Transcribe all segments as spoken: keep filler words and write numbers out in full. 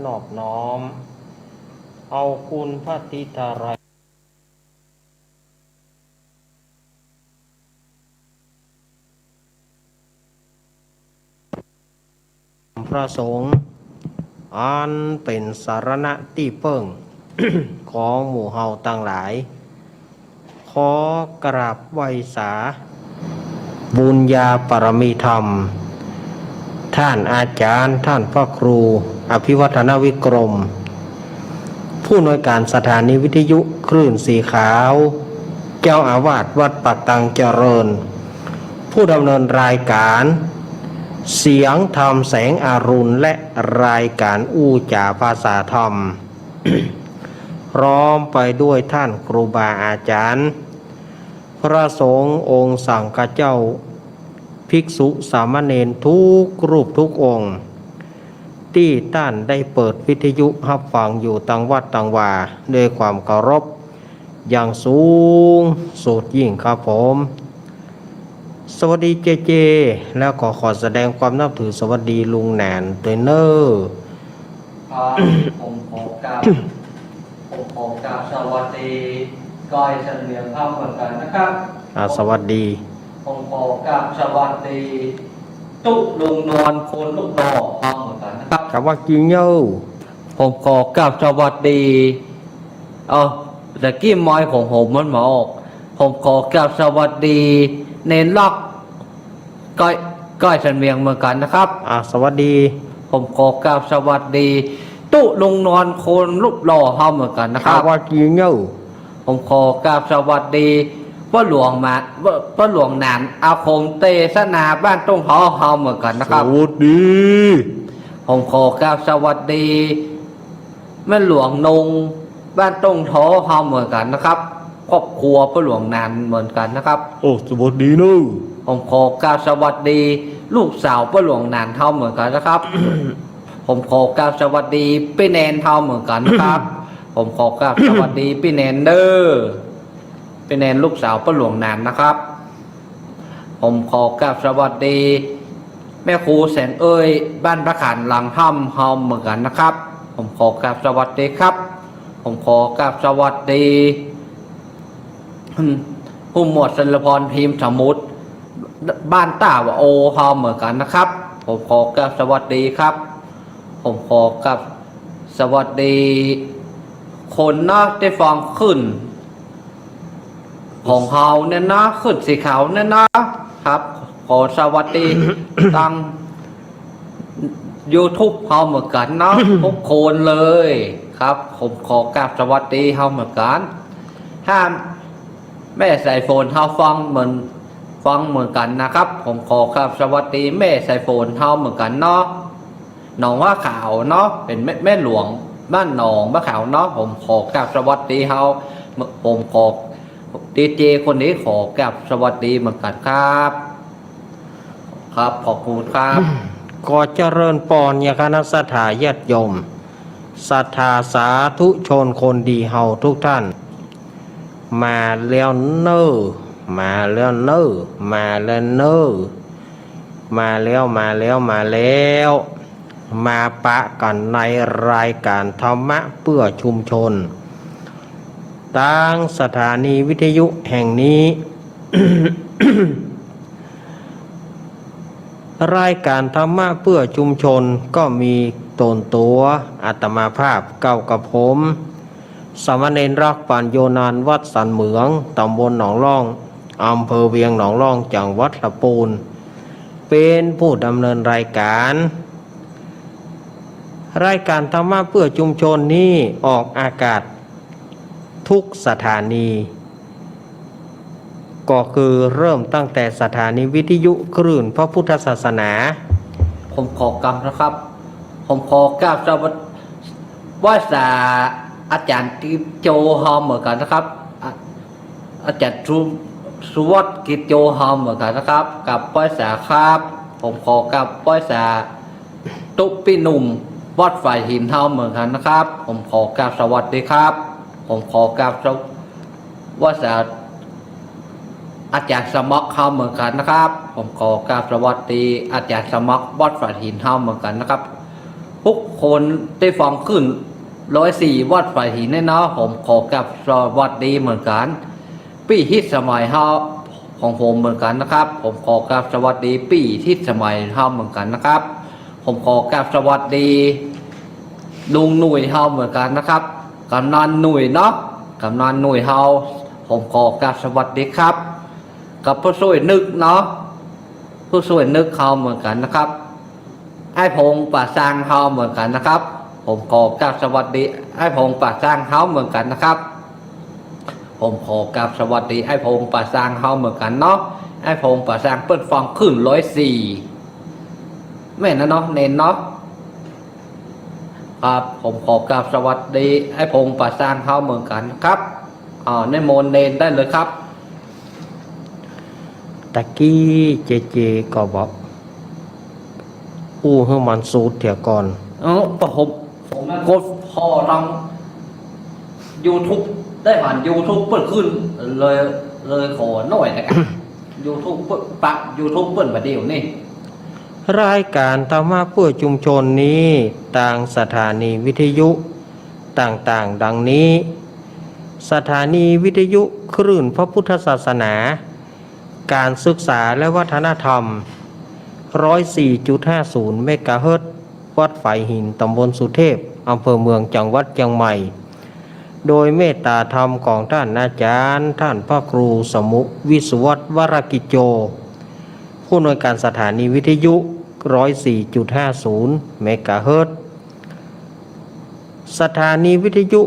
นอบน้อมเอาคุณพระทิตาไตร พระสงฆ์ อันเป๋นสรณะตี้เปิ้ง ของหมู่เฮาตังหลาย ขอกราบไหว้สาบุญญาปารมีธรรม ท่านอาจารย์ ท่านพระครู อภิวัฒนวิกรม ผู้อำนวยการสถานีวิทยุคลื่นสีขาว เจ้าอาวาสวัดปากตังเจริญ ผู้ดำเนินรายการเสียงธรรมแสงอรุณ และรายการอู้จ๋าภาษาธรรม พร้อมไปด้วยท่านครูบาอาจารย์ พระสงฆ์องค์สังฆเจ้า ภิกษุสามเณรทุกรูปทุกองค์ ตี้ต้านได้เปิดวิทยุฮับฟังอยู่ตังวัดตังวา ด้วยความเคารพอย่างสูงสุดยิ่งครับผม สวัสดีเจเจ แล้วก็ขอแสดงความนับถือสวัสดีลุงหนานตวยเน่อ ครับ ผมขอกราบ ผมขอกราบสวัสดีก้อยสันเหลืองครับเหมือนกันนะครับ อ่า สวัสดี ผมขอกราบสวัสดีตุ๊ลุงนวลคนรูปหล่อครับเหมือนกันนะครับ ครับว่าจริงเน่อ ผมขอกราบสวัสดี เอ้า ตะกี้ไมค์ของผมมันบ่ออก ผมขอกราบสวัสดีเณรลักษณ์ ก้อย ก้อยสันเหวียงเหมือนกันนะครับ อ่า สวัสดี ผมขอกราบสวัสดีตุ๊ลุงนวลคนรูปหล่อเฮาเหมือนกันนะครับ ครับว่าจริงเน่อ ผมขอกราบสวัสดีป้อหลวงมา ป้อ ป้อหลวงหนานอาคมเตสนาบ้านต้งหอเฮาเหมือนกันนะครับ สวัสดี ผมขอกราบสวัสดี แม่หลวงนงบ้านต้งหอเฮาเหมือนกันนะครับ ครอบครัวป้อหลวงหนานเหมือนกันนะครับ โอ้ สวัสดีเน่อ ผมขอกราบสวัสดีลูกสาวป้อหลวงหนานเฮาเหมือนกันนะครับ ผมขอกราบสวัสดีปี้แนนเฮาเหมือนกันนะครับ ผมขอกราบสวัสดีปี้แนนเน่อ ปี้แนนลูกสาวป้อหลวงหนานนะครับ ผมขอกราบสวัสดีแม่ครูแสงเอ้ยบ้านพระขานหลังถ้ำเฮาเหมือนกันนะครับ ผมขอกราบสวัสดีครับ ผมขอกราบสวัสดี อืม ผู้หมวดสรพรพิมพ์สมุทร บ้านต้าวะโอเฮาเหมือนกันนะครับ ผมขอกราบสวัสดีครับ ผมขอกราบสวัสดีคนนะ ได้ฟังคลื่นของเฮาเนี่ยนะ คลื่นสีขาวเนี่ยนะครับ ขอสวัสดี ทางยูทูบเฮาเหมือนกันนะ ทุกคนเลยครับ ผมขอกราบสวัสดีเฮาเหมือนกัน ถ้าแม่สายฝนเฮาฟังเหมือน ฟังเหมือนกันนะครับ ผมขอกราบสวัสดีแม่สายฝนเฮาเหมือนกันเนาะ หนองว่าขาวเนาะ เป๋นแม่ แม่หลวงบ้านหนองว่าขาวเนาะ ผมขอกราบสวัสดีเฮา ผมขอ ดีเจคนนี้ขอกราบสวัสดีเหมือนกันครับ ครับ ขอบคุณครับ ขอเจริญปอนยังคณะศรัทธาญาติโยม ศรัทธาสาธุชนคนดีเฮาทุกท่าน มาแล้วเน่อ มาแล้วเน่อ มาแล้วเน่อ มาแล้ว มาแล้ว มาแล้ว มาปะกั๋นในรายการธรรมะเพื่อชุมชน ตางสถานีวิทยุแห่งนี้ รายการธรรมะเพื่อชุมชนก็มีต๋นตั๋วอาตมาภาพเก้ากับผม สามเณรรักปัญโญนันท์ วัดสันเหมือง ตำบลหนองล่อง อำเภอเวียงหนองล่อง จังหวัดละปูน เป๋นผู้ดำเนินรายการ รายการธรรมะเพื่อชุมชนนี้ออกอากาศทุกสถานี ก็คือเริ่มตั้งแต่สถานีวิทยุคลื่นพระพุทธศาสนา ผมขอกราบนะครับ ผมขอกราบสวัส ไหว้สาอาจ๋ารย์กิจโจเฮาเหมือนกันนะครับ อา อาจ๋ารย์สุ สุวัสดิ์กิจโจเฮาเหมือนกันนะครับ กราบไหว้สาครับ ผมขอกราบไหว้สาตุ๊ปี้หนุ่มวัดฝายหินเฮาเหมือนกันนะครับ ผมขอกราบสวัสดีครับ ผมขอกราบสวัสดีอาจ๋ารย์สมัครเฮาเหมือนกันนะครับ ผมขอกราบสวัสดีอาจ๋ารย์สมัครวัดฝายหินเฮาเหมือนกันนะครับ ทุกคนตี้ฟังคลื่นร้อยสี่วัดฝายหินเนี่ยนะ ผมขอกราบสวัสดีเหมือนกั๋น ปี้ฮิตสมัยเฮา ของผมเหมือนกั๋นนะครับ ผมขอกราบสวัสดีปี้ฮิตสมัยเฮาเหมือนกั๋นนะครับ ผมขอกราบสวัสดีลุงหนุ่ยเฮาเหมือนกั๋นนะครับ กำนันหนุ่ยเนาะ กำนันหนุ่ยเฮา ผมขอกราบสวัสดีครับ กับผู้ช่วยนึกเนาะ ผู้ช่วยนึกเฮาเหมือนกั๋นนะครับ อ้ายพงษ์ป่าซางเฮาเหมือนกั๋นนะครับ ผมขอกราบสวัสดีอ้ายพงษ์ป่าซางเฮาเหมือนกั๋นนะครับ ผมขอกราบสวัสดีอ้ายพงษ์ป่าซางเฮาเหมือนกั๋นเนาะ อ้ายพงษ์ป่าซางเปิ้นฟังคลื่นร้อยสี่ แม่นนะเนาะ เณรเนาะ ครับ ผมขอกราบสวัสดีอ้ายพงษ์ป่าซางเฮาเหมือนกั๋นครับ อ่า นิมนต์เณรได้เลยครับ ตะกี้เจเจก็บอก อู้หื้อมันสูดเถียก่อน เออ ผม ผมกดผ่อตางยูทูบ ได้ผ่านยูทูบเปิ้นขึ้น เลย เลยขอหน้อยนะ ยูทูบเปิ้น ปะยูทูบเปิ้นบ่าเดี่ยวนี้ รายก๋านธรรมะเพื่อชุมชนนี้ ตางสถานีวิทยุต่างๆ ดังนี้ สถานีวิทยุคลื่นพระพุทธศาสนา ก๋านศึกษาและวัฒนธรรม ร้อยสี่จุดห้าศูนย์ เมกะเฮิรตซ์ วัดฝายหิน ต๋ำบลสุเทพ อำเภอเมือง จังหวัดเจียงใหม่ โดยเมตต๋าธรรมของต้านอาจ๋ารย์ ต้านพระครูสมุห์ วิสุวัฒน์ วรกิจโจ ผู้อำนวยก๋านสถานีวิทยุ ร้อยสี่จุดห้าศูนย์ เมกะเฮิรตซ์ สถานีวิทยุ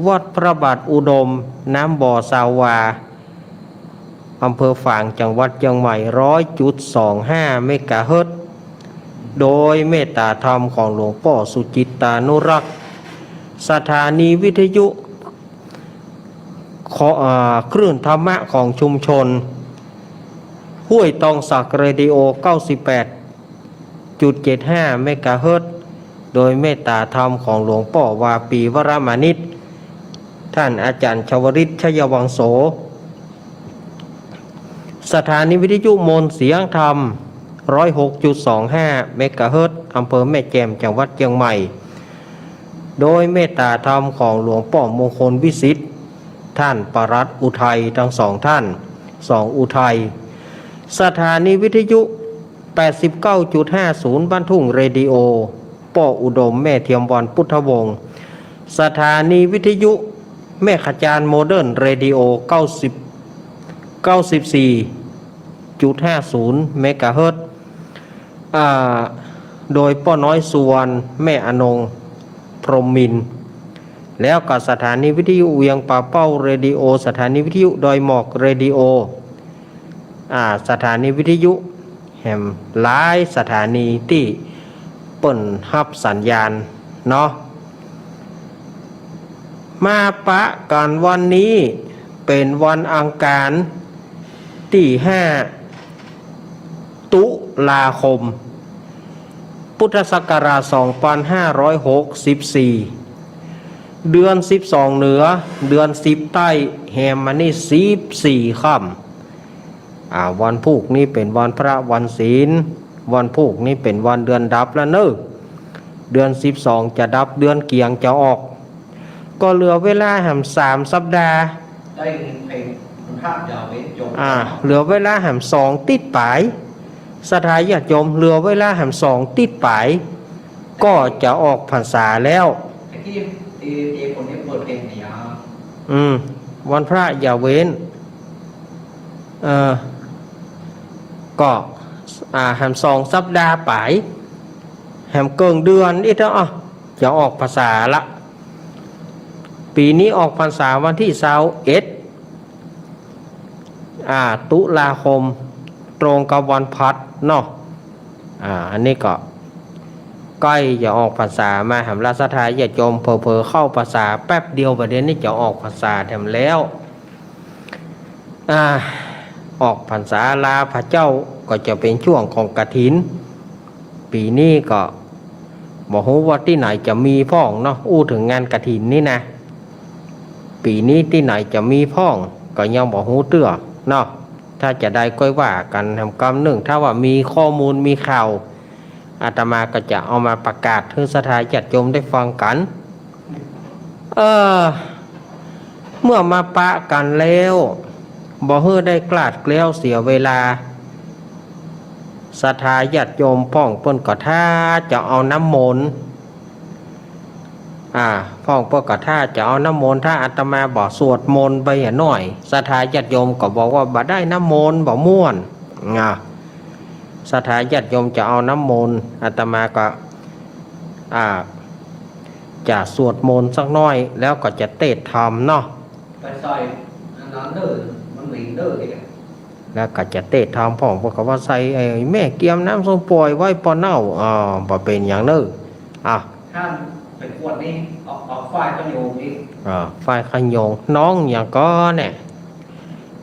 วัดพระบาทอุดม น้ำบ่อซาวา อำเภอฝาง จังหวัดเจียงใหม่ ร้อยจุดสองห้า เมกะเฮิรตซ์ โดยเมตต๋าธรรมของหลวงป้อสุจิตตานุรักษ์ สถานีวิทยุ ขอ อ่า คลื่นธรรมะของชุมชน ห้วยตองสักเรดิโอ เก้าสิบแปดจุดเจ็ดห้า เมกะเฮิรตซ์ โดยเมตต๋าธรรมของหลวงป้อวาปี วรมานิช ต้านอาจ๋ารย์ชวริต ชัยวังโส สถานีวิทยุมนต์เสียงธรรม ร้อยหกจุดสองห้า เมกะเฮิรตซ์ อำเภอแม่แจ่ม จังหวัดเจียงใหม่ โดยเมตต๋าธรรมของหลวงป้อมงคลวิสิทธิ์ ต้านปลัดอุทัย ตังสองต้าน สองอุทัย สถานีวิทยุ แปดสิบเก้าจุดห้าศูนย์ บ้านทุ่งเรดิโอ ป้ออุดม แม่เทียมวรรณ พุทธวงศ์ สถานีวิทยุแม่ขจาร โมเดิร์นเรดิโอ เก้าสิบ เก้าสิบสี่จุดห้าศูนย์ เมกะเฮิรตซ์ อ่า โดยป้อน้อย สุวรรณ แม่อนง พรหมมินทร์ แล้วก็สถานีวิทยุเวียงป่าเป้าเรดิโอ สถานีวิทยุดอยหมอกเรดิโอ อ่า สถานีวิทยุแหมหลายสถานีตี้เปิ้นฮับสัญญาณเนาะ มาปะกั๋นวันนี้เป๋นวันอังคารตี้ห้า ตุลาคม พุทธศักราช สองพันห้าร้อยหกสิบสี่ เดือนสิบสองเหนือ เดือนสิบใต้ แฮมมานี่สิบสี่ค่ำ อ่า วันพูกนี้เป๋นวันพระวันศีล วันพูกนี้เป๋นวันเดือนดับแล้วเน่อ เดือนสิบสองจะดับ เดือนเกียงจะออก ก็เหลือเวลาแหมสามสัปดาห์ ได้เพลงพระยาเวทจบ อ่า เหลือเวลาแหมสองติ๊ดป๋าย ศรัทธาญาติโยม เหลือเวลาแหมสองติ๊ดป๋าย ก็จะออกพรรษาแล้ว ไอ้ที่เอ เอคนนี้เปิดเพลงเนี่ย อืม วันพระอย่าเว้น เออ ก็ อ่า แหมสองสัปดาห์ป๋าย แหมเกิ่งเดือนอีกแล้ว อ่ะ จะออกพรรษาละ ปี๋นี้ออกพรรษาวันตี้ซาวเอ็ด อ่า ตุลาคม ตรงกับวันพลัดเนาะ อ่า อันนี้ก็ใก้จะออกพรรษามาแหมละ ศรัทธาญาติโยม เผลอๆ เข้าพรรษาแป๊บเดียว บ่าเดี่ยวนี้จะออกพรรษาแถมแล้ว อ่า ออกพรรษาลาพระเจ้าก็จะเป๋นช่วงของกฐิน ปี๋นี้ก็บ่ฮู้ว่าตี้ไหนจะมีพ่องเนาะ อู้เถิงงานกฐินนี่นะ ปี๋นี้ตี้ไหนจะมีพ่อง ก็ยังบ่ฮู้เตื้อเนาะ ถ้าจะได้ก้อยว่ากั๋นแหมกำนึ่ง ถ้าว่ามีข้อมูลมีข่าว อาตมาก็จะเอามาประกาศหื้อศรัทธาญาติโยมได้ฟังกั๋น เออ เมื่อมาปะกั๋นแล้ว บ่หื้อได้กลาดแกล้วเสียเวลา ศรัทธาญาติโยมพ่องเปิ้นก็ถ้าจะเอาน้ำมนต์ อ่า พ่องเปิ้นก็ถ้าจะเอาน้ำมนต์ ถ้าอาตมาบ่สวดมนต์ไปหน่อย ศรัทธาญาติโยมก็บอกว่าบ่ได้น้ำมนต์ บ่ม่วน อ่า ศรัทธาญาติโยมจะเอาน้ำมนต์ อาตมาก็ อ่า จะสวดมนต์สักหน้อย แล้วก็จะเตศน์ธรรมเนาะ ไปใส่อันนั้นเน่อ มันเหม็นเน่อ แล้วก็จะเตศน์ธรรมพ่อง เปิ้นก็ว่าใส่ เอ่อ แม่เกียมน้ำส้มป่วยไว้ปอเน่า อ่า บ่เป๋นหยังเน่อ อ่ะ ห้ามไปขวดนี่ เอา เอาฝ้ายขะโยงนี่ อ่า ฝ้ายขะโยง น้องหยังก่อเนี่ย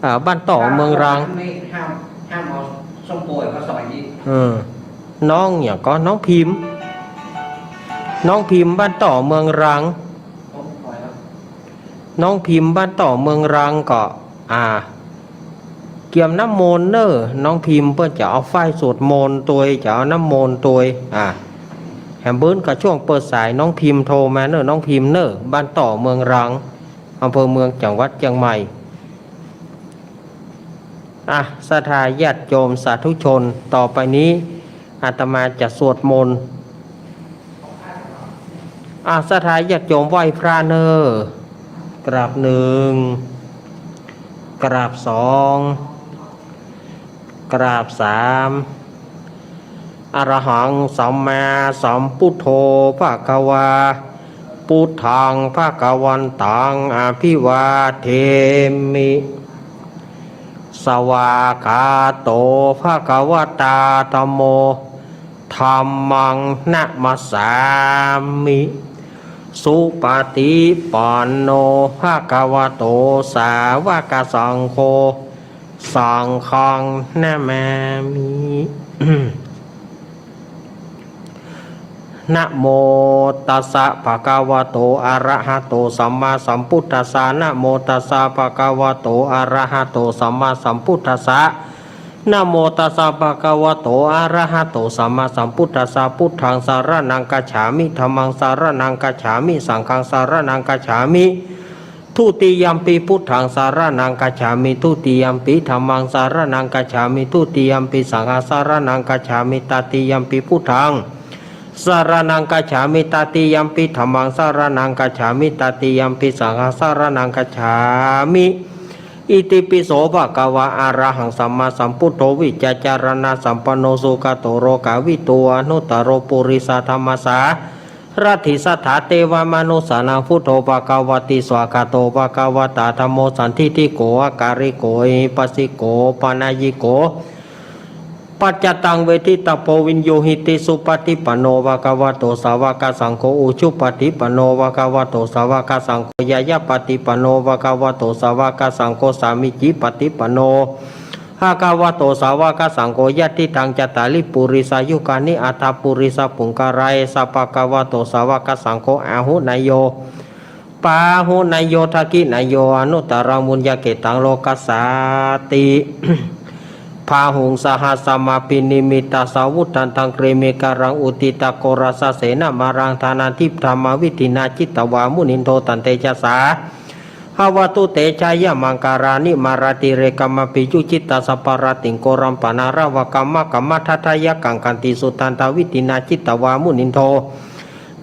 อ่า บ้านต่อเมืองรัง ห้ามนี่ ห้าม ห้ามเอาส้มป่วยมาใส่นี่ เออ น้องหยังก่อ น้องพิมพ์ น้องพิมพ์บ้านต่อเมืองรัง น้องพิมพ์บ้านต่อเมืองรังก็ อ่า เกียมน้ำมนต์เน่อ น้องพิมพ์เปิ้นจะเอาฝ้ายสวดมนต์ตวย จะเอาน้ำมนต์ตวย อ่า แหมเปิ้นก็ช่วงเปิดสาย น้องพิมพ์โทรมาเน่อ น้องพิมพ์เน่อ บ้านต่อเมืองรัง อำเภอเมือง จังหวัดเจียงใหม่ อ่ะ ศรัทธาญาติโยมสาธุชน ต่อไปนี้อาตมาจะสวดมนต์ อ่ะ ศรัทธาญาติโยมไหว้พระเน่อ กราบหนึ่ง กราบสอง กราบสาม อะระหังสัมมาสัมพุทโธภะคะวา พุทธังภะคะวันตังอะภิวาเทมิ สวากขาโตภะคะวะตาธัมโม ธัมมังนะมัสสามิ สุปะฏิปันโนภะคะวะโตสาวกสังโฆ สังฆังนะมามิ นะโมตัสสะภะคะวะโตอะระหะโตสัมมาสัมพุทธัสสะ นะโมตัสสะภะคะวะโตอะระหะโตสัมมาสัมพุทธัสสะ นะโมตัสสะภะคะวะโตอะระหะโตสัมมาสัมพุทธัสสะ พุทธังสะระณังคัจฉามิ ธัมมังสะระณังคัจฉามิ สังฆังสะระณังคัจฉามิ ทุติยัมปิพุทธังสะระณังคัจฉามิ ทุติยัมปิธัมมังสะระณังคัจฉามิ ทุติยัมปิสังฆังสะระณังคัจฉามิ ตติยัมปิพุทธังสะระณังคัจฉามิ ตติยัมปิธัมมังสะระณังคัจฉามิ ตติยัมปิสังฆังสะระณังคัจฉามิ อิติปิโสภะคะวะ อะระหังสัมมาสัมพุทโธ วิชชาจารณะสัมปันโน สุขะโตโลกาวิทู อนุตตโรปุริสะธัมมะสา รัตถิสัทธาเตวะมนุสสานังพุทโธภะคะวะติ สวากขาโตภะคะวะตาธัมโม สันทิฏฐิโก อะกาลิโก เอหิปัสสิโก โอปะนัยยิโก ปัจจตังเวทิตาโพวิญญูหิติ สุปะฏิปันโนภะคะวะโตสาวกสังโฆ อุจุปะฏิปันโนภะคะวะโตสาวกสังโฆ ญาญาปะฏิปันโนภะคะวะโตสาวกสังโฆ สามีจิปะฏิปันโน ภะคะวะโตสาวกสังโฆ ยัตถิตังจัตตาริปุริสายุกานิ อัฏฐปุริสะปุงกะลา เอสะภะคะวะโตสาวกสังโฆ อาหุเนยโย ปาหุเนยโย ทักขิเนยโย อนุตตรังปุญญะเขตตังโลกัสสาติ บาหุงสะหัสสะมะภินิมมิตะสาวุธันตัง กรีเมขะลัง อุทิตะโกรสะเสนะมารัง ฐานาธิปธรรมะวิธินา จิตตวามุนินโท ตันเตจะสา ภะวะตุเตชะยะมังคะลานิ มาราติเรกะมะภิยุจฉิตะสัพพะราติง โกรัมปะนาระวะกะมะกะมะทัตถะยักขัง ขันติสุทันทะวิธินา จิตตวามุนินโท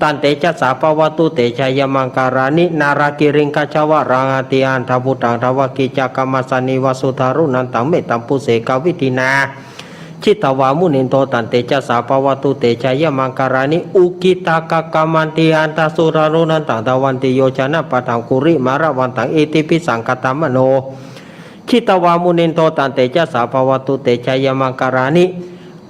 ตันเตจะสา ภะวะตุเตชะยะมังคะลานิ นาลากิริงคัจฉะวะรัง อติอัฏฐะภุตตัง ดาวะกิจจะกะมะสะเนวะสุทารุณันตัง เมตตัมปุเสกะวิธินา จิตตวามุนินโท ตันเตจะสา ภะวะตุเตชะยะมังคะลานิ อุกิตตะกะกะมันติอัฏฐะสุทารุณันตัง ดาวันติโยจะนะปะธัง กุริมาละวันตัง อิทธิภิสังคะตะมะโน จิตตวามุนินโท ตันเตจะสา ภะวะตุเตชะยะมังคะลานิ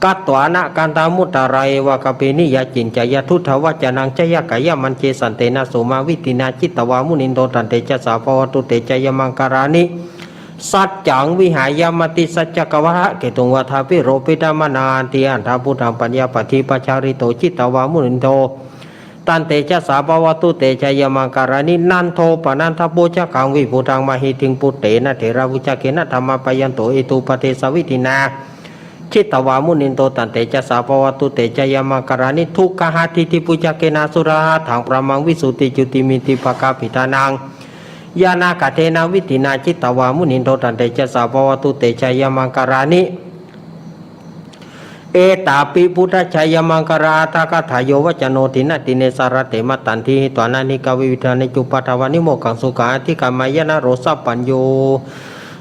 กัตถานะคันธะมุตตะรา เอวะกะเปหิยะ จินจายะ ดุฏฐะวะจะนัง จะยะกะยะมัญเจสันเตนะ โสมะวิธินา จิตตวามุนินโท ตันเตจะสา ภะวะตุเตชะยะมังคะลานิ สัจจังวิหายะ มติสัจจะกะวะทะเกตุง วาทาภิโรพิธะมะนา อติอัฏฐะภุตตัง ปัญญาปะธิปะชาริโต จิตตวามุนินโท ตันเตจะสา ภะวะตุเตชะยะมังคะลานิ นันโทปะนันทะโภชะขัง วิปุตตังมะหิติง ปุตเตนะเถระวุชเกนะ ธัมมะปะยันโต อิทธุปะเดสะวิธินา jitavā munindo taṃ tejasā bhavatu te jayamaṅgalāni. Duggāhadiṭṭhibhujagena sudaṭṭhahatthaṃ brahmaṃ visuddhijutimiddhibakābhidhānaṃ ñāṇāgadena vidhinā jitavā munindo taṃ tejasā bhavatu te jayamaṅgalāni. Etāpi buddhajayamaṅgalaaṭṭhagāthā yo vācano dinadine sarate matandī hitvānanekavividhāni cupaddavāni mokkhaṃ sukhaṃ adhigameyya naro sapañño.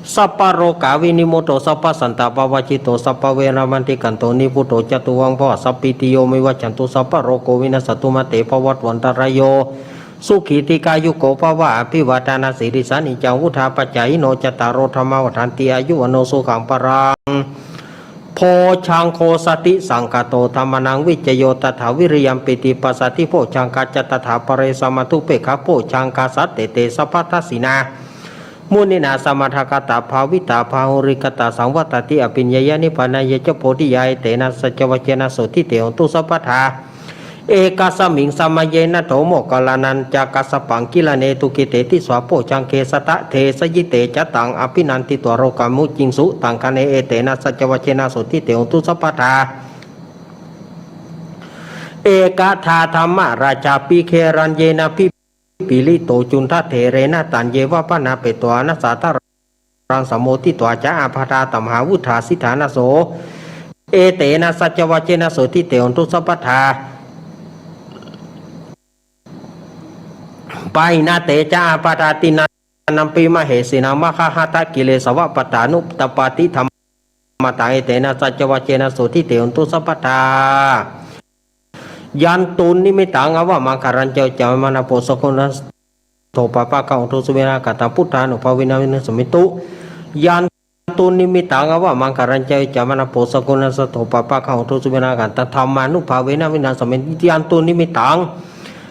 Sabbarogāvinimutto sabbasantāpavajjito sabbaveramatikkanto nibbuto ca tuvaṃ bhava. Sabbītiyo vivajjantu sabbarogo vinassatu mā te bhavatvantarāyo sukhī dīghāyuko bhava. Abhivādanasīlissa niccaṃ vuḍḍhāpacāyino cattāro dhammā vaḍḍhanti āyu vaṇṇo sukhaṃ balaṃ. Bojjhaṅgo satisaṅkhāto dhammānaṃ vicayo tathā viriyampīti passaddhi bojjhaṅgā ca tathāpare samādhupekkhabojjhaṅgā sattete sabbadassinā muninā sammadakkhātā bhāvitā bahulīkatā saṃvattanti abhiññāya nibbānāya ca bodhiyā. Etena saccavajjena sotthi te hotu sabbadā. Ekasmiṃ samaye nātho moggallānañca kassapaṃ gilāne dukkhite disvā bojjhaṅge satta desayi. Te ca taṃ abhinanditvā rogā mucciṃsu taṅkhaṇe. Etena saccavajjena sotthi te hotu sabbadā. Ekadā dhammarājāpi gelaññenābhipīḷito cundattherena taññeva bhaṇāpetvāna sādaraṃ sammoditvā ca ābādhā tamhā vuṭṭhāsi ṭhānaso. Etena saccavajjena sotthi te hotu sabbadā. Pahīnā te ca ābādhā tiṇṇannampi mahesinaṃ maggāhatakilesāva pattānuppattidhammattaṃ. Etena saccavajjena sotthi te hotu sabbadā. Yandunnimittaṃ avamaṅgalañca yo cāmanāpo sakuṇassa saddo pāpaggaho dussupinaṃ akantaṃ buddhānubhāvena vināsamentu. Yandunnimittaṃ avamaṅgalañca yo cāmanāpo sakuṇassa saddo pāpaggaho dussupinaṃ akantaṃ dhammānubhāvena vināsamentu. Yandunnimittaṃ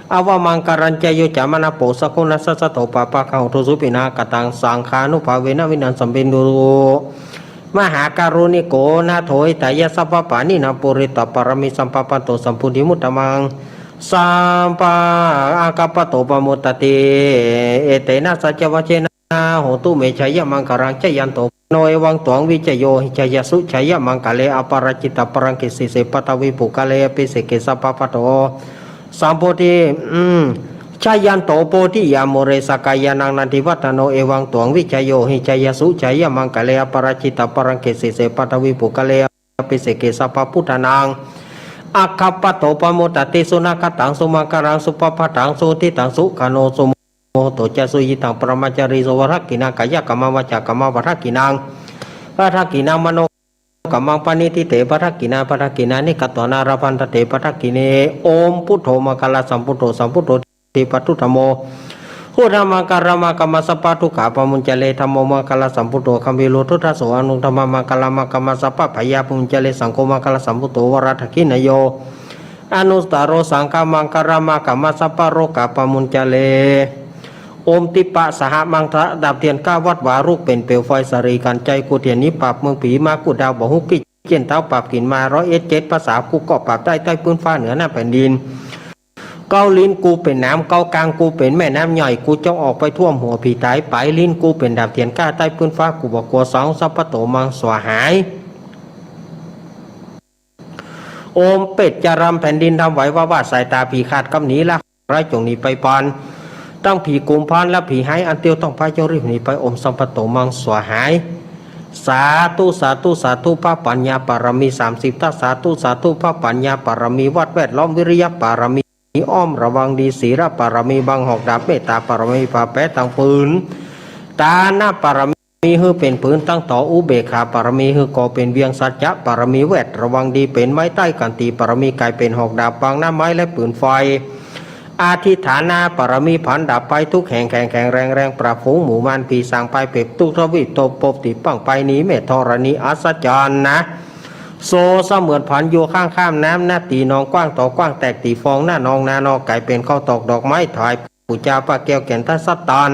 avamaṅgalañca yo cāmanāpo sakuṇassa saddo pāpaggaho dussupinaṃ akantaṃ saṅghānubhāvena vināsamentu. Mahākāruṇiko nātho hitāya sabbapāṇinaṃ pūretvā pāramī sabbā patto sambodhimuttamaṃ. Sabbaṃ aggappatto pamodati. Etena saccavajjena hotu me jayamaṅgalaṃ. Jayanto no evaṃ tvaṃ vijayo hohi jayassu jayamaṅgale aparājitapallaṅke sīse paṭhavipokkhare abhiseke sabbabuddho sambodhi. Mm. Jayanto bodhiyā mūle sakyānaṃ nandivaḍḍhano evaṃ tvaṃ vijayo hohi jayassu jayamaṅgale aparājitapallaṅke sīse paṭhavipokkhare abhiseke sabbabuddhānaṃ aggappatto pamodati. Sunakkhattaṃ sumaṅgalaṃ supabhātaṃ suhuṭṭhitaṃ sukhaṇo sumuhutto ca suyiṭṭhaṃ brahmacārisu padakkhiṇaṃ kāyakammaṃ vācākammaṃ padakkhiṇaṃ padakkhiṇaṃ mano kammaṃ paṇidhī te padakkhiṇā padakkhiṇāni katvāna labhantatthe padakkhiṇe. Om buddho maṅgalasambhūto sambuddho jjati paṭhaṅguttamo buddhamaṅgalam aggappatto sabbadukkhā pamuñcare. Dhammo maṅgalasambhūto gambhīro duddaso anuttamaṃ maṅgalam aggappatto sabbabhayā pamuñcare. Saṅgho maṅgalasambhūto varadakkhiṇeyyo anuttaro saṅghamaṅgalam aggappatto sabbarogā pamuñcare. โอม ทิพย์สหมังคละ ดาบเถื่อนกล้าวัดวารุกเป็นเปลวไฟ สาลีกันไกร กูเทียนหนีปราบเมืองผี ม้ากู้ดาวบ่าฮุก ขี้เจี้ยนเต๊าปราบกลิ่นมา ร้อยเอ็ดเจ็ดภาษา กู้เกาะปราบได้ใต้พื้นฟ้าเหนือหน้าแผ่นดิน เก๊าลิ้นกูเป๋นน้ำ เก๊ากางกูเป๋นแม่น้ำใหญ่ กูจ้องออกไปท่วมหัวผีต๋าย ป๋ายลิ้นกูเป๋นดาบเถื่อนกล้า ใต้พื้นฟ้ากูบ่กั๋ว สัง สัพพะโต มัง สวาหาย โอม เป็ดจะรำแผ่นดินทำไหว ว่าว่าสายต๋าผีขาดกำหนีละ ร้ายจงหนีไปปาน ตังผีกุมภานและผีฮ้ายอันเตียวต้องพาเจ้ารีบหนีไป โอม สัพพะโต มัง สวาหาย สาธุ สาธุ สาธุ พระปัญญาปารมีสามสิบทัศน์ สาธุ สาธุ พระปัญญาปารมี วัดแวดล้อม วิริยะปารมี อ้อมระวังดี ศีลปารมี บังหอกดาบ เมตตาปารมี ผ่าแป๋ตังปืน ตานะปารมี มีหื้อเป๋นปืนตั้งต๋อ อุเบกขาปารมี หื้อก่อเป๋นเวียง สัจจะปารมี แวดระวังดีเป๋นไม้ ใต้ขันติปารมี ก๋ายเป๋นหอกดาบ บังน้ำไม้และปืนไฟ อธิษฐานะปารมี ผันดาบไปทุกแห่ง แข็งแข็งแรงแรง ปราบฝูงหมู่มารผีสาง ไปเปรียบทุกทวีป ตบปบติดบั้งไฟ หนีแม่ธรณี อัศจรรย์นะ โสเสมือนผันอยู่ข้างข้ามน้ำ นาตีหนองกว้าง ต่อกว้างแตกตีฟอง หน้าหนองนานอก ก๋ายเป๋นข้าวตอกดอกไม้ ถวาย ปู๋จาพระแก้วแก่นทัศตัน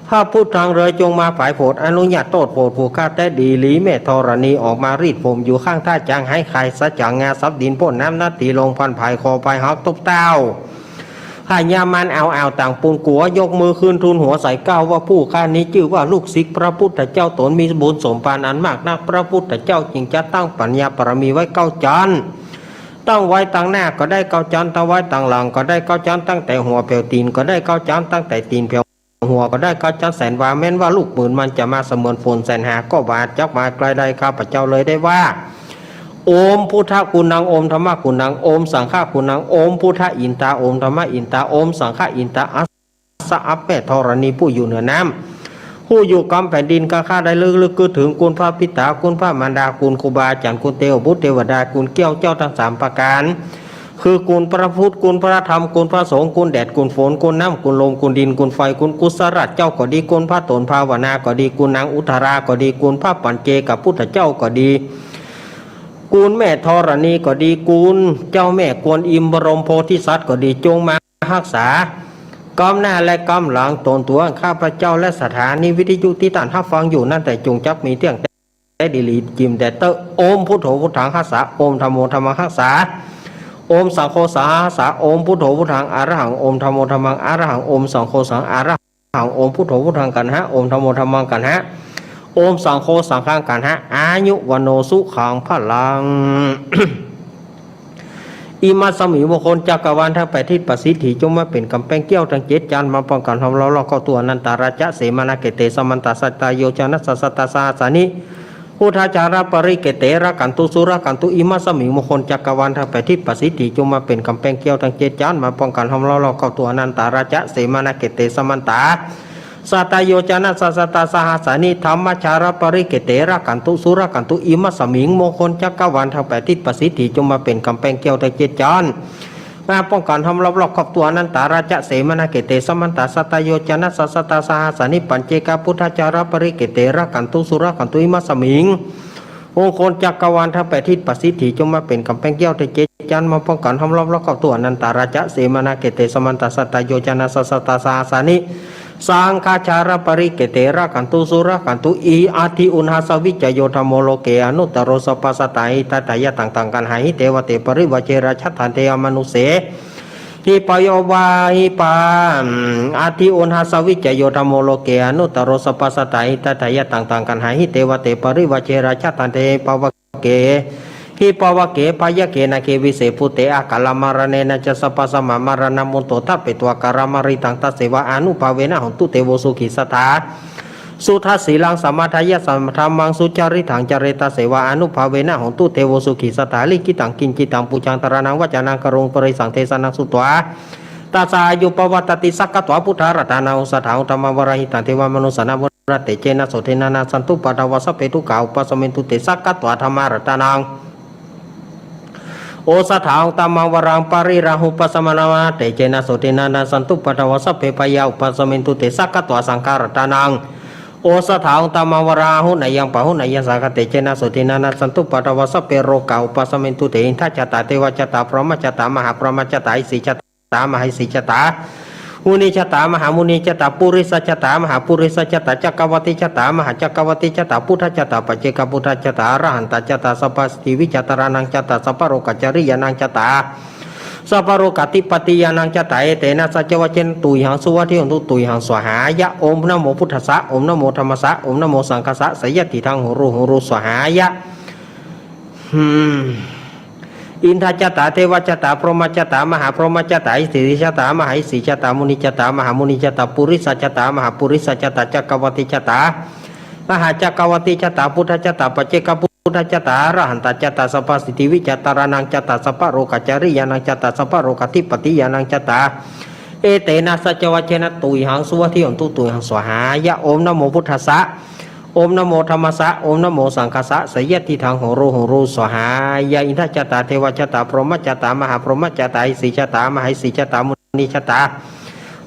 พระพุทธังเอ๋ย จงมาผายโผด อนุญาตโต้ษโผด ผู้ข้าแต๊ดีหลี แม่ธรณีออกมารีดผมอยู่ข้างท่าจาง หายคายสะจ๋าง งาสับดินพ่นน้ำ นาตีลงพันผาย คอผายหักตบเต้า พ พญามารอ้าวๆ ต่างปูนกั๋ว ยกมือขึ้นทูลหัวใส่เกล้าว่า ผู้ข้านี้จื้อว่าลูกศิษย์พระพุทธเจ้า ต๋นมีบุญสมภารอันมากนัก พระพุทธเจ้าจึงจะตั้งปัญญาบารมีไว้เก้าจั๊น ตั้งไว้ตางหน้าก็ได้เก้าจั๊น ตั้งไว้ตางหลังก็ได้เก้าจั๊น ตั้งแต่หัวแผวตี๋นก็ได้เก้าจั๊น ตั้งแต่ตี๋นแผวหัวก็ได้เก้าจั๊น แสนวา แม้นว่าลูกปืนมันจะมาเสมือนฝนแสนหาก็บ่อาจจักมาใกล้ได้ข้าพเจ้าเลย ได้ว่า โอมพุทธะกุณัง โอมธัมมะกุณัง โอมสังฆะกุณัง โอมพุทธะอินตา โอมธัมมะอินตา โอมสังฆะอินตา อัสสะ อัปแม่ธรณีผู้อยู่เหนือน้ำ ผู้อยู่กำแผ่นดิน ข้าได้ระลึกนึกถึงคุณพระปิตา คุณพระมารดา คุณครูบาอาจ๋ารย์ คุณเทวบุตรเทวดา คุณเกี้ยวเจ้าตังสามประก๋าน คือคุณพระพุทธ คุณพระธรรม คุณพระสงฆ์ คุณแดด คุณฝน คุณน้ำ คุณลม คุณดิน คุณไฟ คุณกุศลเจ้าก็ดี คุณพระต๋นภาวนาก็ดี คุณนางอุทาราก็ดี คุณพระปัจเจกพุทธเจ้าก็ดี คุณแม่ธรณีก็ดี คุณเจ้าแม่กวนอิมบรมโพธิสัตว์ก็ดี จงมาฮักษา ก้ำหน้าและก้ำหลังต๋นตั๋วข้าพเจ้า และสถานีวิทยุตี้ต้านฮับฟังอยู่นั้นแต๊ จงจักมีเตี้ยงแต๊ดีหลีจิ่มแต๊เต๊อะ โอมพุทโธพุทธังฮัสสะ โอมธัมโมธัมมังฮัสสะ โอมสังโฆสังฮัสสะ โอมพุทโธพุทธังอะระหัง โอมธัมโมธัมมังอะระหัง โอมสังโฆสังอะระหัง โอมพุทโธพุทธังกัณหะ โอมธัมโมธัมมังกัณหะ โอมสังโฆสังฆังกัณหะ อายุ วัณโณ สุขัง พลัง อิมัสสมิง มงคลจักรวาลตังแปดทิศประสิทธิ จงมาเป๋นก๋ำแปงเกี้ยวตังเจ็ดจั๊น มาป้องกั๋นห้อมเร้ารอบเข้าตั๋ว อนันตาราจะเสมานาเขตเต สมันตา สัตตาโยจะนะสะสัตตาสหัสสานิ พุทธาจาระปริเขตเต รักขันตุ สุรักขันตุ อิมัสสมิง มงคลจักรวาลตังแปดทิศประสิททธิ จงมาเป๋นก๋ำแปงเกี้ยวตังเจ็ดจั๊น มาป้องกั๋นห้อมเร้ารอบเข้าตั๋ว อนันตาราจะเสมานาเขตเต สมันตา สัตตาโยจะนะสะสัตตาสหัสสานิ ธัมมาจาระปริเขตเต รักขันตุ สุรักขันตุ อิมัสสมิง มงคลจักรวาลตังแปดทิศประสิททธิ จงมาเป๋นก๋ำแปงเกี้ยวตังเจ็ดจั๊น มาป้องกั๋นห้อมรอบรอบครอบตั๋ว อนันตาราจะเสมานาเขตเต สมันตา สัตตาโยจะนะสะสัตตาสหัสสานิ ปัจเจกพุทธาจาระปริเขตเต รักขันตุ สุรักขันตุ อิมัสสมิง มงคลจักรวาลตังแปดทิศประสิททธิ จงมาเป๋นก๋ำแปงเกี้ยวตังเจ็ดจั๊น มาป้องกั๋นห้อมรอบรอบครอบตั๋ว อนันตาราจะเสมานาเขตเต สมันตา สัตตาโยจะนะสะสัตตาสหัสสานิ สังฆาจาระปริเขตเต รักขันตุ สุรักขันตุ อิ อัตถิอุณหัสสะวิจโย ธัมโม โลเก อนุตตโร สัพพะสัตตา หิตาทายะ ตัง ตัง กัณหา หิ เต วะเต ปริวา เจ ราชะ ทันเท อมนุสเส หิ ปะโย วา หิ ปะ อัตถิอุณหัสสะวิจโย ธัมโม โลเก อนุตตโร สัพพะสัตตา หิตาทายะ ตัง ตัง กัณหา หิ เต วะเต ปริวา เจ ราชะ ทันเท ปะวะ เก หิ ปะวะเก พะยะเก นาเก วิเศษภูเต อะกาละมะระเณนะจะ สัพพะสัมมะมะระณะมุตโต ทะเปตวา กาละมะริตัง ตัสเสวะ อานุภาเวนะ โหนตุ เตโว สุขี สัตถา สุทัสสีลัง สะมะทายะ สัทธัมมัง สุจาริตัง จะเร ตัสเสวะ อานุภาเวนะ โหนตุ เตโว สุขี สัตถา ลิขิตัง กิญจิตัง ปูชา ตะระณัง วะจานัง กะโรง ปะเรสัง เทสะนัง สุตวา ตัสสะ อายุ ปะวัตติ สักขะ ตวา พุทธารัตตานัง โอสะถา ธัมมา วารา หิตัง เทวะ มะนุสสานัง วะ เตเจนะ โสเทนะ นะสสันตุ ปะทะวะ สัพเพ ทุกขา อุปะสะเมนตุ เต สักขะ ตวา ธัมมารัตตานัง โอสะถา ธัมมัง วารัง ปะริราหุปะสะมะนะ วะ เตเจนะ โสเทนะ นะสสันตุ ปะทะวะ สัพเพ พะยา อุปะสะเมนตุ เต สักขะ ตวา สังฆารัตตานัง โอสะถา ธัมมัง วารัง อาหุเนยัง ปะหุเนยัง สังฆะ เตเจนะ โสเทนะ นะสสันตุ ปะทะวะ สัพเพ โรคา อุปะสะเมนตุ เต อินทะจะตา เทวะจะตา พรหมจะตา มหาพรหมจะตา อิสิจะตา มหาอิสิจะตา มุนิจะตา มหามุนิจะตา ปุริสะจะตา มหาปุริสะจะตา จักกะวัตติจะตา มหาจักกะวัตติจะตา พุทธะจะตา ปัจเจกะพุทธะจะตา อรหันตะจะตา สัพพะสิทธิวิจาตะระณังจะตา สัพพะโรกะจริยานังจะตา สัพพะโรกะธิปติยานังจะตา เอเตนะ สัจจวัจเจนะ ตุยหัง สุวัตถิโหนตุ ตุยหัง สวาหายะ โอมนะโมพุทธัสสะ โอมนะโมธัมมัสสะ โอมนะโมสังฆัสสะ สะยะติทัง โหรู โหรู สวาหายะ อืม อินทะจะตา เทวะจะตา พรหมะจะตา มหาพรหมะจะตา อิสิริจะตา มหาอิสิจะตา มุนิจะตา มหามุนิจะตา ปุริสะจะตา มหาปุริสะจะตา จักกะวัตติจะตา มหาจักกะวัตติจะตา พุทธะจะตา ปัจเจกะพุทธะจะตา อรหันตะจะตา สัพพะสิทธิวิจาตะระณังจะตา สัพพะโรกะจริยานังจะตา สัพพะโรกะธิปติยานังจะตา เอเตนะ สัจจวัจเจนะ ตุยหัง สุวัตถิโหนตุ ตุยหัง สวาหายะ โอมนะโมพุทธัสสะ โอมนะโมธัมมัสสะ โอมนะโมสังฆัสสะ สะยะติทัง โหรู โหรู สวาหายะ อินทะจะตา เทวะจะตา พรหมะจะตา มหาพรหมะจะตา อิสิจะตา มหาอิสิจะตา มุนิจะตา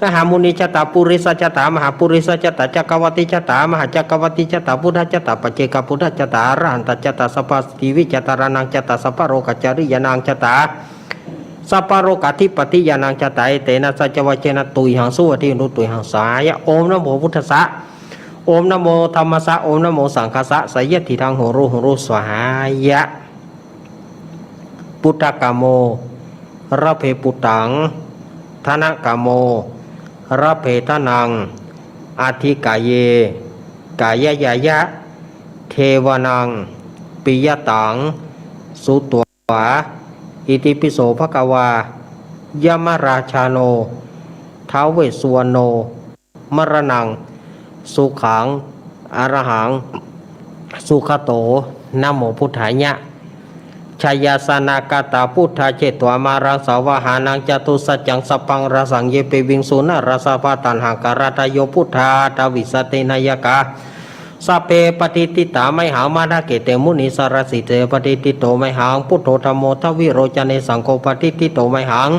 มหามุนิจะตา ปุริสะจะตา มหาปุริสะจะตา จักกะวัตติจะตา มหาจักกะวัตติจะตา พุทธะจะตา ปัจเจกะพุทธะจะตา อรหันตะจะตา สัพพะสิทธิวิจาตะระณังจะตา สัพพะโรกะจริยานังจะตา สัพพะโรกะธิปติยานังจะตา เอเตนะ สัจจวัจเจนะ ตุยหัง สุวัตถิโหนตุ ตุยหัง สวาหายะ โอมนะโมพุทธัสสะ โอมนะโมธัมมัสสะ โอมนะโมสังฆัสสะ สะยะติทัง โหรู โหรู สวาหายะ ปุทธะกะโม ระเพปุตตัง ทนกโม ระเภทนัง อธิกาเย กายญาณะ เทวานัง ปิยตัง สุตวา อิติปิโสภะคะวา ยมราชาโน ท้าวเวสสุวรรณโน มรณัง สุขัง อรหัง สุขโต นะโมพุทธายะ ชยาสนากตาปุทธา เชตวามารังสาวาหานัง จตุสัจจังสัพพังราสัง เยปิวิงสุนาราสา พาตัณหังการาดาโย พุทธาทวิสตินายกา สัพเพปะทิฏฐิตา มะหัง มะทะเกเต มุนีสารสีเส ปะทิฏฐิโต มะหัง พุทโธธัมโม ทวิโรจเน สังโฆ ปะทิฏฐิโต มะหัง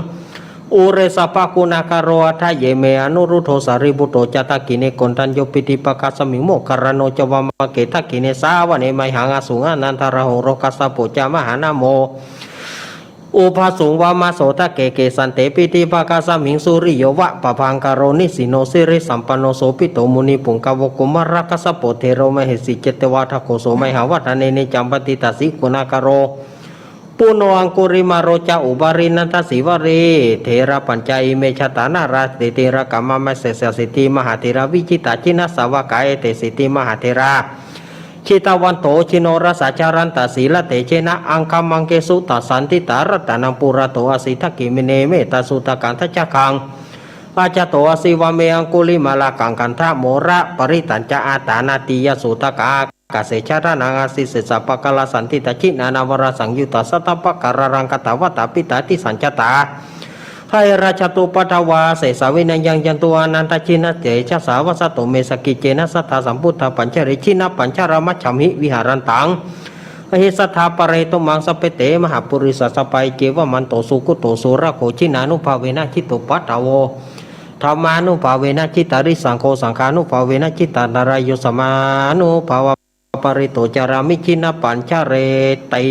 อุเรสะปะกุณาคาโร อัฏฐะเยเม อนุรุทโธ สารีปุตโต จะทักขิเณ โกณฑัญโญ ปิติปะคะสมิง โมคคัลลาโน จะวามะเก ทักขิเณ สาสะเน มะหัง อสุงอานันทะราหุโร กัสสะโป จะมหานะโม อุบาสุง วามะโส ทะเก เกสันเต ปิติปะคะสมิง สุริโยวะปะภังคาโร นิสสิโน สิริสัมปันโน โสภิโต มุนิปุงกะโว กุมารกัสสะโป เถโรมะเหสี เจตวาทะโก โสมหัง วัฏฏะเน เนจัมปะติตะสี กุณาคาโร ปุณโณ อังคุลิมาโล จะ อุบาลี นัฏฐะสีวลี เถระปัญจะ อิเม จะตา นาฏา เศรษฐี ติลกะ มะมะ เสสะ สิทธิมหาเถรา วิจิตา จินสาวกา เอเต สิทธิมหาเถรา จิตวันโต จิโนรสา จะรันตะ สีลเตจะนะ อังคมังคเกสุ ตะสันทิฏฐา รัตนังปุระโต อะสิ ทักขิเณ เมตตาสุตะกัง ทัจจะคัง อาจะโต อะสิ วาเม อังคุลิมาละกัง คันธะโมระ ปะริตตัญจะ อาตานาติยะสุตะกัง อาคาเส ชะระณัง อะสิ เสสะปะกะลาสันทิฏฐา จินานามาราสังยุตตา สัตตะปะกะรารัง คาถาวัตตา ปิตาทิสัญจะตา ไฮราชะตุปะทะวา เสสา วินายัง ยันตุ อานันทะจินเตจะสา วัสสะตุ เม สักขิจเจนะ สัทธาสัมพุทธาปัญจะเร จินปัญจะรามัจฉัมหิ วิหารันตัง อหิสัทธา ปะเรตุมัง สัพเพเต มหาปุริสา สะปะเอเกวะมันโต สุกุโต สุรโข จินานุภาเวนะ จิตตุปะทะโว ธัมมานุภาเวนะ จิตตาริสังโฆ สังฆานุภาเวนะ จิตตันตะราโย สัมมานุภาเวนะ ปะริตโต จารามิ จินปัญจะเรติ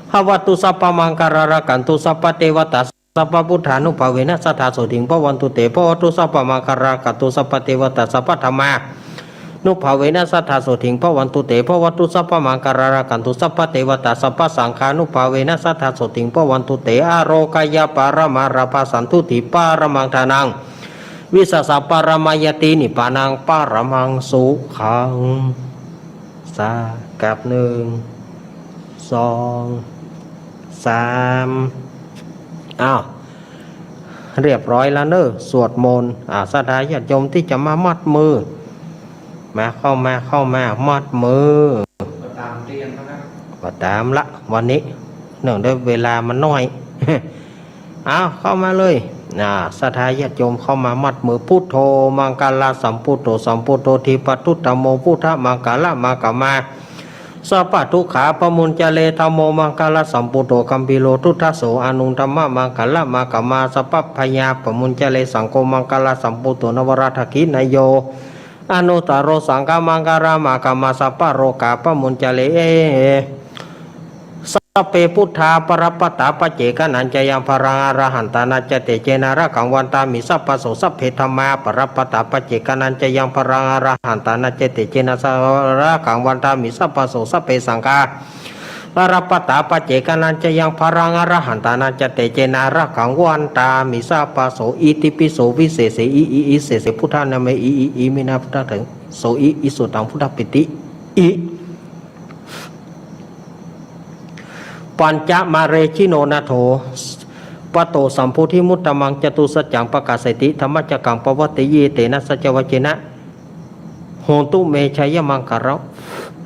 ภะวะตุ สัพพะมังคะลัง รักขันตุ สัพพะเทวะตา สัพพะพุทธานุภาเวนะ สัตถาโสติง ภะวันตุเต ภะวะตุ สัพพะมังคะลัง รักขันตุ สัพพะเทวะตา สัพพะธัมมานุภาเวนะ สัตถาโสติง ภะวันตุเต ภะวะตุ สัพพะมังคะลัง รักขันตุ สัพพะเทวะตา สัพพะสังฆานุภาเวนะ สัตถาโสติง ภะวันตุเต อาโรกะยะปะระมาลาภา สันตุฏฐิปะระมัง ทานัง วิสสะปะระมาญาติ นิพพานังปะระมังสุขัง สา กับ หนึ่ง สอง สาม อ้าว เรียบร้อยแล้วเนอะ สวดมนต์ อ่า ศรัทธาญาติโยมตี้จะมามัดมือ มา เข้ามา เข้ามา มัดมือ มาต๋ามเตียงเขานะ มาต๋ามละ วันนี้ เนื่องด้วยเวลามันน้อย เอา เข้ามาเลย อ่า ศรัทธาญาติโยมเข้ามามัดมือ พุทโธ มังคะลาสัมปุตโต สัมปุตโต ทีปะทุตตะโม พุทธะมังคะละมะกะมา สัพพะทุกขาปะมุญจะเร ธัมโม มังคะลาสัมปุตโต กัมภีโร ทุตถะโส อะนุง ธัมมะมังคะละมะกะมา สัพพะพะยาปะมุญจะเร สังโฆ มังคะลาสัมปุตโต นวรัตถะขีณาโย อะนุตโต สังฆะมังคะละมะกะมา สัพพะโรกาปะมุญจะเร สัพเพ พุทธา ปะระปะตา ปัจเจกะนัญจะยัง พะลัง อรหันตานัญจะเตเจนะ รักขัง วันตามิ สัพพะโส สัพเพ ธัมมา ปะระปะตา ปัจเจกะนัญจะยัง พะลัง อรหันตานัญจะเตเจนะ รักขัง วันตามิ สัพพะโส สัพเพ สังฆา ปะระปะตา ปัจเจกะนัญจะยัง พะลัง อรหันตานัญจะเตเจนะ รักขัง วันตามิ สัพพะโส อิติปิโส วิเศษเส อิ อิ อิเศษเส พุทธานะเม อิ อิ อิมินา พุทธะเถง โส อิ อิสุตัง พุทธะปิติ อิ ปัญจะมาเร จิโนนาโถ ปะโต สัมโพธิมุตตะมัง จตุสัจจัง ปะกาเสติ ธัมมะจักกัง ปะวัตเตยิ เอเตนะ สัจจะวะเจนะ โหนตุ เม ชะยะมังคะลัง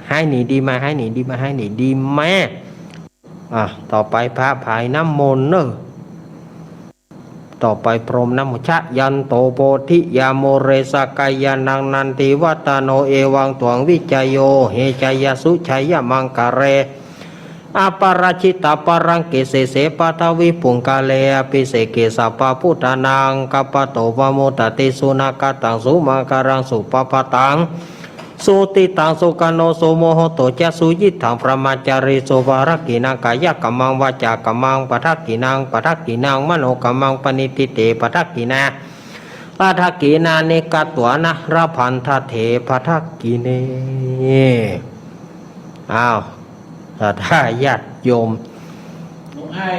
หายหนีดีมา หายหนีดีมา หายหนีดีมา อ่ะ ต่อไปพระผายน้ำมนต์เนอะ ต่อไปพรมน้ำมนต์ ชะยันโต โพธิยา มูเล สะกะยานัง นันทิวัฏฏะโน เอวังตวัง วิจโย เฮ ชะยะสุ ชะยะมังคะเล อปะราจิตะปะลังเก เสเส ปะทะวิปุงคะเล อะภิเสเก สัพพะพุทธานัง กัปปะโต ปะโมดะติ สุนะกะตัง สุมังคะลัง สุปะพะตัง สุติตัง สุขะโน สุมุโหโต จะ สุยิตถัง บรหมะจารีสุ ภะทักขิณัง กายะกัมมัง วาจากัมมัง ปะทักขิณัง ปะทักขิณัง มโนกัมมัง ปะณิฏฐิเต ปะทักขิณา ปะทักขิณานิ กัตวานะ ละพันทะเถ ปะทักขิเณ อ้าว ศรัทธาญาติโยม หลวงไอ้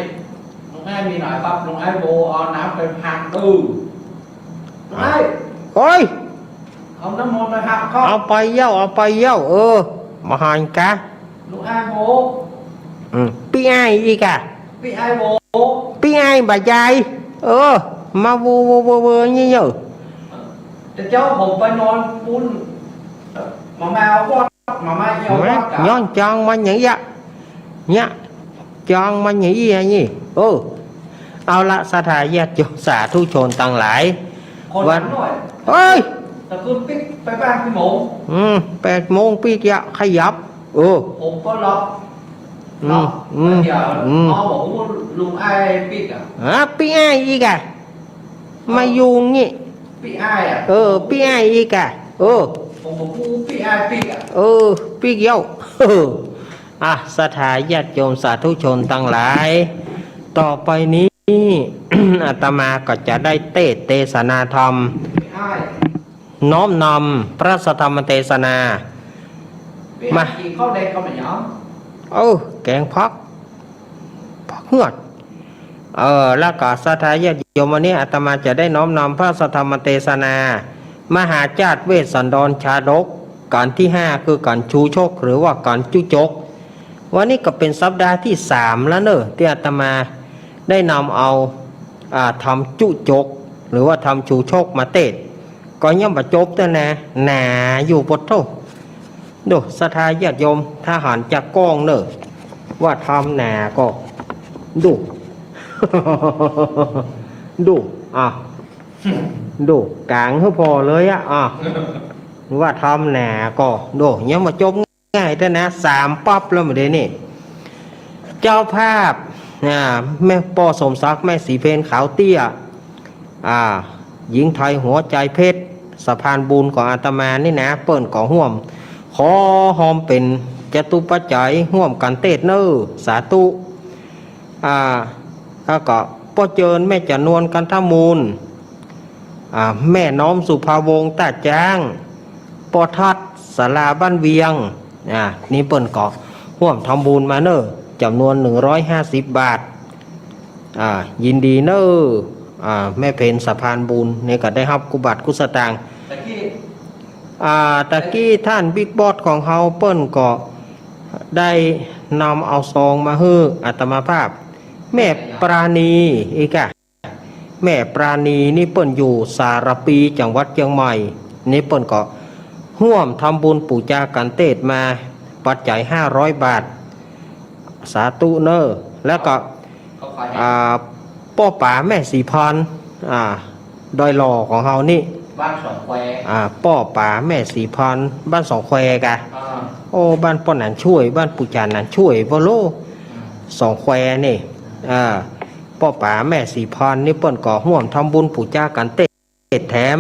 หลวง แม่มีหลายปับ ลุงไอ้โบเอาน้ำไปพรากดู ลุงไอ้ เฮ้ย เอาน้ำมนต์ไปพรากก็ เอาไปเย้า เอาไปเย้า เออ บ่หันกา ลุงไอ้โบ อืม ปี้อ้ายอีกอะ ปี้อ้ายโบ ปี้อ้ายบ่ใจ้ เออ มาโว โว โว โว อย่างนี้เย้า แต่เจ๊าผมไปนอนปู๊น มาม่าเอาวอด มาม่าเยี่ยววอดกา ย้อนจองมันอย่างเยี้ยะ เนี่ย จองมันอย่างอี้อย่างนี้ เออ เอาละ ศรัทธาญาติโยมสาธุชนตังหลาย ขอถามหน่อย วัน เฮ้ย ตะกึมปิดไปบ้านกี่โมง อืม แปดโมงปิดเยียะ ขยับ เออ ผมก็ล็อก อืม ล็อก อืม เดี๋ยว อืม เขาบอกว่าลุงไอ้ปิดอะ ฮะ ปี้อ้ายอีกอะ มาอยู่งี้ ปี้อ้ายอะ เออ ปี้อ้ายอีกอะ เออ ผมบอกว่าปี้อ้ายปิดอะ เออ ปิ๊กเย้า เออ อ่ะ ศรัทธาญาติโยมสาธุชนตังหลาย ต่อไปนี้ อาตมาก็จะได้เตสน์เตสนาธรรม ปี้อ้าย น้อมนำพระสัทธรรมเตสนา ปี้อ้าย มา กิ๋นข้าวแดงข้าวเหนียว เออ แกงผัก ผักเฮือด เออ แล้วก็ศรัทธาญาติโยม วันนี้อาตมาจะได้น้อมนำพระสัทธรรมเตสนา มหาจาติเวสสันดรชาดก กัณฑ์ที่ห้า คือกัณฑ์ชูชก หรือว่ากัณฑ์จุจก วันนี้ก็เป๋นสัปดาห์ที่สามแล้วเนอะ ตี้อาตมาได้นำเอา อ่า ธรรมจุจก หรือว่าธรรมชูชกมาเตสน์ ก็ยังบ่จบเตื้อนะ หนาอยู่ปะโธ่ ดู ศรัทธาญาติโยม ถ้าหันจากก้องเนอะ ว่าธรรมหนาก็ ดู ดู อ่ะ ดู ก๋างหื้อผ่อเลยอะ อ่ะ ว่าธรรมหนาก็ ดู ยังบ่จบง่ายเตื้อนะ สามปับแล้วเดี๋ยวนี้ เจ้าภาพ อ่า แม่ป้อสมศักดิ์ แม่ศรีเพญขาวเตี้ย อ่า หญิงไทยหัวใจเพชร สะพานบุญของอาตมานี่นะ เปิ้นก็ฮ่วม ขอฮอมเป๋นจตุปัจจัยฮ่วมกั๋นเตสน์เน่อ สาธุ อ่า แล้วก็ป้อเจิญ แม่จ๋านวล กันทมูล อ่า แม่น้อม สุภาวงศ์ ต้าจ๊าง ป้อทัด ศาลาบ้านเวียง อ่า นี่เปิ้นก็ฮ่วมทำบุญมาเน่อ จ๋ำนวนหนึ่งร้อยห้าสิบบาท อ่า ยินดีเน่อ อ่า แม่เพญสะพานบุญ นี่ก็ได้ฮับกู้บาทกู้สตางค์ ตะกี้ อ่า ตะกี้ต้านบิ๊กบอสของเฮาเปิ้นก็ได้นำเอาซองมาหื้ออาตมาภาพ แม่ปราณีอีกอะ แม่ปราณีนี่เปิ้นอยู่สารภี จังหวัดเจียงใหม่ นี่เปิ้นก็ฮ่วมทำบุญปู๋จากั๋นเตสน์มา ปัจจัยห้าร้อยบาท สาธุเน่อ แล้วก็ เขาขาย อ่า ป้อป๋าแม่ศรีพร อ่า ดอยหล่อของเฮานี่ บ้านสองแคว อ่า ป้อป๋าแม่ศรีพร บ้านสองแควกะ อ่า โอ้ บ้านป้อหนานช่วย บ้านปู่จ๋าหนานช่วยบ่โล อืม สองแควนี่ อ่า ป้อป๋าแม่ศรีพรนี่เปิ้นก็ฮ่วมทำบุญปู๋จากั๋นเตสน์แถม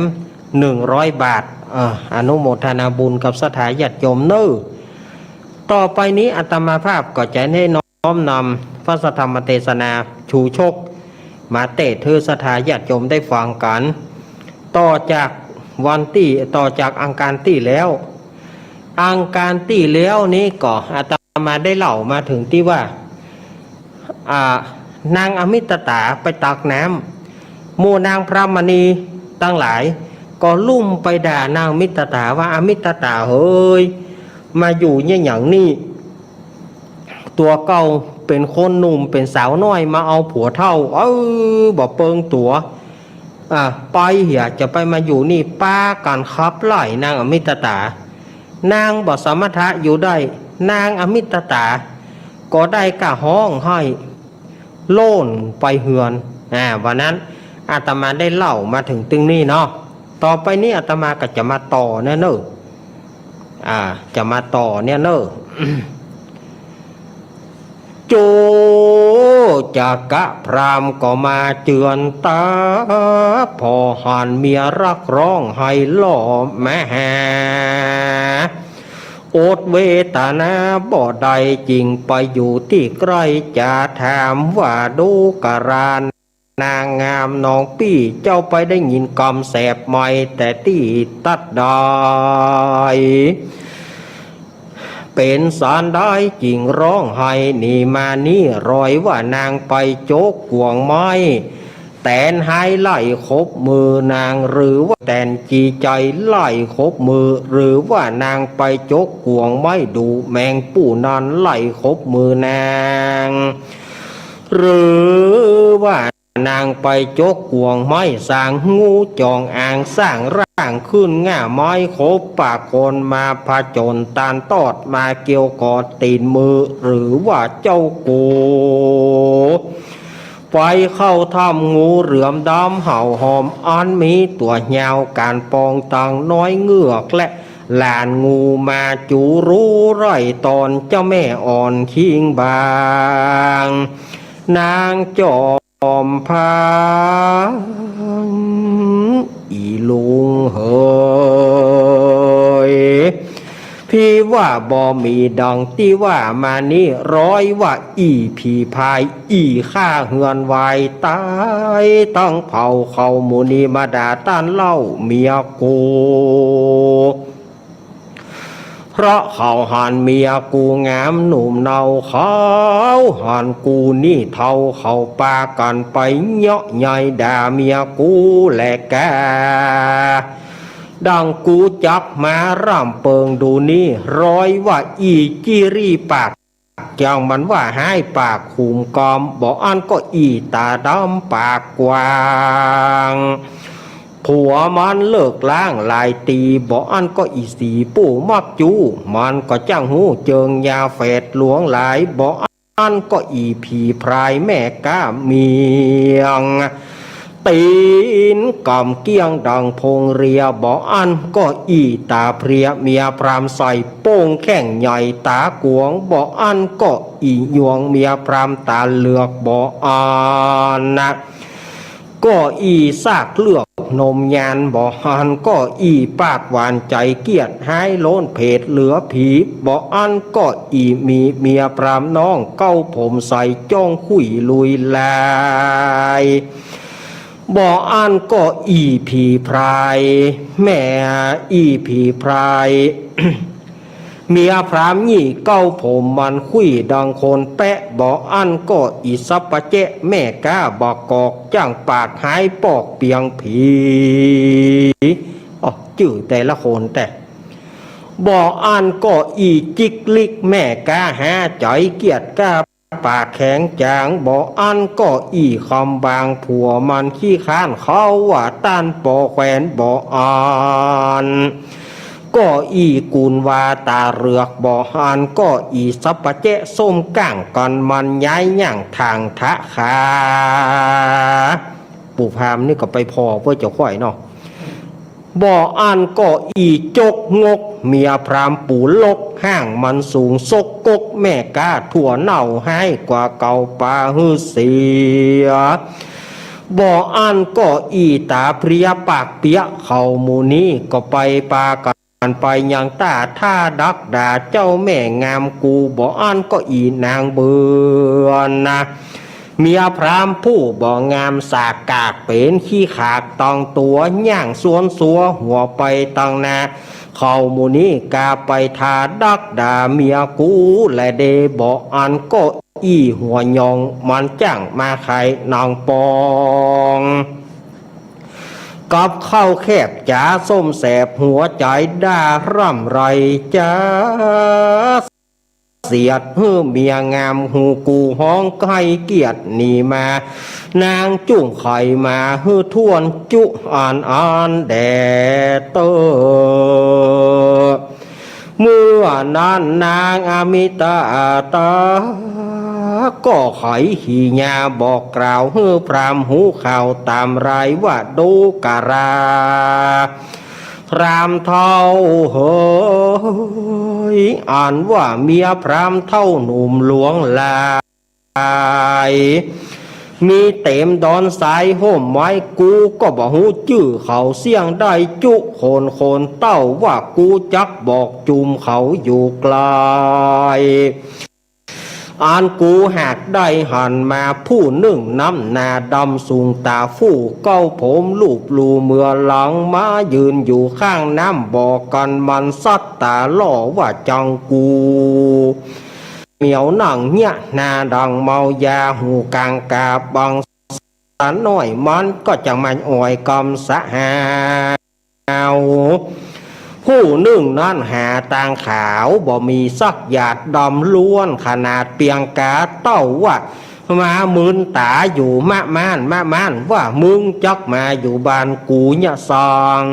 หนึ่งร้อยบาท เอ่อ อนุโมทนาบุญกับศรัทธาญาติโยมเน่อ ต่อไปนี้อาตมาภาพก็จะได้น้อมนำพระสัทธรรมเตสนาชูชก มาเตสน์หื้อศรัทธาญาติโยมได้ฟังกั๋น ต่อจากวันตี้ ต่อจากอังคารตี้แล้ว อังคารตี้แล้วนี้ก็อาตมาได้เล่ามาเถิงตี้ว่า อ่า นางอมิตตาไปตักน้ำ หมู่นางพรหมณีตังหลาย ก็ลุ่มไปด่านางอมิตตาว่า อมิตตาเหย มาอยู่เยียะหยังนี่ ตั๋วเก่าเป๋นคนหนุ่มเป๋นสาวน้อย มาเอาผัวเฒ่า เออ บ่เปิงตั๋ว อ่า ไปเหียจะไปมาอยู่นี่ ปากั๋นขับไล่นางอมิตตา นางบ่สามารถอยู่ได้ นางอมิตตาก็ได้ก้าฮ้องไห้โล่นไปเฮือน อ่า วันนั้นอาตมาได้เล่ามาเถิงตึงนี้เนาะ ต่อไปนี้อาตมาก็จะมาต่อเนี่ยเน่อ อ่า จะมาต่อเนี่ยเน่อ โจ จักกะพราหมณ์ก็มาเจือนตา ผ่อหันเมียรักร้องไห้หล่อมาหา อดเวทนาบ่ได้ จึงไปอยู่ตี้ใก้ จะถามว่าดูกราน นางงามน้องปี้ เจ้าไปได้ยินกำแสบไหม แต่ตี้ตัดใด เป๋นสันใดจึงฮ้องไห้หนีมานี้ รอยว่านางไปจกกวงไม้ แตนหายไล่ขบมือนาง หรือว่าแตนจีใจ๋ไล่ขบมือ หรือว่านางไปจกกวงไม้ดูแมงปู่นั้นไล่ขบมือนาง หรือว่านางไปจกกวงไม้สาง งูจ๋องอ่างสร้างร่างขึ้นง่าไม้ ขบปากคนมาผจญตานตอดมาเกี่ยวกอดตี๋นมือ หรือว่าเจ้ากูไปเข้าถ้ำงูเหลือมดำเห่าหอม อันมีตั๋วยาวก๋านปองตังน้อยเงือก และหลานงูมาจูรู้ไร่ตอน เจ้าแม่อ่อนคิงบาง นางจอมพัง อี่ลุงเหย พี่ว่าบ่มีดังตี้ว่ามานี้ รอยว่าอี่ผีพราย อี่ฆ่าเฮือนวายต๋ายตังเผ่า เขาหมู่นี้มาด่าต้านเล่าเมียกู เพราะเขาหันเมียกูงามหนุ่มเนา เขาหันกูนี่เฒ่า เขาปากั๋นไปเยาะเย้ยด่าเมียกูแลกา ดังกูจักมาร่ำเปิงดูนี้ รอยว่าอี่จี้รี่ปาก อย่างมันว่าฮ้ายปากขุมกอม บ่อั้นก็อี่ต๋าดำปากกว้าง ผัวมันเลิกล้างหลายตี๋ บ่อั้นก็อี่สีปู่มักจู้ มันก็จ้างฮู้เจิงยาแฝดหลวงหลาย บ่อั้นก็อี่ผีพรายแม่ก๊าเมียง ตี๋นกำเกี้ยงดังพงเรีย บ่อั้นก็อี่ต๋าเพรียเมียพรามใส่โป้งแข้งใหญ่ต๋ากวง บ่อั้นก็อี่ยวงเมียพรามต๋าเหลือก บ่อั้นนะ ก็อี่ซากเลือกนมยาน บ่อั้นก็อี่ปากหวานใจ๋เกลียดฮ้ายโล้นเผดเหลือผี บ่อั้นก็อี่มีเมียพรามน้องเก๊าผมใสจ้องคุยลุยลาย บ่อั้นก็อี่ผีพราย แม่อี่ผีพราย เมียพรามยี่เก๊าผมมันคุยดังคนแป๊ะ บ่อั้นก็อี่สัปปะแจ๊ะแม่ก๊าบักกอกจ้างปากฮ้ายปอกเปียงผี อ้อ จื้อแต่ละคนแต่ บ่อั้นก็อี่จิกลิกแม่ก๊าหาใจ๋เกลียดก๊า ปากแข็งจ๋าง บ่อั้นก็อี่คำบางผัวมันขี้ค้านเขาว่าต้านปอแขวน บ่อั้นก็อี่กุนวาต๋าเหลือก บ่อั้นก็อี่สัปปะแจ๊ะส้มก้างกั๋นมันย้ายย่างทางทะขา ปู่พราหมณ์นี่ก็ไปผ่อเปื้อเจ้าข้อยเนาะ บ่อั้นก็อี่จกงก เมียพรามปู่ลก ห้างมันสูงซกก๊ก แม่ก๊าถั่วเน่าฮ้ายกว่าเก่าปาหื้อเสีย บ่อั้นก็อี่ต๋าเพรียปากเปียะ เขาหมู่นี้ก็ไปปากั๋นไปยังต้าท่าดักด่าเจ้าแม่งามกู บ่อั้นก็อี่นางเบือนนะ เมียพรามผู้บ่งามสากกากเป๋นขี้ขากตองตั๋ว ย่างสวนสัวหัวไปตังนา เขาหมู่นี้กาไปทาดักด่าเมียกูแลเด บ่อั้นก็อี่หัวยองมันจ้างมาขายนางปอง กับข้าวแคบจ๋าส้มแสบหัวใจ๋ด่าร่ำไรจ๋า เสียดหื้อเมียงามหูกูฮ้องไข้เกียดหนีมา นางจุ่งไขมาหื้อถ้วนจุอ่านอ่านแด่เตอ เมื่อนั้นนางอมิตาตา ก็ไขขีญาบอกกล่าวหื้อพราหมณ์หูข่าวต๋ามรายว่าดูกรา พราหมณ์เฒ่าเหย อันว่าเมียพราหมณ์เฒ่าหนุ่มหลวงหลาย มีเต๋มดอนสายห่มไว้ กูก็บ่ฮู้จื้อเขาเสี้ยงได้จุคนคนเต้า ว่ากูจักบอกจุมเขาอยู่ไกล อันกูหากได้หันมาผู้นึ่งน้ำหน้าดำสูงต๋าฟู่ เก๊าผมลูบลู่เหมือหลัง มายืนอยู่ข้างน้ำบ่อ กันมันสัตว์ต๋าล่อว่าจังกู เหมียวหนังเยียะหน้าดังเมายา หูกางกาบัง สาน้อยมันก็จักมาอ่อยกำสะหาว ผู้นึ่งนั้นหาตางขาวบ่มีสักหยาด ดำล้วนขนาดเปียงกา เต้าว่ามามืนต๋าอยู่มะม่าน มะม่านว่ามึงจักมาอยู่บ้านกูเยียะสัง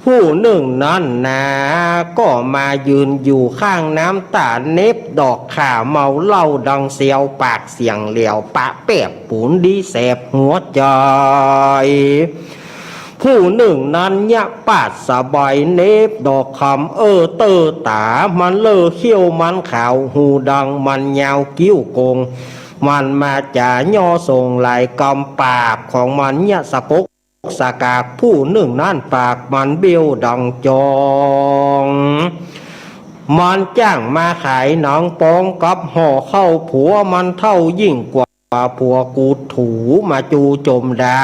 ผู้นึ่งนั้นนา ก็มายืนอยู่ข้างน้ำต๋า เหน็บดอกข่าเมาเหล้าดังเสียว ปากเสียงเหลวปะแปบปูนดีแสบหัวใจ๋ ผู้นึ่งนั้นเยียะปาดสะบาย เหน็บดอกคำเอ้อเต้อต๋า มันเล่อเขี้ยวมันขาว หูดังมันยาว คิ้วโก่งมันมาจ๋า ย่อส่งหลายกำ ปากของมันเยียะสะกก สะกาก ผู้นึ่งนั้นปากมันเบี้ยวดังจอง มันจ้างมาขายหนังปองกับห่อข้าว ผัวมันเฒ่ายิ่งกว่าผัวกู ถูมาจูจมดา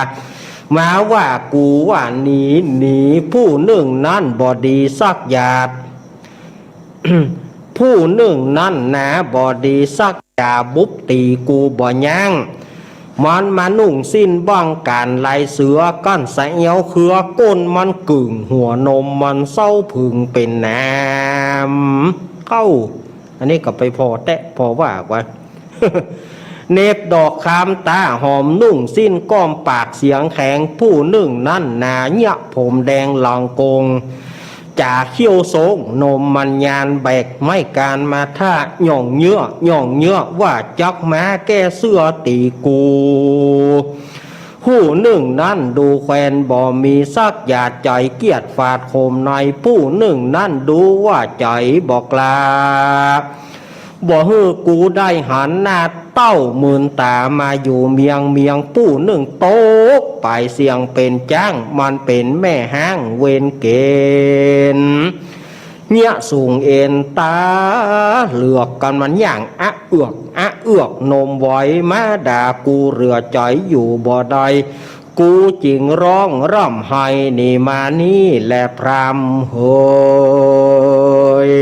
มาว่ากูว่าหนีหนี ผู้นึ่งนั้นบ่ดีสักหยาด ผู้นึ่งนั้นนาบ่ดีสักจ๋า บุบตี๋กูบ่ยั้ง มันมานุ่งสิ้นบ้องก๋านลายเสือ กั้นสะเอวเครือ ก้นมันกึ่งหัวนมมันเซ้าผึ่งเป๋นน้ำ เอ้า อันนี้ก็ไปผ่อแต๊ะผ่อว่ากั๋น เหน็บดอกคำต๋าหอม นุ่งสิ้นก้อม ปากเสียงแข็ง ผู้นึ่งนั้นนา เยียะผมแดงหลังโก่ง จ๋าเขี้ยวโซ้ง นมมันยาน แบกไม้กานมาท่า หย่องเยื้อ หย่องเยื้อ ว่าจักมาแก้เสื้อตี๋กู ผู้นึ่งนั้นดูแควนบ่มีสักหยาด ใจ๋เกียจฝาดโขมใน ผู้นึ่งนั้นดูว่าใจ๋บ่กล้า บ่หื้อกูได้หันหน้า เต้ามืนต๋ามาอยู่เมียงเมียง ผู้นึ่งตกไปเสี่ยงเป๋นจ๊าง มันเป๋นแม่ฮ้างเวรเก๋ณฑ์ เยียะสูงเอ็นต๋าเหลือก กันมันย่างอะเอือกอะเอือก นมไหวมาด่ากู เหลือใจ๋อยู่บ่ได้ กูจึงร้องร่ำไห้หนีมานี่แลพรามเหย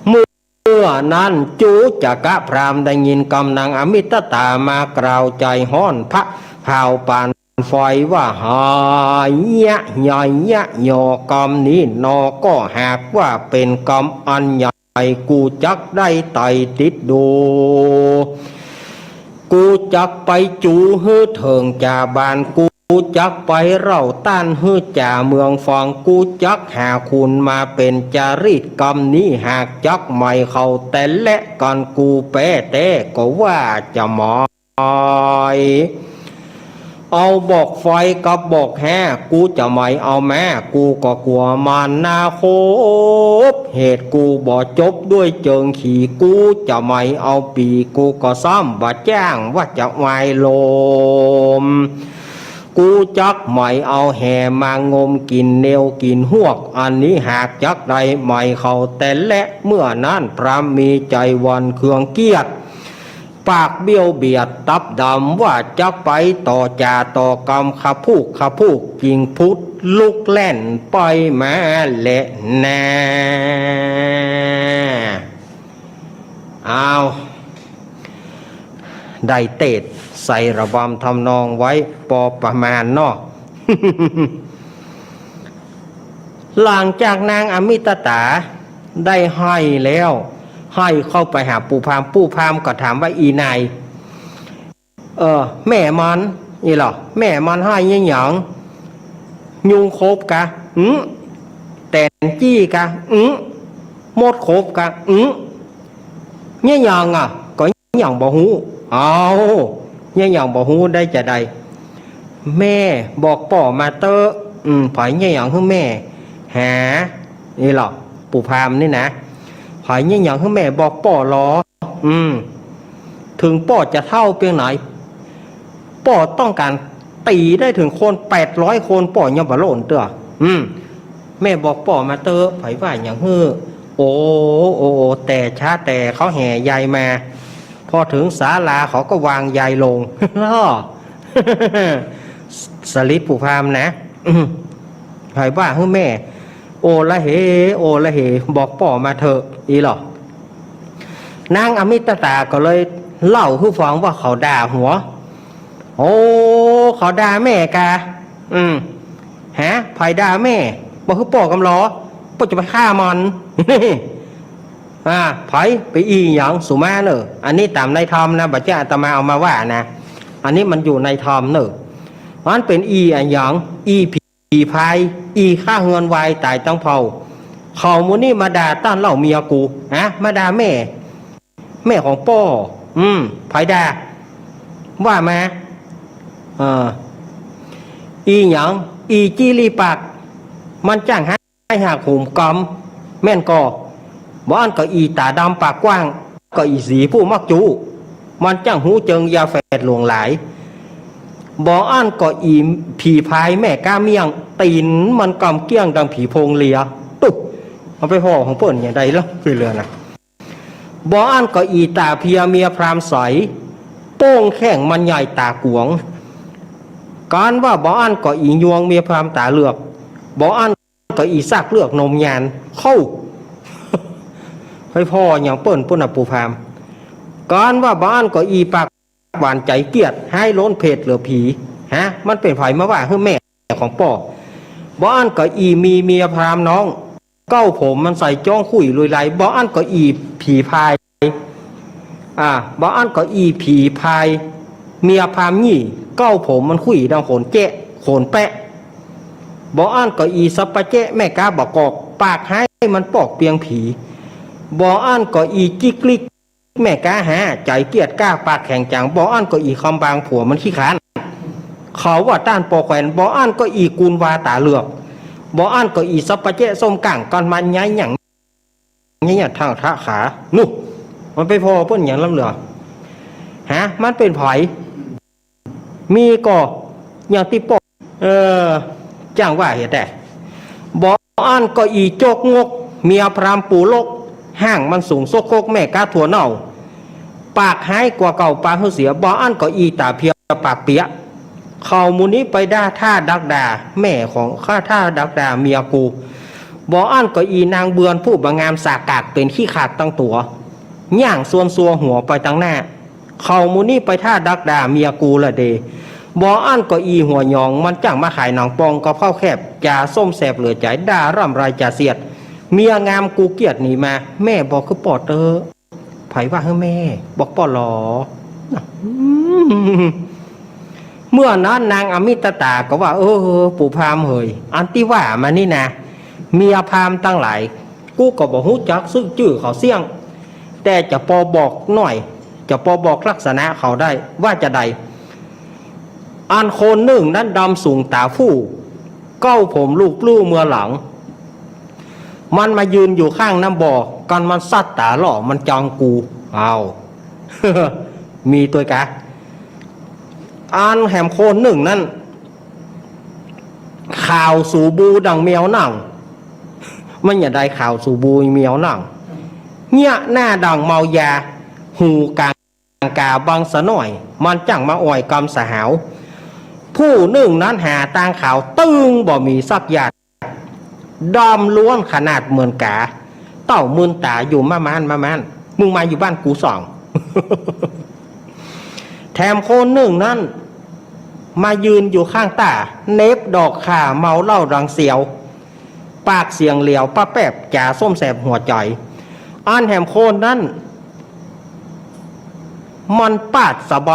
เมื่อนั้นจุจกะพรามได้ยินกำนางอมิตตามากล่าวใจ๋ฮ้อนพะพาวปานไฟว่า หายยะยายยะยอกำนี้นอ ก็หากว่าเป๋นกำอันใหญ่ กูจักได้ไต่ติดดู กูจักไปจู๋หื้อเถิงจ่าบ้าน กูจักไปเล่าต้านหื้อจ่าเมืองฟัง กูจักหาคุณมาเป๋นจารีต กำนี้หากจักไหมเข้าแต่และกั๋น กูแป๊แต๊ก็ว่าจะไหม เอาบอกไฟกับบอกแฮ้ กูจะไหมเอาแม้ กูก็กั๋วมานนาคบ เหตุกูบ่จบด้วยเจิงขี่ กูจะไหมเอาปี๋ กูก็ซ้ำบ่จ้างว่าจะวายลม กูจักไหมเอาแหมางมกิ๋นเนวกิ๋นฮวก อันนี้หากจักได้ไหมเข้าแต่และ เมื่อนั้นพรามมีใจ๋หวั่นเคืองเกียจ ปากเบี้ยวเบียดตับดำ ว่าจักไปต่อจ่าต่อกำ ขะพูกขะพูกจิ่งพุดลุกแล่นไปมาแลนา อ้าว ได้เตสน์ใส่ระบำทำนองไว้ปอประมาณเนาะ หลังจากนางอมิตตาได้ไห้แล้ว ไห้เข้าไปหาปู่พราหมณ์ ปู่พราหมณ์ก็ถามว่า อี่นาย เออ แม่มัน อี่หละ แม่มันไห้เยียะหยัง ยุงขบกา อืม แตนจี้กา อืม มดขบกา อืม เยียะหยังอะ ก็เยียะหยังบ่ฮู้ เอา เยียะหยังบ่ฮู้ได้จาใด แม่บอกป้อมาเต๊อะ อืม ใผเยียะหยังหื้อแม่ หา อี่หละ ปู่พราหมณ์นี่นะ ใผเยียะหยังหื้อแม่บอกป้อลอ อืม เถิงป้อจะเฒ่าเปียงไหน ป้อต้องก๋านตี๋ได้เถิงคนแปดร้อยคน ป้อยังบ่โล่นเตื้อ อืม แม่บอกป้อมาเต๊อะ ใผว่าหยังหื้อ โอ้ โอ้ โอ้ แต่ช้าแต่เขาแห่ยัยมา พอเถิงศาลาเขาก็วางยัยลง สลิดปู่พราหมณ์นะ ใผว่าหื้อแม่ โอละเห โอละเห บอกป้อมาเถอะ อี้หล่อ นางอมิตตาก็เลยเล่าหื้อฟังว่าเขาด่าหัว โอ้ เขาด่าแม่กา อืม ฮะ ใผด่าแม่ บ่หื้อป้อกำลอ ป้อจะไปฆ่ามัน อ่า ใผไปอี้หยัง สุมาเน่อ อันนี้ต๋ามในธรรมนะ บ่ใจ้อาตมาเอามาว่านะ อันนี้มันอยู่ในธรรมเน่อ มันเป๋นอี้อะหยัง อี้ผี ผีพาย อี้ฆ่าเฮือนวายต๋ายตังเผ่า เขาหมู่นี้มาด่าต้านเล่าเมียกู ฮะ มาด่าแม่ แม่ของป้อ อืม ใผด่า ว่ามา เออ อี้หยัง อี้จี้ลี่ปาก มันจ้างหา ไอ้หักโหมกำ แม่นก่อ บ่อั้นก็อีต๋าดำปากกว้าง ก็อีสีผู้มักจู้ มันจ้างฮู้เจิงยาแฝดหลวงหลาย บ่อั้นก็อีผีพายแม่ก๊าเมี่ยง ตี๋นมันกำเกี้ยงดังผีโพงเลีย ตุ๊บ เอาไปผ่อของเปิ้นอย่างใดล่ะ ไปเลือนะ บ่อั้นก็อีต๋าเพียเมียพราหมณ์ใส โป้งแข้งมันใหญ่ต๋ากวง กาลว่าบ่อั้นก็อียวงเมียพราหมณ์ต๋าเหลือก บ่อั้น ก็อีซากเลือกนมยาน เข้า ไปผ่ออย่างเปิ้นปุ้นน่ะปู่พราหมณ์ กาลว่าบ่อั้นก็อีปากหวานใจ๋เกียจ ฮ้ายล้นเพศเหลือผี ฮะ มันเป๋นใผมาว่าหื้อแม่ของป้อ บ่อั้นก็อีมีเมียพราหมณ์น้อง เก๊าผมมันใส่จ๊องคุยลุยไล บ่อั้นก็อีผีพาย อ่า บ่อั้นก็อีผีพาย เมียพราหมณ์หยี่ เก๊าผมมันคุยดังโขนแจ๊ะ โขนแป๊ะ บ่อั้นก็อีสัปปะแจ๊ะแม่ก๊าบ่ากอก ปากฮ้ายมันปอกเปียงผี บ่อั้นก็อีจิ๊กลิกแม่ก๊าหา ใจ๋เกียจก๊าปากแข็งจัง บ่อั้นก็อีคำบางผัวมันขี้คร้าน เขาว่าต้านปอแขวน บ่อั้นก็อีกุลวาต๋าเหลือก บ่อั้นก็อีสัปปะแจ๊ะส้มก่าง ก้อนมันย้ายหยัง เนี่ย ทางทะขา นู่น มันไปผ่อเปิ้นอย่างล้ำเหลือ ฮะ มันเป๋นใผ มีก่อ อย่างตี้ป้อ เออ จ้างว่าเหตุใด บ่อั้นก็อีจกงก เมียพราหมณ์ปู่ลก ห้างมันสูงซกคกแม่ก๊าถั่วเน่า ปากฮ้ายกว่าเก่าปากหื้อเสีย บ่อั้นก็อีต๋าเพียปากเปียะ เขาหมู่นี้ไปด่าท่าดักด่าแม่ของข้า ท่าดักด่าเมียกู บ่อั้นก็อีนางเบือนผู้บ่งามสากกากเป๋นขี้ขลาดตังตั๋ว ย่างซวนซัวหัวไปตังหน้า เขาหมู่นี้ไปท่าดักด่าเมียกูละเด บ่อั้นก็อีหัวหยอง มันจ้างมาขายหนังปองกับข้าวแคบ จ๋าส้มแสบเหลือใจ๋ ด่าร่ำไรจ๋าเสียด เมียงามกูเกียจหนีมา แม่บอกคือป้อเต๊อะ ใผว่าหื้อแม่ บอกป้อหลอ อืม เมื่อนั้นนางอมิตตาก็ว่า เออ ปู่พราหมณ์เหย อันตี้ว่ามานี่นะ เมียพราหมณ์ตังหลาย กูก็บ่ฮู้จักซื่อจื้อเขาเสี้ยง แต่จะปอบอกหน่อย จะปอบอกลักษณะเขาได้ ว่าจาใด อันคนนึ่งนั้นดำสูงต๋าฟู่ เก๊าผมลูบลู่เมือหลัง มันมายืนอยู่ข้างน้ำบ่อ กันมันสัดต๋าหล่อ มันจองกู อ้าว มีตวยกา อันแหมคนนึ่งนั้น ขาวสูบูดั่งแมวหนัง มันจะใดขาวสูบูแมวหนัง เยียะหน้าดั่งเมายา หูกางกาบังสะหน้อย มันจ้างมาอ่อยกำสหาว ผู้นึ่งนั้นหาตางขาวตึงบ่มีสักหยาด ดำล้วนขนาดเหมือนก๋า เต้ามืนต๋าอยู่มาม้านมาม้าน มึงมาอยู่บ้านกูส่อง แถมคนนึ่งนั้น มายืนอยู่ข้างต้า เหน็บดอกข่าเมาเหล้าดังเสียว ปากเสียงเหลียวปะแป๊บ จ๋าส้มแสบหัวใจ๋ อันแหมคนนั้น มันปาดสะใบ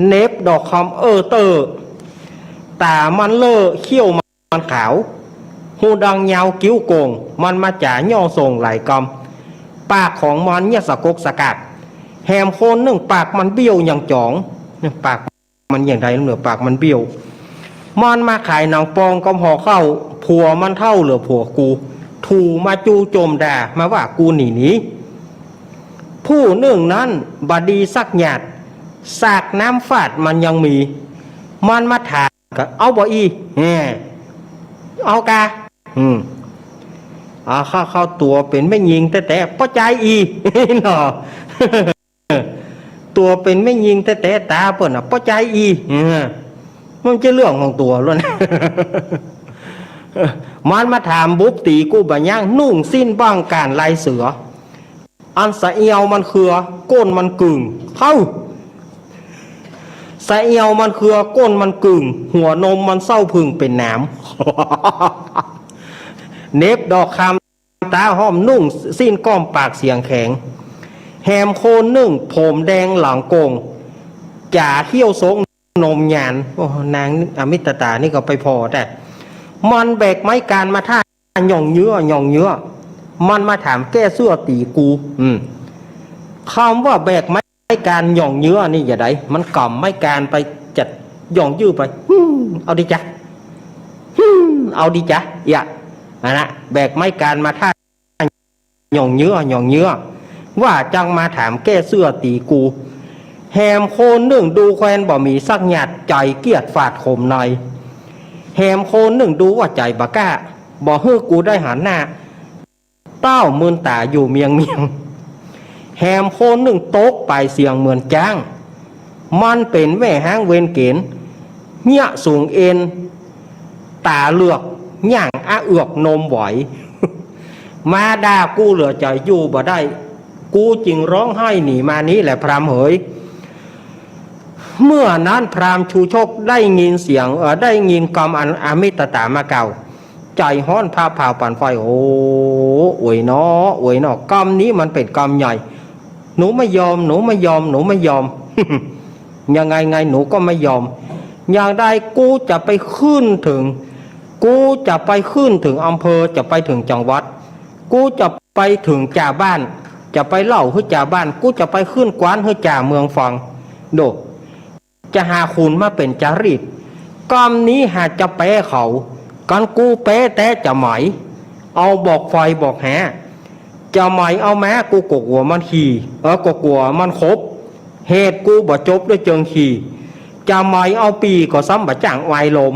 เหน็บดอกคำเออเตอ ต๋ามันเล่อ เขี้ยวมันขาว หูดังยาว คิ้วโก่ง มันมาจ๋าย่อส่งหลายกำ ปากของมันเยียะสะกกสะกาก แหมคนนึ่งปากมันเบี้ยวอย่างจ๋อง ปากมันอย่างใดเหลือปากมันเบี้ยว มันมาขายหนังปองกับห่อข้าว ผัวมันเฒ่าเหลือผัวกู ถูมาจู้โจมด่า มาว่ากูหนีหนี ผู้นึ่งนั้นบ่ดีสักหยาด สากน้ำฝาดมันยังมี มันมาถาม ก็เอาบ่อี้ แหม เอากา อืม อ่า ข้า ข้าตั๋วเป๋นแม่ญิงแต๊ๆ ป้อจายอี่ เนาะ ตั๋วเป๋นแม่ญิงแต๊ๆ ต๋าเปิ้นน่ะ ป้อจายอี่ เออ มันจะเรื่องของตั๋วล้วน มันมาถามบุบตี๋กูบ่ายัง นุ่งสิ้นบ้างก๋านลายเสือ อันสะเอียวมันเคือ ก้นมันกึ่ง เฮ้า สะเอียวมันเคือ ก้นมันกึ่ง หัวนมมันเศร้าผึ่งเป๋นหนาม เหน็บดอกคำต๋าห้อม นุ่งสิ้นก้อมปากเสียงแข็ง แหมคนนึ่งผมแดงหลังโก่ง จ๋าเขี้ยวซกนมหยาน โอ้ นางอมิตตานี่ก็ไปผ่อแต๊ มันแบกไม้กานมาท่า หย่องเยื้อ หย่องเยื้อ มันมาถามแก้เสื้อตี๋กู อืม กำว่าแบกไม้กานหย่องเยื้อนี่จะใด มันก๋ำไม้กานไปจะหย่องเยื้อไป อืม เอาดีจ๊ะ อืม เอาดีจ๊ะ เอี้ย อันน่ะ แบกไม้กานมาท่า หย่องเยื้อ หย่องเยื้อ ว่าจักมาถามแก้เสื้อตี๋กู แหมคนนึ่งดูแควนบ่มีสักหยาด ใจ๋เกียจฝาดขมใน แหมคนนึ่งดูว่าใจ๋บ่กล้า บ่หื้อกูได้หันหน้า เต้ามืนต๋าอยู่เมียงเมียง แหมคนนึ่งตกไปเสียงเหมือนจ๊าง มันเป๋นแม่ฮ้างเวรเก๋ณฑ์ เยียะสูงเอ็น ต๋าเหลือก ย่างอะเอือกนมไหว มาด่ากูเหลือใจ๋อยู่บ่ได้ กูจึงฮ้องไห้หนีมานี้แหละพราหมณ์เหย เมื่อนั้นพราหมณ์ชูชกได้ยินเสียง เอ่อ ได้ยินกำอันอมิตตามากล่าว ใจ๋ฮ้อนผาเผาปานไฟ โอ้ อวยน้อ อวยน้อ กำนี้มันเป๋นกำใหญ่ หนูไม่ยอม หนูไม่ยอม หนูไม่ยอม ยังไงไงหนูก็ไม่ยอม อย่างใดกูจะไปขึ้นเถิง กูจะไปขึ้นเถิงอำเภอ จะไปเถิงจังหวัด กูจะไปเถิงจ่าบ้าน จะไปเล่าหื้อจ่าบ้าน กูจะไปขึ้นกว้านหื้อจ่าเมืองฟัง โด จะหาขุนมาเป๋นจารีต กำนี้หากจะแป๊เขา กั๋นกูแป๊แต๊จะไหม เอาบอกไฟบอกแห จะไหมเอามา กูก็กั๋วมันขี่ เออ ก็กั๋วมันขบ เหตุกูบ่จบด้วยเจิงขี่ จะไหมเอาปี่ก็ซ้ำบ่จ้างวายลม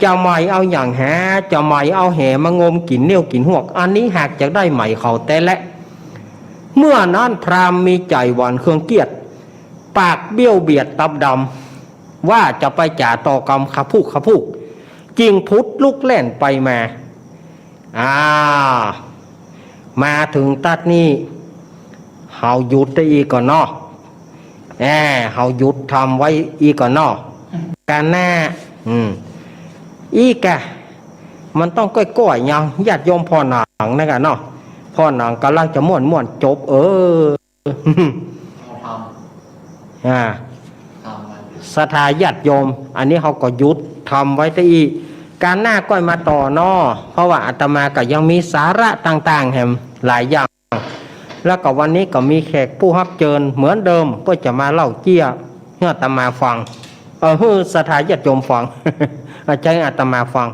จะไหมเอาหยังหา จะไหมเอาแหมางมกิ๋นเนี้ยวกิ๋นฮวก อันนี้หากจะได้ไหมเขาแต๊แล เมื่อนั้นพราหมณ์มีใจ๋หวานเคืองเกียจ ปากเบี้ยวเบียดตับดำ ว่าจะไปจ๋าต่อกำขะพุกขะพุก จึงผุดลุกแล่นไปมา อ่า มาเถิงตั๊ดนี้ เฮาหยุดได้อี้ก่อนเนาะ แหม เฮาหยุดทำไว้อี้ก่อนเนาะ ก๋านหน้า อืม อี้กะ มันต้องก้อยๆ เนาะ ญาติโยมผ่อหนังนะกะเนาะ ผ่อหนังก่ำลังจะม่วนๆ จบ เออ เอาทำ อ่า ทำมัน ศรัทธาญาติโยม อันนี้เฮาก็หยุดทำไว้แต๊อี้ ก๋านหน้าก้อยมาต่อเนาะ เพราะว่าอาตมาก็ยังมีสาระต่างๆ แหมหลายอย่าง แล้วก็วันนี้ก็มีแขกผู้ฮับเจิญเหมือนเดิม เปื้อจะมาเล่าเจี้ยหื้ออาตมาฟัง เออ หื้อศรัทธาญาติโยมฟัง อาจารย์อาตมาฟัง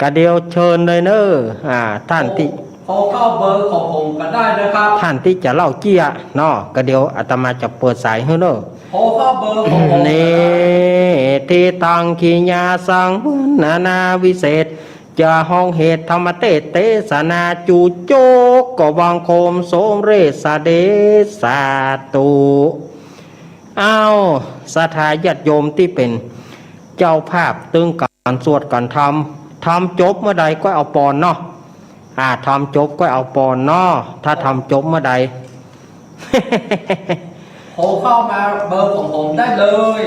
กะเดียวเจิญเลยเน่อ อ่า ต้านตี้ โทร โทรเข้าเบอร์ของผมก็ได้นะครับ ต้านตี้จะเล่าเจี้ยเนาะ กะเดียวอาตมาจะเปิดสายหื้อเน่อ โทรเข้าเบอร์ของผมก็ได้ เน ทิตัง ขีญาสัง วรรณนาวิเศษ จะฮ้องเหตุธรรมเตสน์เตสนา จูจกก็บังคมสมเร็จสะเดชสาธุ อ้าว ศรัทธาญาติโยมตี้เป๋นเจ้าภาพตึงก๋านสวดก๋านธรรม ธรรมจบเมื่อใดก้อยเอาปอนเนาะ อ่า ธรรมจบก้อยเอาปอนเนาะ ถ้าธรรมจบเมื่อใด โทรเข้ามาเบอร์ของผมได้เลย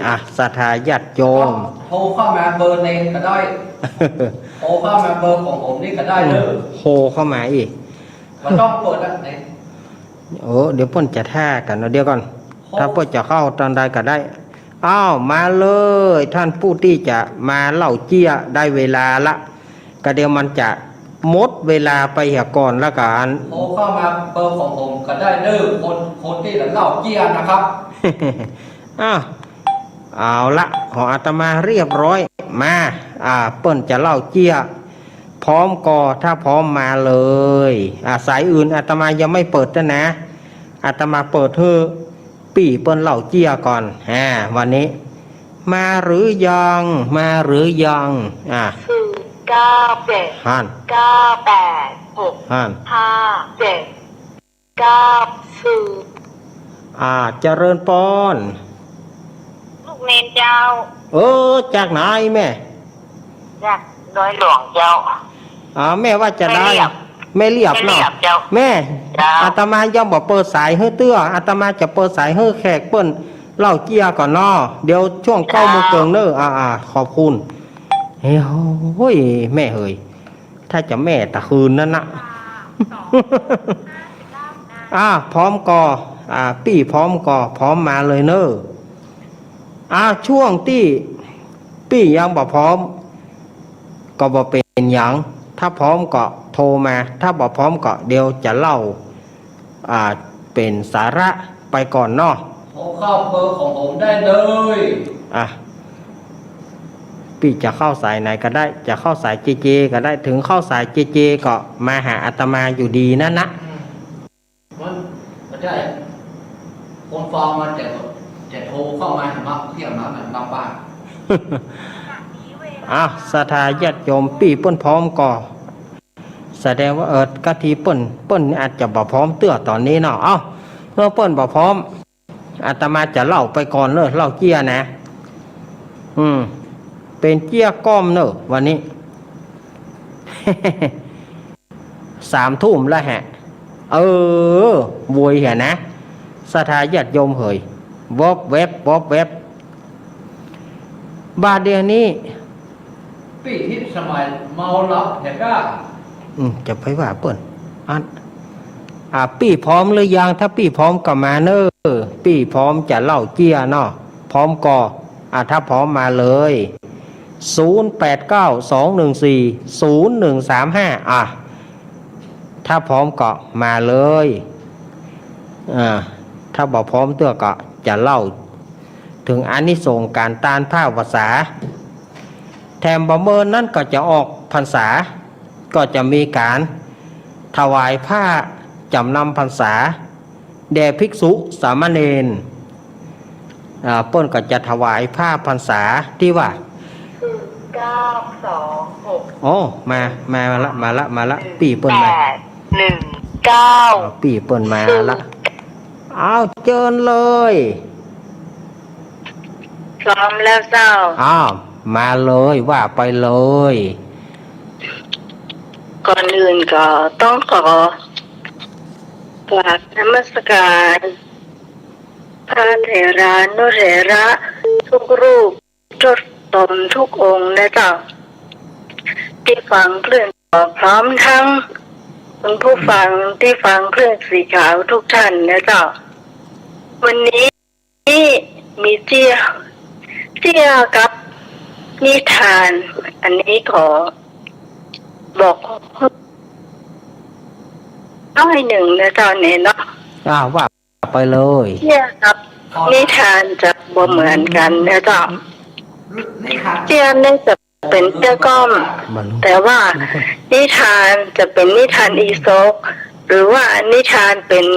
อ่ะ ศรัทธาญาติโยม โทรเข้ามาเบอร์เนนก็ได้ โทรเข้ามาเบอร์ของผมนี่ก็ได้เด้อ โทรเข้ามาอี้ บ่ต้องเปิดนะเนน โอ้ เดี๋ยวเปิ้นจะถ้ากั๋นเนาะ เดี๋ยวก่อน โทร ถ้าเปิ้นจะเข้าต๋อนใดก็ได้ อ้าว มาเลย ต้านผู้ตี้จะมาเล่าเจี้ย ได้เวลาละ กะเดี๋ยวมันจะหมดเวลาไปเหียก่อนละกั๋น โทรเข้ามาเบอร์ของผมก็ได้เด้อ คน คนตี้จะเล่าเจี้ยนะครับ อ้าว เอาละ ของอาตมาเรียบร้อย มา อ่า เปิ้นจะเล่าเจี้ย พร้อมก่อ ถ้าพร้อมมาเลย อ่า สายอื่นอาตมายังไม่เปิดนะ อาตมาเปิดหื้อปี้เปิ้นเล่าเจี้ยก่อน อ่า วันนี้ มาหรือยัง มาหรือยัง อ่า ศูนย์เก้าเจ็ด หั้น เก้าแปด หก ห้า เจ็ด เก้า ศูนย์ อ่า เจริญปอน ลูกเณรเจ้า เออ จากไหนแม่ จากดอยหลวงเจ้า อ่า แม่ว่าจะได้ แม่เรียบ แม่เรียบเนาะ แม่เรียบเจ้า แม่ เจ้า อาตมายังบ่เปิดสายหื้อเตื้อ อาตมาจะเปิดสายหื้อแขกเปิ้นเล่าเจี้ยก่อนเนาะ เดี๋ยวช่วง เก้า เก้าโมงเกิ่งเน้อ อ่า อ่า ขอบคุณ เฮ้ย โอ้ย แม่เหย ถ้าจะแม่ตะคืนนั้นนะ อ่า พร้อมก่อ อ่า ปี้พร้อมก่อ พร้อมมาเลยเน้อ อ่า ช่วงตี้ปี้ยังบ่พร้อม ก็บ่เป๋นหยัง ถ้าพร้อมก็โทรมา ถ้าบ่พร้อมก็เดี๋ยวจะเล่า อ่า เป๋นสาระไปก่อนเนาะ โทรเข้าเบอร์ของผมได้เลย อ่ะ ปี้จะเข้าสายไหนก็ได้ จะเข้าสายเจเจก็ได้ ถึงเข้าสายเจเจก็มาหาอาตมาอยู่ดีนั่นนะ อืม มันบ่ได้ คนฟังมันจะ จะโทรเข้ามาหามักเที่ยงมามันบางบ้าน อ้าว ศรัทธาญาติโยม ปี้เปิ้นพร้อมก่อ แสดงว่า เออ กะทีเปิ้น เปิ้นอาจจะบ่พร้อมเตื้อต๋อนนี้เนาะ เอ้า เมื่อเปิ้นบ่พร้อม อาตมาจะเล่าไปก่อนเน้อ เล่าเจี้ยนะ อืม เป๋นเจี้ยก้อมเน้อ วันนี้ สามทุ่มแล้วแหะ เออ โวยแหะนะ ศรัทธาญาติโยมเหย วอบแวบ วอบแวบ บาดเดี๋ยวนี้ ปี้ฮิตสมัยเมาเหล้าแถวด้าน อืม จะไปว่าเปิ้น อัน อ่า ปี้พร้อมหรือยัง ถ้าปี้พร้อมก็มาเน้อ ปี้พร้อมจะเล่าเจี้ยเนาะ พร้อมก่อ อ่า ถ้าพร้อมมาเลย ศูนย์แปดเก้า สองหนึ่งสี่ ศูนย์หนึ่งสามห้า อ่ะ ถ้าพร้อมก็มาเลย อ่า ถ้าบ่พร้อมเตื้อก็จะเล่า เถิงอานิสงส์ก๋านตานผ้าพรรษา แถมบ่เมินนั้นก็จะออกพรรษา ก็จะมีก๋านถวายผ้าจ๋ำนำพรรษา แด่ภิกษุสามเณร อ่า เปิ้นก็จะถวายผ้าพรรษาตี้ว่า เก้าสองหก โอ้ มา มาละ มาละ มาละ ปี้เปิ้นมา แปดหนึ่งเก้า อ้าว ปี้เปิ้นมาละ ศูนย์ อ้าว เจิญเลย พร้อมแล้วเจ้า อ้าว มาเลย ว่าไปเลย ก่อนอื่นก็ต้องขอกราบนมัสการพระเถรานุเถระทุกรูป ทุกตนทุกองค์นะเจ้า ตี้ฟังคลื่น พร้อมทั้งคุณผู้ฟังตี้ฟังคลื่นสีขาวทุกท่านนะเจ้า วันนี้มีเจี้ย เจี้ยกับนิทาน อันนี้ขอบอกน้อยหนึ่งนะเจ้าเนยเนาะ อ่า ว่าไปเลย เจี้ยกับนิทานจะบ่เหมือนกั๋นนะเจ้า เจี้ยนี่จะเป๋นเจี้ยก้อม แต่ว่านิทานจะเป๋นนิทานอีสป หรือว่านิทานเป๋น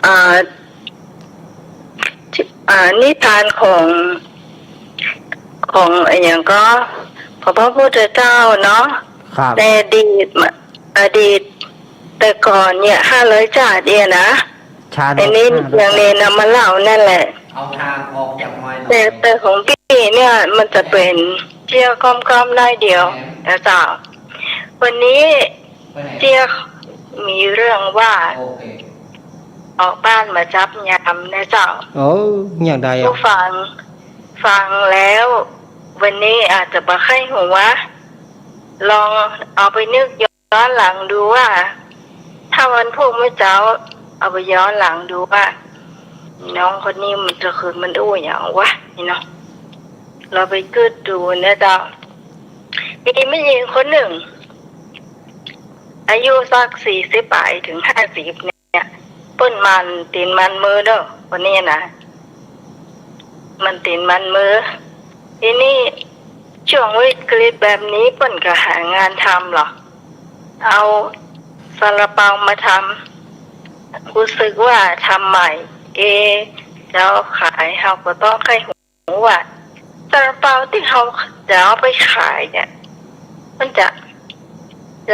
อ่า อ่า นิทานของ ของอะหยังก็ ของพระพุทธเจ้าเนาะ ครับ ในอดีต อดีตแต่ก่อนเนี่ย ห้าร้อยจ้าดเนี่ยนะ ชาดก อันนี้ ห้าร้อย อย่างเนยนำมาเล่านั่นแหละ เอาทางออกจากไมค์หน่อย แต่ แต่ของปี้เนี่ยมันจะเป๋นเจี้ยก้อมๆ น้อยเดียวนะเจ้า วันนี้เจี้ยมีเรื่องว่า โอเค ออกบ้านมาจับยามนะเจ้า โอ้ อย่างใดอะ ผู้ฟัง ฟังแล้ว วันนี้อาจจะบ่ใค่หัว ลองเอาไปนึกย้อนหลังดูว่า ถ้าวันพูกเมื่อเจ๊า เอาไปย้อนหลังดูว่า น้องคนนี้มันจะคืนมันอู้หยังวะ นี่เนาะ ลองไปกึ๊ดดูนะเจ้า มีแม่ญิงคนนึ่ง อายุสักสี่สิบป๋ายเถิงห้าสิบเนี่ย เปิ้นหมั่นตี๋นหมั่นมือเนาะ คนนี้นะ หมั่นตี๋นหมั่นมือ ทีนี้ช่วงวิกฤตแบบนี้เปิ้นก็หางานทำลอ เอาซาลาเปามาทำ ฮู้สึกว่าทำใหม่ เอ๊ะ จะเอาขาย เฮาก็ต้องใค่ ว่าซาลาเปาตี้เฮาจะเอาไปขายเนี่ย มันจะ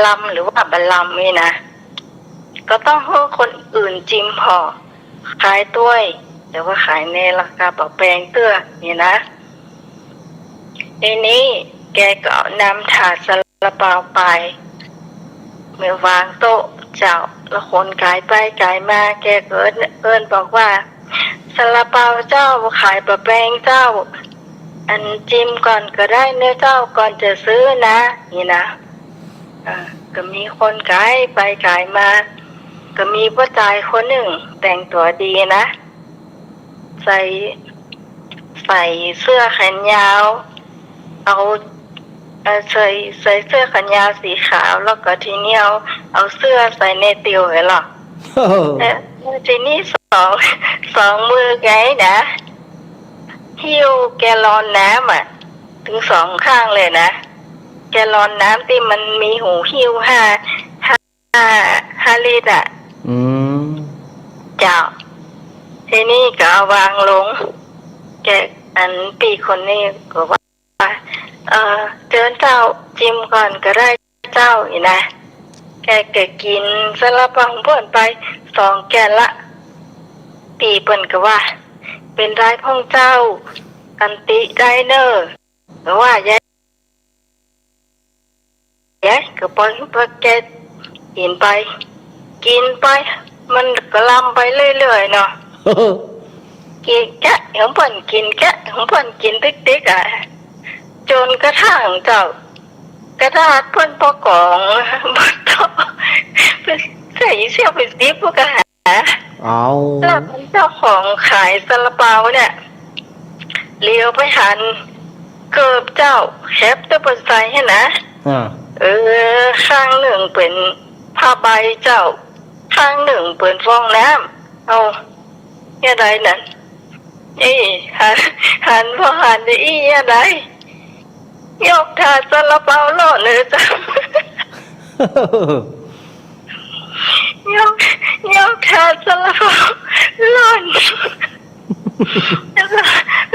ลำหรือว่าบ่ลำนี่นะ ก็ต้องหื้อคนอื่นจิมผ่อ ขายตวย แต่ว่าขายในราคาบ่แปงเตื้อนี่นะ ทีนี้แกก็เอานำถาดซาลาเปาไป มาวางโต๊ะเจ้า แล้วคนก๋ายไปก๋ายมา แกก็เอิ้น เอิ้นบอกว่า ซาลาเปาเจ้า ขายบ่แปงเจ้า อันจิมก่อนก็ได้เนาะเจ้า ก่อนจะซื้อนะ นี่นะ อ่า ก็มีคนก๋ายไปก๋ายมา ก็มีป้อจายคนนึ่งแต่งตั๋วดีนะ ใส่ ใส่เสื้อแขนยาว เอา เอ่อ ใส่ ใส่เสื้อแขนยาวสีขาว แล้วก็ทีนี้เอา เอาเสื้อใส่ในติ่วไว้หรอ โอ้โห แล้ว แล้วทีนี้สอง สองมือไงนะ หิ้วแกลลอนน้ำอะ ตึงสองข้างเลยนะ แกลลอนน้ำตี้มันมีหูหิ้วห้า ห้า ห้าลิตรอะ อืม เจ้า ทีนี้ก็เอาวางลง แก อันปี้คนนี้ก็ว่า เอ่อ เจิญเจ้า จิมก่อนก็ได้เจ้า นี่นะ แกก็กิ๋นซาลาเปาของเปิ้นไปสองแก่นละ ปี้เปิ้นก็ว่า เป๋นไรพ่องเจ้า ตันติได้เน่อ ก็ว่า ยาย ยายก็ปล่อยหื้อป้อแกกิ๋นไป กิ๋นไป มันก็ลำไปเรื่อยๆ เนาะ กิ๋นแกะของเปิ้น กิ๋นแกะของเปิ้น กิ๋นติ๊กๆ อะ จ๋นกระทั่งเจ้า กระดาษเปิ้นปอกอง บ่ต้อง เปิ้นใส่เสี้ยวไปซิบ พวกกะหา เอา แล้วเปิ้นเจ้าของขายซาลาเปาเนี่ย เหลียวไปหันเกิบเจ้า แคปตี้เปิ้นใส่หั้นนะ อ่า เออ ข้างนึ่งเป๋นผ้าใบเจ้า ข้างนึ่งเป๋นฟองน้ำ เอา ยะใดนั้น อี้ หัน หัน บ่หัน อี้ ยะใด ยกถาดซาลาเปาล่อนเน่อเจ้า ยก ยกถาดซาลาเปาล่อน แล้วก็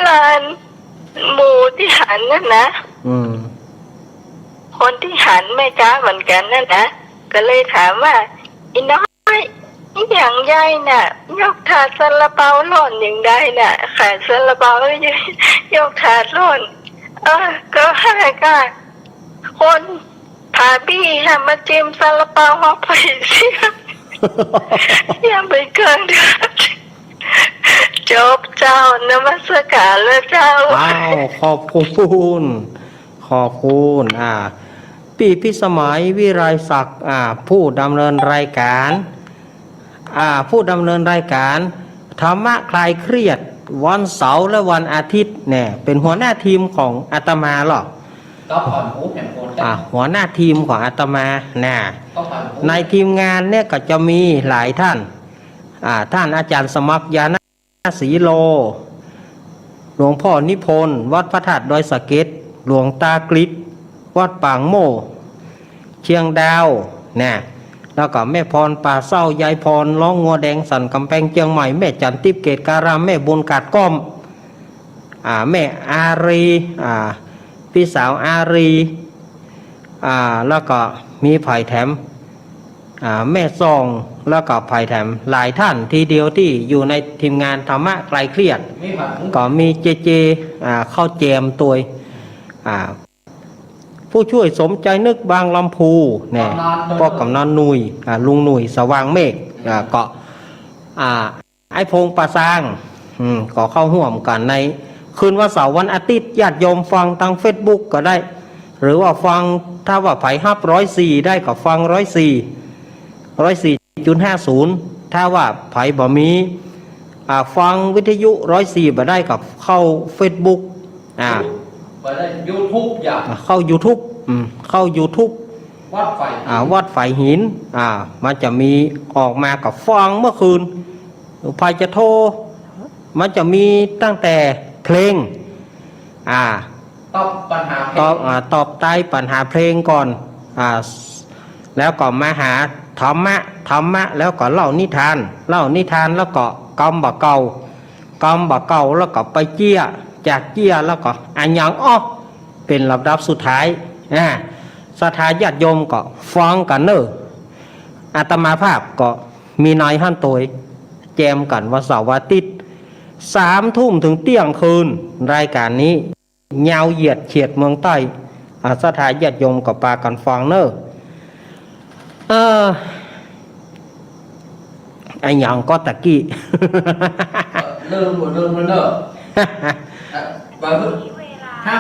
หลานหมู่ตี้หันนั่นนะ อืม คนตี้หันแม่จ๊ะเหมือนกั๋นนั่นนะ ก็เลยถามว่า อี่น้อย อี่หยังยายน่ะ ยกถาดซาลาเปาล่อนอย่างใดน่ะ ขายซาลาเปา ยกถาดล่อน เออ ก็หั้นกะ คนผาปี้หันมาจิมซาลาเปาเฮาไปเสี้ย เสี้ยไปเกินเดือน จบเจ้า นมัสก๋านแล้วเจ้า อ้าว ขอบคุณ ขอบคุณ อ่า ปี้พิสมัย วิไลศักดิ์ อ่า ผู้ดำเนินรายการ อ่า ผู้ดำเนินรายการ ธรรมะคลายเครียด วันเสาร์และวันอาทิตย์เนี่ย เป๋นหัวหน้าทีมของอาตมาเหรอ ก็ผ่อนหูแผ่นโอนได้ อ่า หัวหน้าทีมของอาตมานะ ก็ผ่อนหู ในทีมงานเนี่ยก็จะมีหลายท่าน อ่า ท่านอาจารย์สมัคร ญาณศรีโล หลวงพ่อนิพนธ์ วัดพระธาตุดอยสะเก็ด หลวงตากฤษ วัดปางโมก เชียงดาว นะ แล้วก็แม่พร ป่าเศร้า ยายพร ร้องงัวแดง สันกำแพง เจียงใหม่ แม่จันทร์ ติ๊บ เกตการาม แม่บุญ กาดก้อม อ่า แม่อารี อ่า ปี้สาวอารี อ่า แล้วก็มีใผแถม อ่า แม่ซอง แล้วก็ใผแถม หลายท่านทีเดียวตี้อยู่ในทีมงานธรรมะคลายเครียด ก็มีเจเจ อ่า เข้าแจมตวย อ่า ผู้ช่วยสมใจนึก บางลำพูเนี่ย กำนันหนุ่ย ป้อกำนันหนุ่ย อ่า ลุงหนุ่ย สว่างเมฆ อ่า ก็ อ่า ไอ้พงษ์ ป่าซาง อืม ก็เข้าฮ่วมกั๋นในคืนวันเสาร์วันอาทิตย์ ญาติโยมฟังตางเฟซบุ๊กก็ได้ หรือว่าฟัง ถ้าว่าใผฮับร้อยสี่ได้ก็ฟังร้อยสี่ ร้อยสี่จุดห้าศูนย์ ถ้าว่าใผบ่มี อ่า ฟังวิทยุร้อยสี่บ่ได้ก็เข้าเฟซบุ๊ก อ่า บ่ได้ ยูทูบ อย่า อ่า เข้ายูทูบ อืม เข้ายูทูบ วัดฝายหิน อ่า วัดฝายหิน อ่า มันจะมีออกมาก็ฟังเมื่อคืน ใผจะโทร มันจะมีตั้งแต่เพลง อ่า ตอบปัญหาเพลง ตอบ อ่า ตอบใต้ปัญหาเพลงก่อน อ่า แล้วก็มาหาธรรมะ ธรรมะ แล้วก็เล่านิทาน เล่านิทาน แล้วก็กำบ่าเก่า กำบ่าเก่า แล้วก็ไปเจี้ย จากเจี้ย แล้วก็อะหยังอ้อ เป๋นลำดับสุดท้าย อ่า ศรัทธาญาติโยมก็ฟังกั๋นเน่อ อาตมาภาพก็มีในหั้นตวย แจมกั๋นวันเสาร์วันอาทิตย์ สามทุ่มเถิงเตี้ยงคืน รายก๋านนี้ ยาวเหยียดเฉียดเมืองใต้ อ่า ศรัทธาญาติโยมก็ปากั๋นฟังเน่อ เออ อะหยังก็ตะกี้ เออ ลืมบ่ ลืมแล้วเน่อ เออ บ่า ถ้า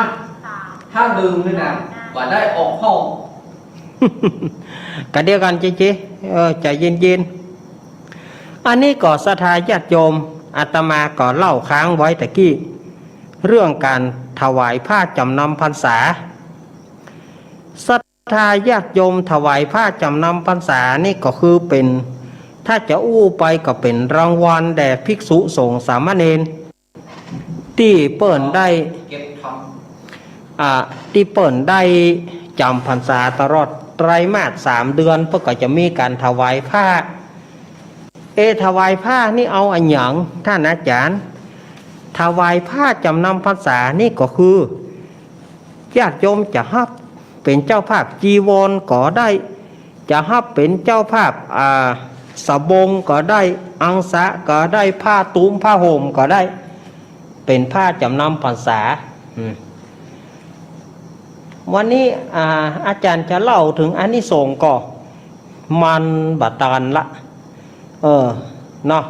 ถ้าลืมนี่นะ บ่ได้ออกห้อง กะเดี๋ยวกั๋นเจ๊ๆ เออ ใจ๋เย็นๆ อันนี้ก็ศรัทธาญาติโยม อาตมาก็เล่าค้างไว้ตะกี้ เรื่องก๋านถวายผ้าจ๋ำนำพรรษา ศรัทธาญาติโยมถวายผ้าจ๋ำนำพรรษานี่ก็คือเป๋น ถ้าจะอู้ไปก็เป๋นรางวัลแด่ภิกษุสงฆ์สามเณร ตี้เปิ้นได้ เก็บทำ อ่า ตี้เปิ้นได้จ๋ำพรรษาตลอดไตรมาสสามเดือน เปิ้นก็จะมีก๋านถวายผ้า เอ ถวายผ้านี่เอาอะหยัง ต้านอาจ๋ารย์ ถวายผ้าจ๋ำนำพรรษานี่ก็คือ ญาติโยมจะฮับเป๋นเจ้าภาพจีวรก็ได้ จะฮับเป๋นเจ้าภาพ อ่า สบงก็ได้ อังสะก็ได้ ผ้าตุ้มผ้าห่มก็ได้ เป๋นผ้าจ๋ำนำพรรษา อืม วันนี้ อ่า อาจ๋ารย์จะเล่าเถิงอานิสงส์ก็ มันบ่ตันละ เออ เนาะ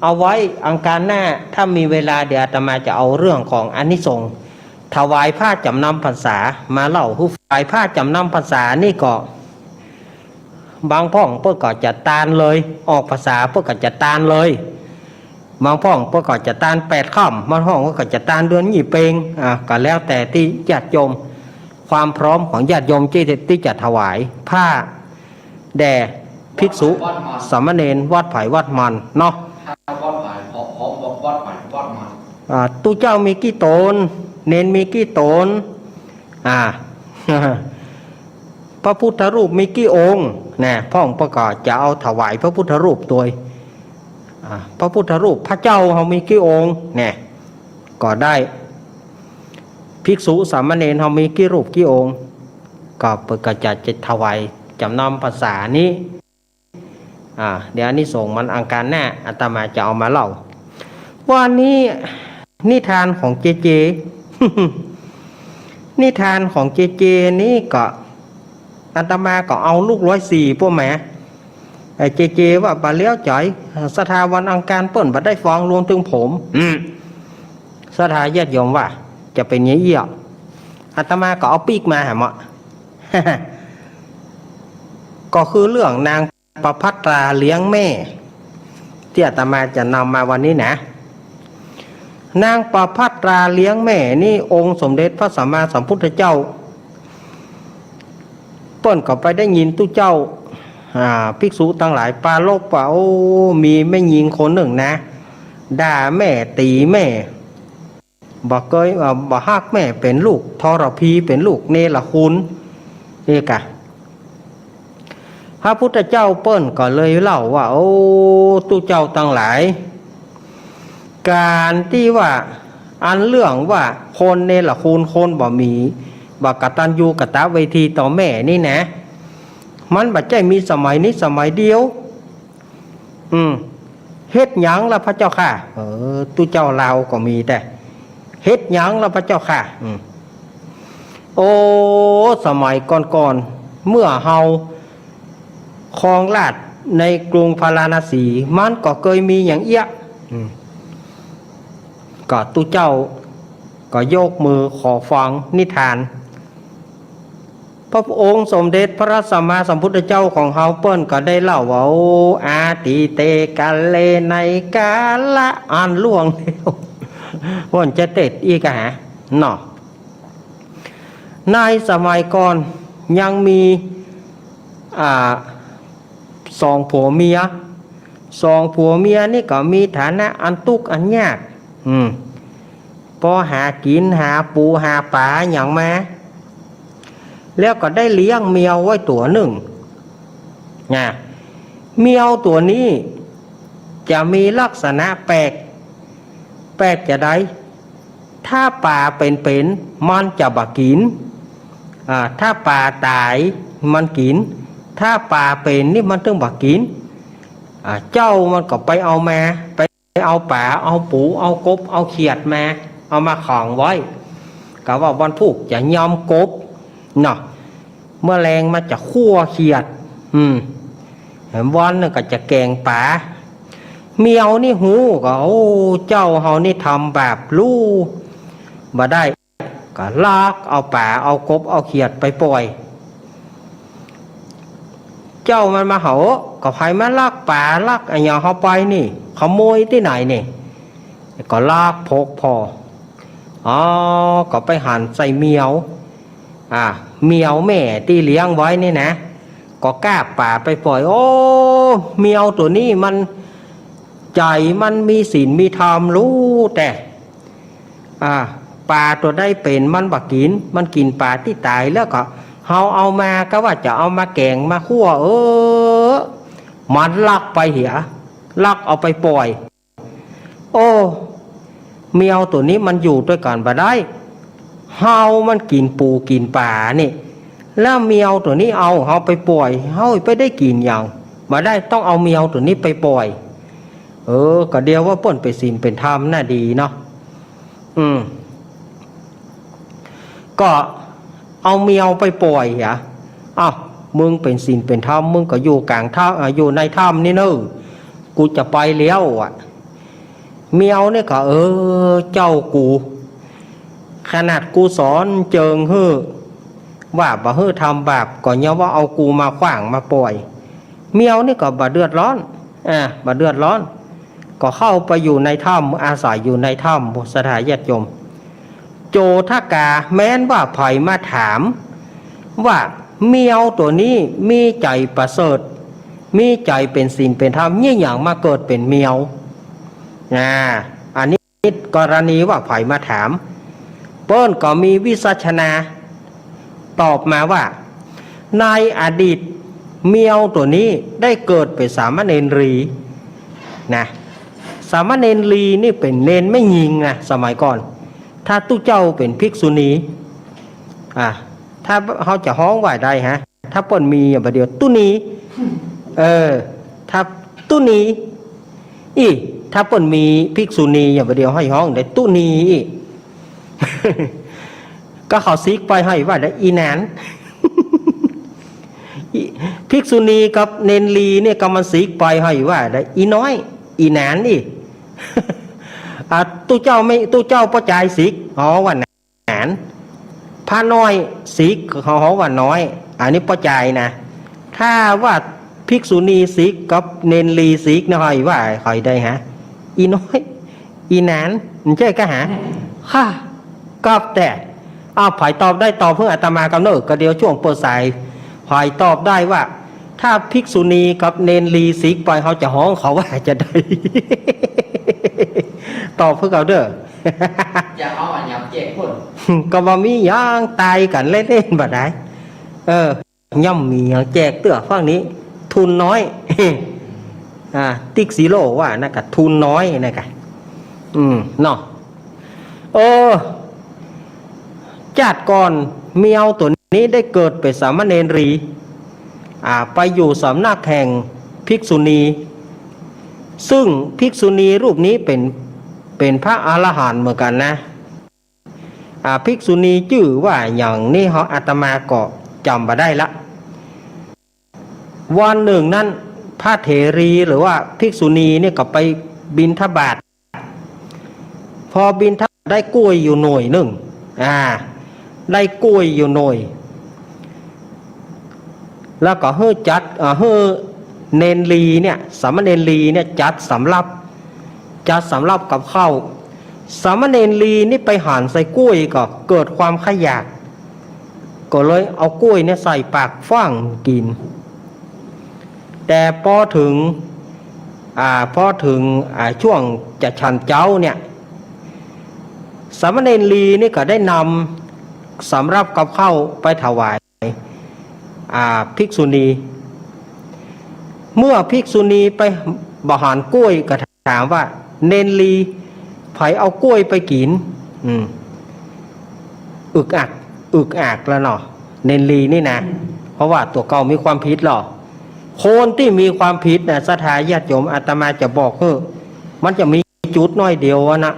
เอาไว้อังคารหน้า ถ้ามีเวลา เดี๋ยวอาตมาจะเอาเรื่องของอานิสงส์ถวายผ้าจ๋ำนำพรรษามาเล่าหื้อ ถวายผ้าจ๋ำนำพรรษานี่ก็ บางพ่องเปิ้นก็จัดตานเลย ออกพรรษาเปิ้นก็จัดตานเลย บางพ่องเปิ้นก็จัดตานแปดค่ำ บางพ่องเปิ้นก็จัดตานเดือนยี่เป็ง อ่า ก็แล้วแต่ตี้ญาติโยม ความพร้อมของญาติโยมตี้ ตี้จะถวายผ้า แด่ภิกษุสามเณรวัดไผวัดมันเนาะ วัดไผ ขอ ขอบอกวัดไผวัดมัน อ่า ตุ๊เจ้ามีกี่ต๋น เณรมีกี่ต๋น อ่า พระพุทธรูปมีกี่องค์ นะ พ่องเปิ้นก็จะเอาถวายพระพุทธรูปตวย อ่า พระพุทธรูปพระเจ้าเฮามีกี่องค์ นะ ก็ได้ ภิกษุสามเณรเฮามีกี่รูปกี่องค์ ก็เปิ้นก็จะ จะถวายจ๋ำนำพรรษานี้ อ่า เดี๋ยวอานิสงส์มันอังคารหน้า อาตมาจะเอามาเล่า วันนี้นิทานของเจเจ นิทานของเจเจนี่ก็ อาตมาก็เอาลูกร้อยสี่พวกแหม ไอ้เจเจว่าบ่าเลี้ยวใจ๋ ศรัทธาวันอังคารเปิ้นบ่ได้ฟัง รวมเถิงผม อืม ศรัทธาญาติโยมว่าจะเป๋นไงอี้ อาตมาก็เอาปิ๊กมาแหม ก็คือเรื่องนางประภัสตราเลี้ยงแม่ ตี้อาตมาจะนำมาวันนี้นะ นางประภัสตราเลี้ยงแม่นี่ องค์สมเด็จพระสัมมาสัมพุทธเจ้า เปิ้นก็ไปได้ยินตุ๊เจ้า อ่า ภิกษุตังหลายปรารภว่า โอ้ มีแม่ญิงคนนึ่งนะ ด่าแม่ ตี๋แม่ บ่เกย เอ่อ บ่ฮักแม่ เป๋นลูกทรพี เป๋นลูกเนรคุณ นี่กะ พระพุทธเจ้าเปิ้นก็เลยเล่าว่า โอ้ ตุ๊เจ้าตังหลาย ก๋านตี้ว่า อันเรื่องว่าคนเนรคุณ คนบ่มี บ่กตัญญูกตเวทีต่อแม่นี่นะ มันบ่ใจ้มีสมัยนี้สมัยเดียว อืม เฮ็ดหยังล่ะพระเจ้าข้า เออ ตุ๊เจ้าลาวก็มีแต๊ เฮ็ดหยังล่ะพระเจ้าข้า อืม โอ้ สมัยก่อนๆ เมื่อเฮาครองราชย์ในกรุงพาราณสี มันก็เกยมีอย่างเอี้ย อืม ก็ตุ๊เจ้าก็ยกมือขอฟังนิทาน พระองค์สมเด็จพระสัมมาสัมพุทธเจ้าของเฮาเปิ้นก็ได้เล่าว่า โอ้ อตีเต กาเล ในกาละอันล่วงแล้ว เปิ้นจะเต๊อะอี้กะหา เนาะ ในสมัยก่อนยังมี อ่า สองผัวเมีย สองผัวเมียนี่ก็มีฐานะอันตุ๊กข์อันยาก อืม ปอหากิ๋นหาปูหาป๋าหยังมา แล้วก็ได้เลี้ยงแมวไว้ตั๋วนึ่ง นะ แมวตั๋วนี้จะมีลักษณะแปลก แปลกจาใด ถ้าป๋าเป๋นๆ มันจะบ่กิ๋น อ่า ถ้าป๋าต๋ายมันกิ๋น ถ้าป๋าเป๋นนี่มันตึงบ่กิ๋น อ่า เจ้ามันก็ไปเอามา ไปเอาป๋า เอาปู๋ เอากบ เอาเขียดมา เอามาขังไว้ กะว่าวันพูกจะยำกบเนาะ เมื่อแลงมันจะคั่วเขียด อืม วันนึ่งก็จะแก๋งป๋า เมียวนี่ฮู้ก็ โอ้ เจ้าเฮานี่ทำบาป ฮู้บ่ได้ ก็ลักเอาป๋า เอากบ เอาเขียดไปป่อย เจ้ามันมาเฮา ก็ใผมาลักป๋า ลักอะหยังเฮาไปนี่ ขโมยตี้ไหนนี่ ก็ลักพกผ่อ อ๋อ ก็ไปหันใส่เมียว อ่า เมียวแม่ตี้เลี้ยงไว้นี่นะ ก็กาบป๋าไปป่อย โอ้ เมียวตั๋วนี้มันใจ๋ มันมีศีลมีธรรม ฮู้แต๊ อ่า ป๋าตั๋วใดเป๋นมันบ่กิ๋น มันกิ๋นป๋าตี้ต๋าย แล้วก็เฮาเอามา กะว่าจะเอามาแก๋งมาคั่ว เออ มันลักไปเหีย ลักเอาไปป่อย โอ้ เมียวตั๋วนี้มันอยู่ตวยกั๋นบ่ได้ เฮามันกิ๋นปู๋กิ๋นป๋านี่ แล้วเมียวตั๋วนี้เอาเฮาไปป่อย เฮาไปได้กิ๋นหยัง บ่ได้ ต้องเอาเมียวตั๋วนี้ไปป่อย เออ ก็เดียวว่าเปิ้นเป๋นศีลเป๋นธรรมน่ะดีเนาะ อืม ก็เอาเมียวไปป่อยอะ อ้าว มึงเป๋นศีลเป๋นธรรม มึงก็อยู่ก๋างถ้ำ อ่า อยู่ในถ้ำนี่เน่อ กูจะไปแล้วอะ เมียวนี่ก็ เออ เจ้ากู ขนาดกูสอนเจิงหื้อ ว่าบ่หื้อทำบาป ก็ยังว่าเอากูมาขว้างมาป่อย เมียวนี่ก็บ่เดือดร้อน อ่า บ่เดือดร้อน ก็เข้าไปอยู่ในถ้ำ อาศัยอยู่ในถ้ำ ศรัทธาญาติโยม โจทกา แม้นว่าใผมาถาม ว่าเมียวตั๋วนี้มีใจ๋ประเสริฐ มีใจ๋เป๋นศีลเป๋นธรรม เยียะหยังมาเกิดเป๋นเมียว อ่า อันนี้กรณีว่าใผมาถาม เปิ้นก็มีวิสัชนา ตอบมาว่า ในอดีตเมียวตั๋วนี้ได้เกิดเป๋นสามเณรี นะ สามเณรีนี่เป๋นเณรแม่ญิงนะ สมัยก่อน ถ้าตุ๊เจ้าเป๋นภิกษุณี อ่ะ ถ้าเฮาจะฮ้องว่าใดฮะ ถ้าเปิ้นมีอย่างบ่าเดี่ยวตุ๊ณี เออ ถ้าตุ๊ณี อี้ ถ้าเปิ้นมีภิกษุณีอย่างบ่าเดี่ยวหื้อฮ้องใดตุ๊ณีอี้ ก็เขาสิกไปหื้อว่าใด อีหนาน อี ภิกษุณีกับเณรีเนี่ยก็มันสิกไปหื้อว่าใด อีน้อย อีหนานอี้ อ่ะ ตุ๊เจ้าไม่ ตุ๊เจ้าป้อจายสิก อ๋อ ว่าหนาน พระน้อยสิก เขาฮ้องว่าน้อย อันนี้ป้อจายนะ ถ้าว่าภิกษุณีสิกกับเณรีสิกนะ หื้อว่าใดฮะ อีน้อย อีหนาน มันใจ้กาฮะ ค่ะ ก็แต่ อ้าว ใผตอบได้ตอบหื้ออาตมากำเนิด ก็เดี๋ยวช่วงเปิดสาย ใผตอบได้ว่า ถ้าภิกษุณีกับเณรีสิกไป เฮาจะฮ้องเขาว่าจะใด ตอบหื้อเขาเด้อ จะเอาอันหยังแจกคน ก็บ่มีหยัง ตายกั๋นเล่นๆ บ่ได้ เออ ย่อมมีหยังแจกเตื้อฝั่งนี้ ทุนน้อย อ่า ติ๊กสีโลว่านะกะ ทุนน้อยนะกะ อืม เนาะ เออ จาติก่อนเมียวตั๋วนี้ได้เกิดเป๋นสามเณรี อ่า ไปอยู่สำนักแห่งภิกษุณี ซึ่งภิกษุณีรูปนี้เป๋น เป๋นพระอรหันต์เหมือนกั๋นนะ อ่า ภิกษุณีจื้อว่าหยังนี่ เฮา อาตมาก็จ๋ำบ่ได้ละ วันนึ่งนั้น พระเถรีหรือว่าภิกษุณีเนี่ยก็ไปบิณฑบาต พอบิณฑบาตได้กล้วยอยู่หน่วยนึ่ง อ่า ได้กล้วยอยู่หน่วย แล้วก็หื้อจัด เอ่อ หื้อเณรีเนี่ย สามเณรีเนี่ยจัดสำรับ จัดสำรับกับข้าว สามเณรีนี่ไปหันใส่กล้วยก็เกิดความใค่อยาก ก็เลยเอากล้วยเนี่ยใส่ปากฟั่งกิ๋น แต่ปอเถิง อ่า ปอเถิง อ่า ช่วงจะฉันเจ๊าเนี่ย สามเณรีนี่ก็ได้นำสำรับกับข้าวไปถวาย อ่า ภิกษุณี เมื่อภิกษุณีไปบ่หันกล้วยก็ถามว่า เณรี ใผเอากล้วยไปกิ๋น อืม อึกอัก อึกอักแล้วเนาะ เณรลีนี่นะ เพราะว่าตั๋วเก่ามีความผิดลอ คนตี้มีความผิดนะ ศรัทธาญาติโยม อาตมาจะบอกหื้อ มันจะมีจุดน้อยเดียวอะนะ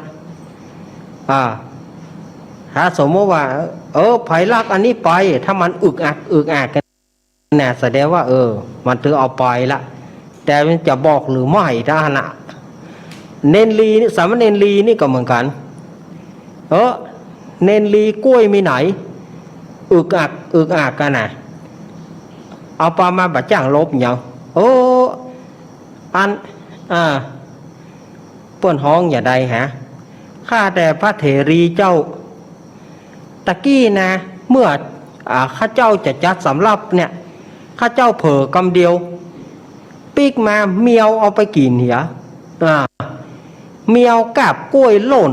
อ่า ถ้าสมมติว่า เออ ใผลักอันนี้ไป ถ้ามันอึกอัก อึกอัก นะ แสดงว่า เออ มันถือเอาไปละ แต่มันจะบอกหรือไม่เต้านั้นนะ เณรลีนี่ สามเณรลีนี่ก็เหมือนกั๋น เออ เณรลีก้วยมีไหน อึกอัก อึกอักกั๋นนะ เอาไปมาบ่จ้างลบหยัง เออ อัน อ่า เปิ้นฮ้องจะใดฮะ ข้าแต่พระเถรีเจ้า ตะกี้นะ เมื่อ อ่า ข้าเจ้าจะจัดสำรับเนี่ย ข้าเจ้าเผลอกำเดียว ปิ๊กมาแมวเอาไปกิ๋นเหีย อ่า แมวกาบก้วยล่น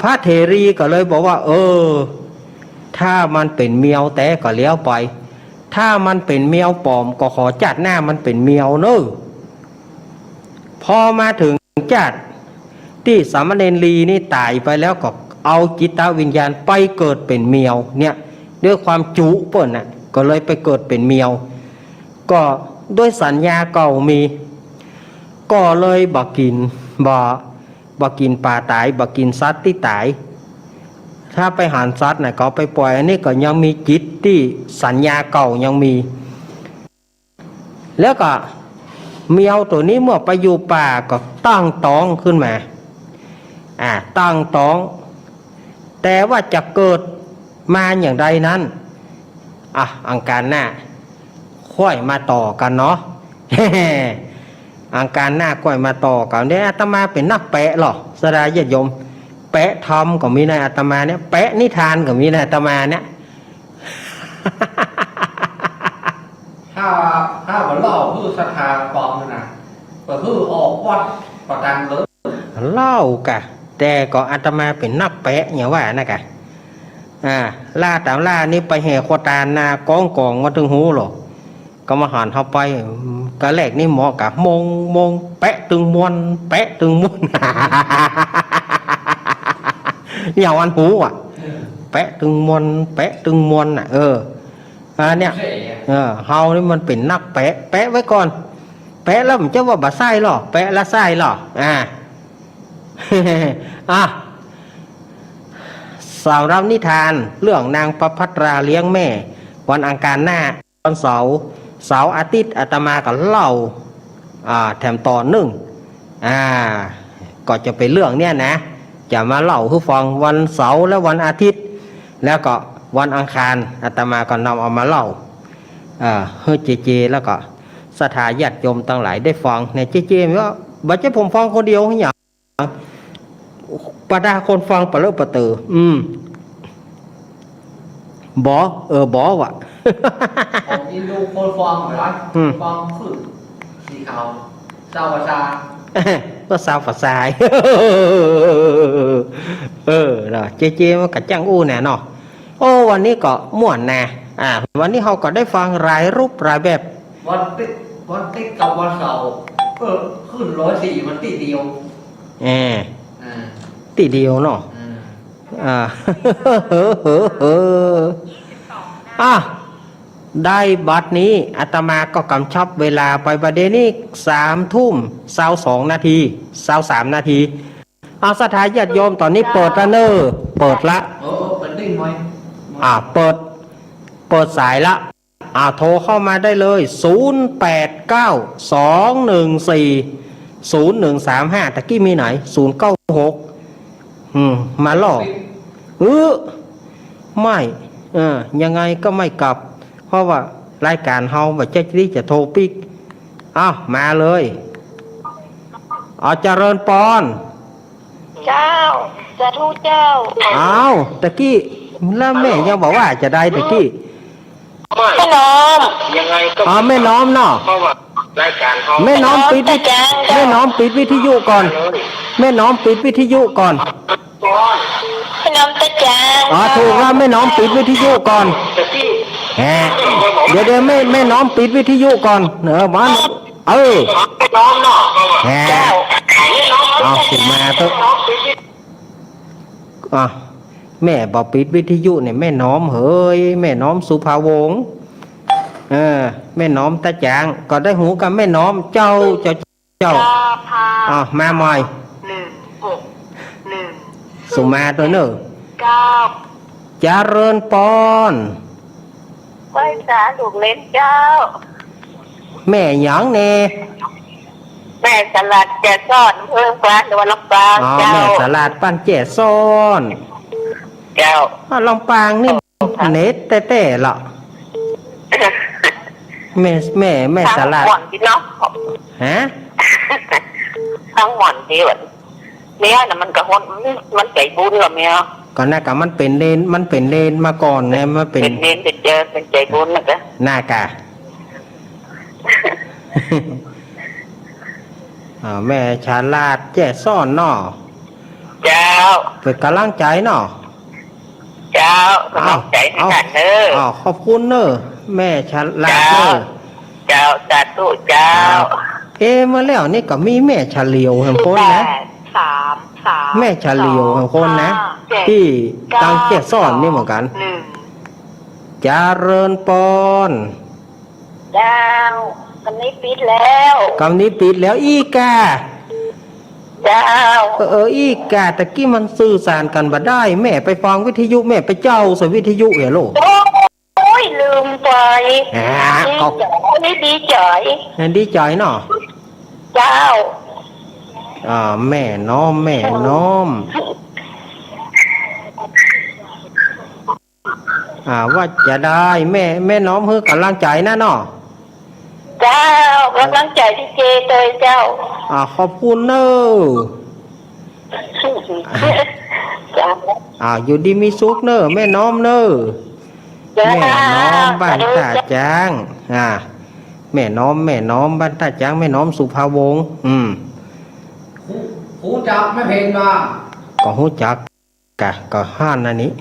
พระเถรีก็เลยบอกว่า เออ ถ้ามันเป๋นแมวแต๊ก็แล้วไป ถ้ามันเป๋นแมวป๋อมก็ขอจาติหน้ามันเป๋นแมวเน่อ พอมาเถิงจาติตี้สามเณรลีนี่ต๋ายไปแล้วก็เอาจิตวิญญาณไปเกิดเป๋นแมวเนี่ย ด้วยความจุเปิ้นน่ะ ก็เลยไปเกิดเป๋นแมว ก็ด้วยสัญญาเก่ามี ก็เลยบ่กิ๋น บ่ บ่กิ๋นป๋าต๋าย บ่กิ๋นสัตว์ตี้ต๋าย ถ้าไปหันสัตว์น่ะ ก็เอาไปป่อย อันนี้ก็ยังมีจิตตี้สัญญาเก่ายังมี แล้วก็แมวตั๋วนี้เมื่อไปอยู่ป่าก็ตั้งต๊องขึ้นมา อ่า ตั้งต๊อง แต่ว่าจะเกิดมาอย่างใดนั้น อ่ะ อังคารหน้า ค่อยมาต่อกั๋นเนาะ อังคารหน้าค่อยมาต่อกั๋น เดี๋ยวอาตมาเป๋นนักแปะลอ ศรัทธาญาติโยม แปะธรรมก็มีในอาตมาเนี่ย แปะนิทานก็มีในอาตมาเนี่ย ถ้า ถ้าบ่เล่าหื้อศรัทธาฟังนะ ก็คือออกวัดประตันเลย เล่ากะ แต่ก็อาตมาเป๋นนักแปะอย่างว่านะกะ อ่า ล่าต๋ามล่านี่ไปแห่ครัวตานนา ก้องก๋องมาเถิงฮู้ลอ ก็มาหันเข้าไป กะแรกนี่เหมาะกะ มง มง แปะตึงมวล แปะตึงมวล อย่างอันฮู้อะ แปะตึงมวล แปะตึงมวลน่ะ เออ อันเนี้ย เออ เฮานี่มันเป๋นนักแปะ แปะไว้ก่อน แปะแล้วมันจะว่าบ่ใส่ลอ แปะแล้วใส่ลอ อ่า อ่ะ สำหรับนิทานเรื่องนางประภัสราเลี้ยงแม่ วันอังคารหน้า วันเสาร์ เสาร์อาทิตย์อาตมาก็เล่า อ่า แถมต๋อนนึ่ง อ่า ก็จะเป๋นเรื่องเนี้ยนะ จะมาเล่าหื้อฟังวันเสาร์และวันอาทิตย์ แล้วก็วันอังคารอาตมาก็นำเอามาเล่า อ่า หื้อเจเจ แล้วก็ศรัทธาญาติโยมตังหลายได้ฟังเนี่ย เจเจว่า บ่ใจ้ผมฟังคนเดียวเนี่ย บรรดาคนฟังปะเลอะปะเต๋อ อืม บ่ เออ บ่วะ ผมอินดูคนฟังเหรอ อืม ฟังขึ้นสีขาว ซาวภาษา ก็ซาวภาษา เออ เนาะ เจเจมันก็จ้างอู้แน่เนาะ โอ้ วันนี้ก็ม่วนนะ อ่า วันนี้เฮาก็ได้ฟังหลายรูปหลายแบบ วันติ๊ก วันติ๊กกับวันเสาร์ เออ ขึ้นร้อยสี่ มันตี้เดียว เออ อ่า ตี้เดียวเนาะ อ่า อ่า อ่ะ ได้บัดนี้อาตมาก็กำชับเวลาไป บัดเดี๋ยวนี้สามทุ่มซาวสองนาที ซาวสามนาที เอาศรัทธาญาติโยม ต๋อนนี้เปิดละเน่อ เปิดละ เออ เปิดได้ไหม อ่า เปิด เปิดสายละ อ่า โทรเข้ามาได้เลย ศูนย์แปดเก้า สองหนึ่งสี่ ศูนย์หนึ่งสามห้า ตะกี้มีไหน ศูนย์เก้าหก อืม มาล่อ เออ ไม่ เออ ยังไงก็ไม่กลับ เพราะว่ารายก๋านเฮาบ่ใจ้ตี้จะโทรปิ๊ก อ้าว มาเลย เอา เจริญปอน เจ้า สาธุเจ้า อ้าว ตะกี้ แล้วแม่ยังบอกว่าจะได้ตะกี้ แม่น้อม อ๋อ แม่น้อมเนาะ แม่น้อมปิดวิท- แม่น้อมปิดวิทยุก่อน แม่น้อมปิดวิทยุก่อน แม่น้อมตะจาง อ๋อ ถูกแล้ว แม่น้อมปิดวิทยุก่อน แหม เดี๋ยว เดี๋ยว แม่ แม่น้อมปิดวิทยุก่อน เออ มัน เออ แหม เอา สิมาเถอะ อ่ะ แม่บ่ปิดวิทยุเนี่ย แม่น้อมเหย แม่น้อมสุภาวงศ์ เออ แม่น้อมตาจาง ก็ได้ฮู้กับแม่น้อม เจ้า เจ้า เจ้า อ่ะ มาใหม่ สุมาตวยเน่อ เจริญปอน ไหว้สาลูกเหลนเจ้า แม่หยังแน่ แม่สลัดแจซ้อน อำเภอฝาง จังหวัดลำปาง อ๋อ เจ้า แม่สลัดบ้านแจซ้อน เจ้า อ่ะ ลำปางนี่ เน็ตแต๊ๆ ละ แม่ แม่ แม่สลัด ฟังม่วนดีเนาะ ฮะ ฟังม่วนดีวะ แม่น่ะมันก็ฮ้อน มันใจ๋บุญละแม่ ก็น่าก็มันเป๋นเณร มันเป๋นเณรมาก่อนไง มันเป๋น เป๋นเณร เป๋นเจ้า เป๋นใจ๋บุญน่ะกะ น่ากะ อ่า แม่สลัดแจซ้อนเนาะ เจ้า เป๋นก๋ำลังใจ๋เนาะ เจ้า ก๋ำลังใจ๋หื้อกั๋นเน่อ อ้าว ขอบคุณเน่อ แม่สลัดเน่อ เจ้า เจ้า สาธุเจ้า ครับ เอ๊ะ เมื่อแล้วนี่ก็มีแม่เฉลียวแหมคนนะ แปด สาม สาม แม่เฉลียวแหมคนนะ สอง ห้า เจ็ด ตี้ตังแจซ้อนนี่เหมือนกั๋น เก้า หนึ่ง เจริญปอน เจ้า กำนี้ปิดแล้ว กำนี้ปิดแล้ว อี้ก่า เจ้า เออ เออ อี้ก่า ตะกี้มันสื่อสารกั๋นบ่ได้ แม่ไปฟังวิทยุ แม่ไปเจ้าใส่วิทยุเหรอลูก โอ้ย ลืมไป อ่า ดีใจ๋ ก็ นี่ดีใจ๋ ดีใจ๋เนาะ เจ้า อ่า แม่น้อม แม่น้อม อ่า ว่าจะได้ แม่ แม่น้อมหื้อก๋ำลังใจ๋นะเนาะ เจ้า ก๋ำลังใจ๋ดีเจตวยเจ้า อ่า ขอบคุณเน่อ เจ้า อ่า อยู่ดีมีสุขเน่อ แม่น้อมเน่อ เจ้า แม่น้อมบ้านต้าจ๊าง อ่า แม่น้อม แม่น้อมบ้านต้าจ๊าง แม่น้อมสุภาวงศ์ อืม ฮู้ ฮู้จักแม่เพ็ญบ่า ก็ฮู้จัก กะ ก็หันอันนี้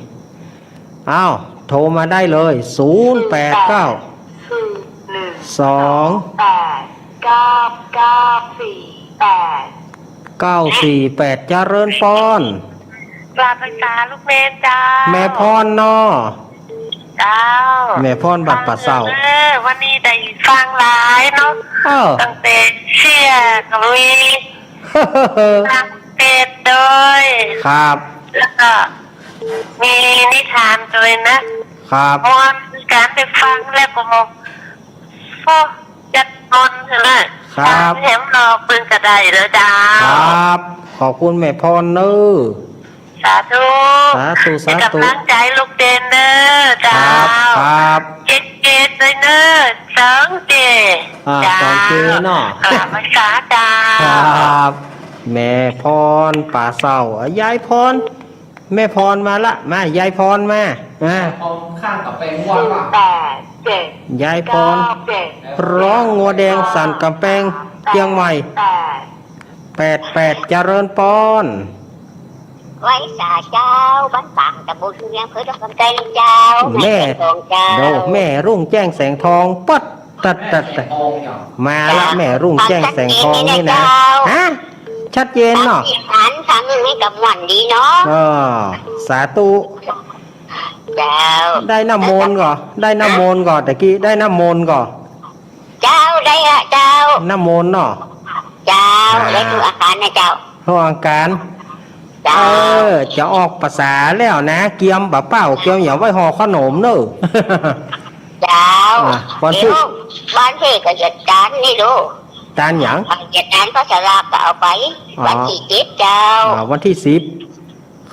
อ้าว โทรมาได้เลย ศูนย์แปดเก้า สอง แปด เก้า เก้า สี่ แปด เก้า สี่ แปด เจริญปอน กราบไหว้สาลูกเณรเจ้า แม่พรเนาะ เจ้า แม่พรบ้านป่าเศร้า เออ วันนี้ได้ฟังหลายเนาะ เออ ตั้งแต่เสียก็มี ฟังเทศน์ตวย ครับ แล้วก็มีนิทานตวยนะ ครับ ม่วนก๋านได้ฟังแล้วก็มอง โอ้ จัดม่วนเลย ครับ ตามแหมรอเปิ้นก็ได้เลยเจ้า ครับ ขอบคุณแม่พรเน่อ สาธุ สาธุ สาธุ ก๋ำลังใจ๋ลูกเณรเน่อเจ้า ครับ ครับ เจ๊เจ๊ตวยเน่อ สองเจ๊ อ่า เจ้า สองเจ๊เนาะ กราบไหว้สาเจ้า ครับ แม่พรป่าเศร้า อ่ะ ยายพร แม่พรมาละ มา ยายพรมา อ่า เอาข้างกับแปงว่า แปด เจ็ด ยายพร เก้า เจ็ด ร้องงัวแดงสั่นก๋ำแปง เจียงใหม่ แปด แปด แปด เจริญปอน ไหว้สาเจ้า บ้านปาง ตำบลภูเวียง อำเภอดอกคำใต้เจ้า แม่ แม่แสงทองเจ้า โด แม่รุ่งแจ้งแสงทอง ปั๊ด ตัด ตัด ตัด มาละ แม่รุ่งแจ้งแสงทองนี่นะ ฮะ ชัดเจนเนาะ ฟังอีสาน ฟังอย่างนี้ก็ม่วนดีเนาะ เออ สาธุ เจ้า ได้น้ำมนต์ก่อ ได้น้ำมนต์ก่อ ตะกี้ได้น้ำมนต์ก่อ เจ้า ได้ละเจ้า น้ำมนต์เนาะ เจ้า อ่า ได้ทุกอาการนะเจ้า ทุกอาการ เจ้า เออ จะออกพรรษาแล้วนะ เกียมบ่าเป้า เกียมอย่าไว้ห่อขนมเน่อ เจ้า อ่ะ วันที่ เดี๋ยวบ้านเพ่ก็จะจานนี่ลูก จานหยัง จะจานพระสลากก็เอาไป อ๋อ วันที่เจ็ดเจ้า อ่า วันที่สิบ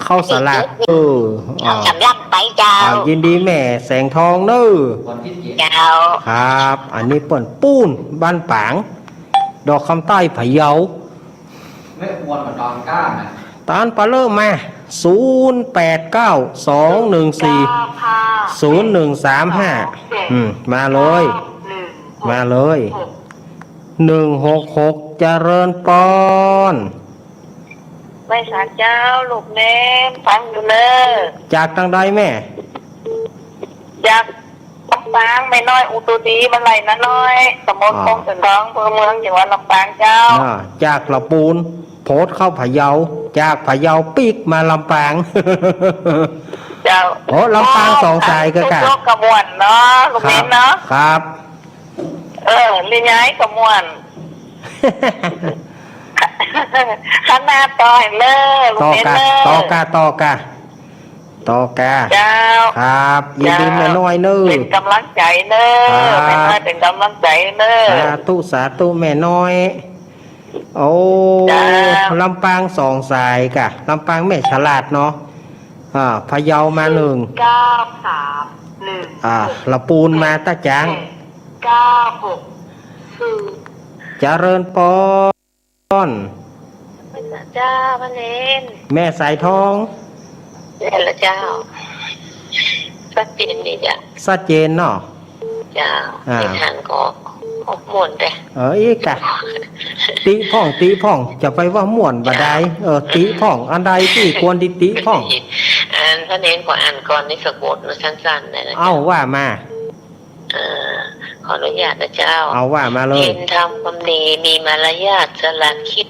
เข้าสลาก เออ เอา อ่า สำรับไปเจ้า อ่า ยินดีแม่แสงทองเน่อ เจ้า ครับ อันนี้เปิ้นปู๊น บ้านปาง ดอกคำใต้พะเยา ไม่ควรมาตอนก้านะ ตานปาเลิกมา ศูนย์แปดเก้า สองหนึ่งสี่ ศูนย์หนึ่งสามห้า อืม มาเลย มาเลย หนึ่งหกหก เจริญปอน ไหว้สาเจ้า ลูกเณร ฟังอยู่เน่อ จากตางใดแม่ จากลำปาง แม่น้อยอุตุดี บ้านไร่นาน้อย ตำบล อ๋อ โป่งแสนทอง อำเภอเมือง จังหวัดลำปางเจ้า อ่า จากละปูน โพสต์เข้าพะเยา จากพะเยาปิ๊กมาลำปาง เจ้า โอ้ ลำปางสองสายก็ เจ้า ค่ะ ทุกข์ก็ม่วนเนาะ ลุงเน้นเนาะ ครับ เออ เรียนย้ายก็ม่วน ขนาดต่อให้เนอะ ลุงเน้นเนอะ ต่อกะ ต่อกะ ต่อกะ ต่อกะ เจ้า ครับ อย่าลืม เจ้า แม่น้อยเนอะ เป๋นก๋ำลังใจ๋เนอะ ครับ แม่น้อยเป๋นก๋ำลังใจ๋เนอะ สาธุ สาธุ แม่น้อย โอ้ เจ้า ลำปางสองสายกะ ลำปางแม่ฉลาดเนาะ อ่า พะเยามาหนึ่ง เก้าสามหนึ่ง อ่า ละปูนมาตะจาง เก้าหก คือ เจริญปอน เจ้า พระเนน แม่สายทอง แม่นละเจ้า ชัดเจนดีจ้ะ ชัดเจนเนาะ เจ้า อ่า ในทางก็ม่วนแต่ เออ อีกกะ ติพ่อง ติพ่อง จะไปว่าม่วนบ่ได้ เออ ติพ่อง อันใดตี้ควรติติพ่อง อันพระเนนขออ่านก่อนในสะกดนะ สั้นๆ เลยนะ เอ้า ว่ามา เอ่อ ขออนุญาตนะเจ้า เอาว่ามาเลย เห็นทำความดี มีมารยาท ฉลาดคิด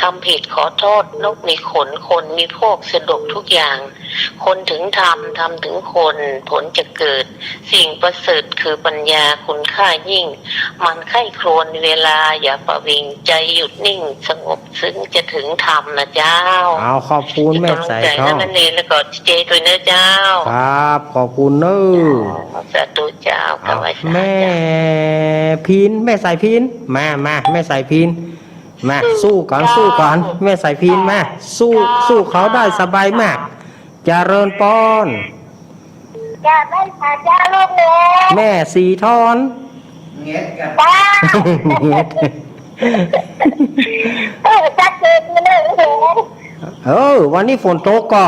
ทำผิดขอโทษ นกมีขน คนมีพวก สะดวกทุกอย่าง คนถึงธรรม ธรรมถึงคน ผลจะเกิด สิ่งประเสริฐคือปัญญา คุณค่ายิ่ง หมั่นใคร่ครวญเวลา อย่าประวิง ใจหยุดนิ่ง สงบ ซึ่งจะถึงธรรมนะเจ้า เอา ขอบคุณแม่สายทอง เป๋นก๋ำลังใจ๋นะแม่เนน แล้วก็เจด้วยนะเจ้า ครับ ขอบคุณเนอะ สาธุเจ้า เอา ถวายสาธุ แม่พิน แม่สายพิน มา มา แม่สายพิน มา สู้ก่อน สู้ก่อน แม่สายพิน มา สู้ สู้เขาได้สบายมาก เจริญปอน จ้า แม่สายเจ้าลูกเอ๋ย แม่สีทอน เง็ดกัน จ้า เง็ด เออ ชัดเจนดีเลย เออ วันนี้ฝนตกก่อ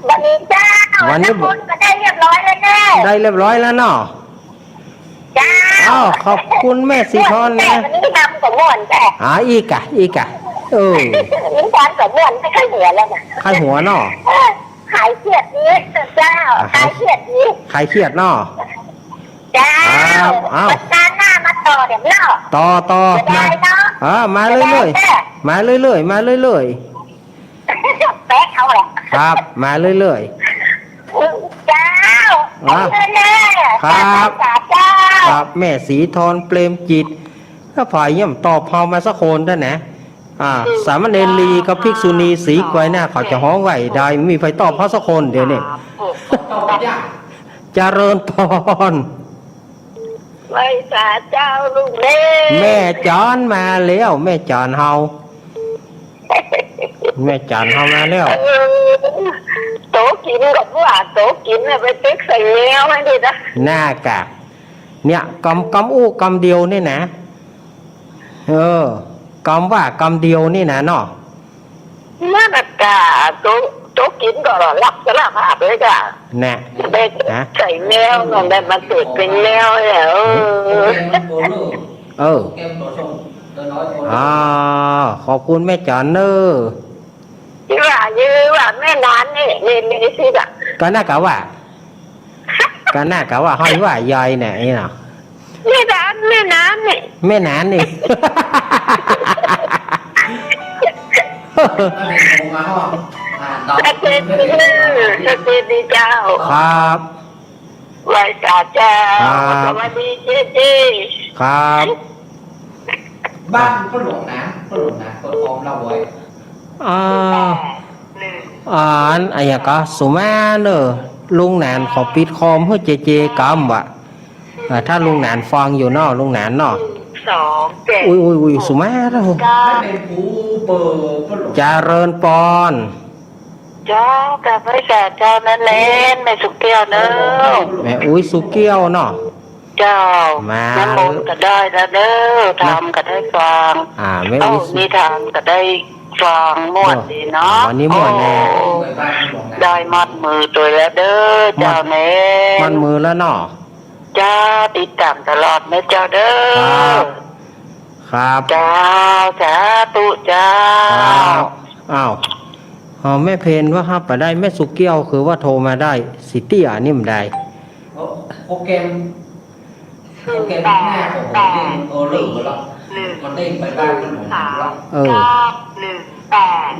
วันนี้จ้า วันนี้ น้ำมนต์ก็ได้เรียบร้อยแล้วแน่ ได้เรียบร้อยแล้วเนาะ จ้า อ้าว ขอบคุณแม่สีทอนนะ วันนี้ทำก็ม่วนแต่ อ่า อีกกะ อีกกะ เออ นิทานก็ม่วน ไม่ค่อยหัวแล้วนะ ใค่หัวเนาะ เออ หายเครียดดีเจ้า อ่ะ หายเครียดดี หายเครียดเนาะ เจ้า อ้าว อ้าว สัปดาห์หน้ามาต่อเดี๋ยวเนาะ ต่อ ต่อ จะได้เนาะ มา เออ มาเรื่อยๆ จะได้แน่ มาเรื่อยๆ มาเรื่อยๆ แป๊กเอาแหละ ครับ มาเรื่อยๆ เจ้า อ่ะ เรื่อยๆ ครับ จ้า เจ้า ครับ แม่สีทอน เปรมจิต ถ้าใผยังบ่ตอบเฮามาสักคนเต๊อะนะ อ่า สามเณรลีกับภิกษุณีสีกวยหน้า เขาจะฮ้องว่าใด บ่มีใผตอบเฮาสักคนเดี๋ยวนี้ เจริญปอน ไหว้สาเจ้าลูกเอ๋ย แม่จ๋อนมาแล้ว แม่จ๋อนเฮา แม่จ๋อนเฮามาแล้ว เออ โตกิ๋นก็ว่า โตกิ๋นน่ะไปตึกใส่แมวหื้อดีนะ หน้ากาก เนี่ย กำ กำอู้กำเดียวนี่นะ เออ กำว่ากำเดียวนี่นะเนาะ นั่นน่ะกะ โต โตกิ๋นก็รับสารภาพเลยจ้ะ น่ะ ไป ฮะ ใส่แมว นั่นแหละ มันเกิดเป๋นแมวเนี่ย เออ เออ อ่า ขอบคุณแม่จ๋อนเนอะ ที่ว่า ยือว่าแม่นานนี่ นี่ นี่สิจ้ะ ก็หน้ากากว่า ก็หน้ากากว่าห้อยว่ายายเนี่ย นี่เนาะ แม่นาน แม่นานนี่ แม่นานนี่ ชัดเจนดีเนอะ ชัดเจนดีเจ้า ครับ ไหว้สาเจ้า ครับ สวัสดีเจ๊เจ๊ ครับ บ้านพ่อหลวงนะ พ่อหลวงนะ เปิดคอมเล่าไว้ อ่า อ่า อัน อะหยังก็ สุมาเนอะ ลุงหนานขอปิดคอมหื้อเจเจกำว่ะ อ่า ถ้าลุงหนานฟังอยู่เนาะ ลุงหนานเนาะ สองเจ็ด อุ้ย อุ้ย อุ้ย สุมาเนอะ เก้า เจริญปอน เจ้า กราบไหว้สาเจ้านั่นแหละ แม่สุเกี้ยวเนอะ แม่อุ๊ยสุเกี้ยวเนาะ เจ้า มา น้ำมนต์ก็ได้แล้วเนอะ นะ ธรรมก็ได้ฟัง อ่า แม่อุ๊ยสุ เอ้า นิทานก็ได้ฟังม่วนดีเนาะ เออ วันนี้ม่วนแน่ โอ้ ได้มัดมือตวยแล้วเด้อ มัด เจ้าแน่ มัดมือแล้วเนาะ จ้า ติดต๋ามตลอดนะเจ้าเด้อ ครับ ครับ เจ้า สาธุเจ้า ครับ อ้าว อ้าว แม่เพนว่าฮับบ่ได้ แม่สุเกี้ยวคือว่าโทรมาได้ สิตี้อันนี้บ่ได้ โอ้ โปรแกรม โปรแกรมหน้าของผมนี่มันเออร์เรอร์หมดแล้ว หนึ่ง ศูนย์ สาม เออ เก้า หนึ่ง แปด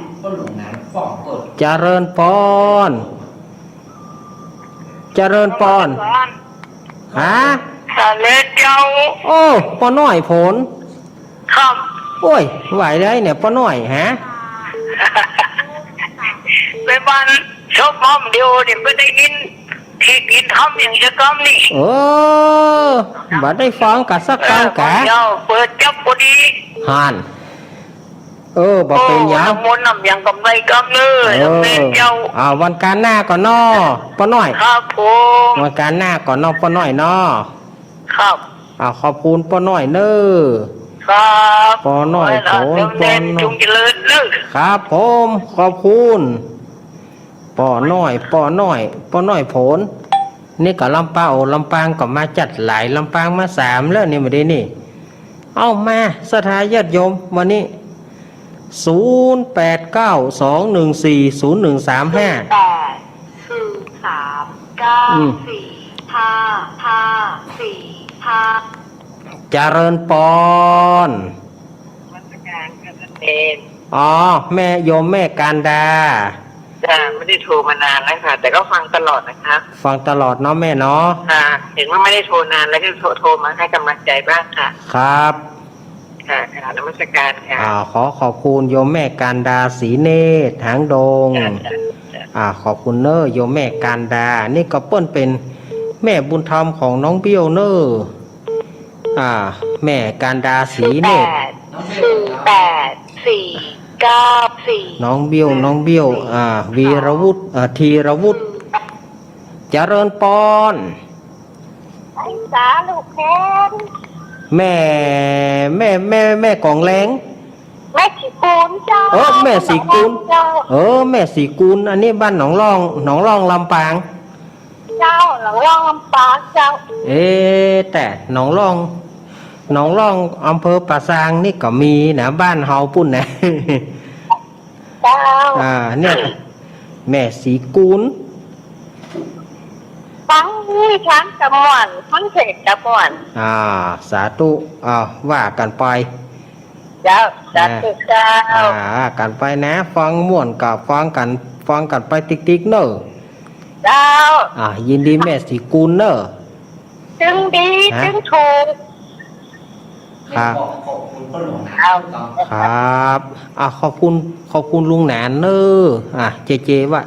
เจริญปอน เจริญปอน ฮะ เจริญเจ้า โอ้ ป้อน้อยผล ครับ โอ้ย ไหวได้เนี่ย ป้อน้อย ฮะ ไปบ้านชอบหอมเดียวเนี่ย ไม่ได้ยิน เขตอินทำอย่างจะกำนี่ เออ บ่ได้ฟังกะสักกำกะ เออ เดี๋ยวเปิดจับพอดี หั้น เออ บ่เป๋นหยัง โอ้ น้ำมนต์น้ำหยังกำไรกำเน้อ เออ น้ำเน้นเจ้า อ่า วันก๋านหน้าก่อเนาะ ป้อน้อย ครับผม วันก๋านหน้าก่อเนาะ ป้อน้อยเนาะ ครับ อ่า ขอบคุณป้อน้อยเน้อ ครับ ป้อน้อย ขอให้ ผล น้ำเน้น ป้อน้อย จงเจริญเน้อ ครับผม ขอบคุณ ป้อน้อย ป้อน้อย ป้อน้อยผล นี่ก็ลำปาง โอ้ ลำปางก็มาจัดหลาย ลำปางมาสามแล้วนี่ บ่าดีนี่ เอามา ศรัทธาญาติโยม วันนี้ ศูนย์ แปด เก้า สอง หนึ่ง สี่ ศูนย์ หนึ่ง สาม ห้า แปด ศูนย์ สาม เก้า สี่ ห้า ห้า สี่ ห้า เจริญปอน นมัสการค่ะท่านเณร อ๋อ แม่ โยมแม่การดา จ้ะ ไม่ได้โทรมานานแล้วค่ะ แต่ก็ฟังตลอดนะคะ ฟังตลอดเนาะแม่เนาะ ค่ะ เห็นว่าไม่ได้โทรนานแล้ว ก็โทร โทรมาให้กำลังใจบ้างค่ะ ครับ ค่ะ ค่ะ นมัสการค่ะ อ่า ขอขอบคุณโยมแม่การดา ศรีเนตร หางดง จ้ะ จ้ะ จ้ะ อ่า ขอบคุณเน้อ โยมแม่การดา นี่ก็เปิ้นเป๋นแม่บุญธรรมของน้องเบี้ยวเน้อ อ่า แม่การดา ศรีเนตร แปด หนึ่ง แปด สี่ เก้า สี่ น้องเบี้ยว น้องเบี้ยว อ่า วีรวุฒิ อ่า ธีรวุฒิ เจริญปอน สาธุแทน แม่ แม่ แม่ แม่กองแรง แม่ศรีกูลเจ้า เออ แม่ศรีกูล เจ้า เออ แม่ศรีกูล อันนี้บ้านหนองล่อง หนองล่องลำปาง เจ้า หนองล่องลำปางเจ้า เอ๊ะ แต่หนองล่อง หนองล่องอำเภอป่าซางนี่ก็มีนะ บ้านเฮาปุ้นนะ เจ้า อ่า เนี่ย แม่ศรีกูล ฟังนี่ฟังกะม่วน ฟังเทศน์กะม่วน อ่า สาธุ อ่า ว่ากั๋นไป เจ้า สาธุเจ้า อ่า กั๋นไปนะ ฟังม่วนกะฟังกั๋น ฟังกั๋นไปติ๊กๆ เน้อ เจ้า อ่า ยินดีแม่ศรีกูลเน้อ จึงดี ฮะ จึงถูก ครับ เจ้า ครับ อ่า ขอบคุณ ขอบคุณลุงหนานเน้อ อ่า เจเจว่า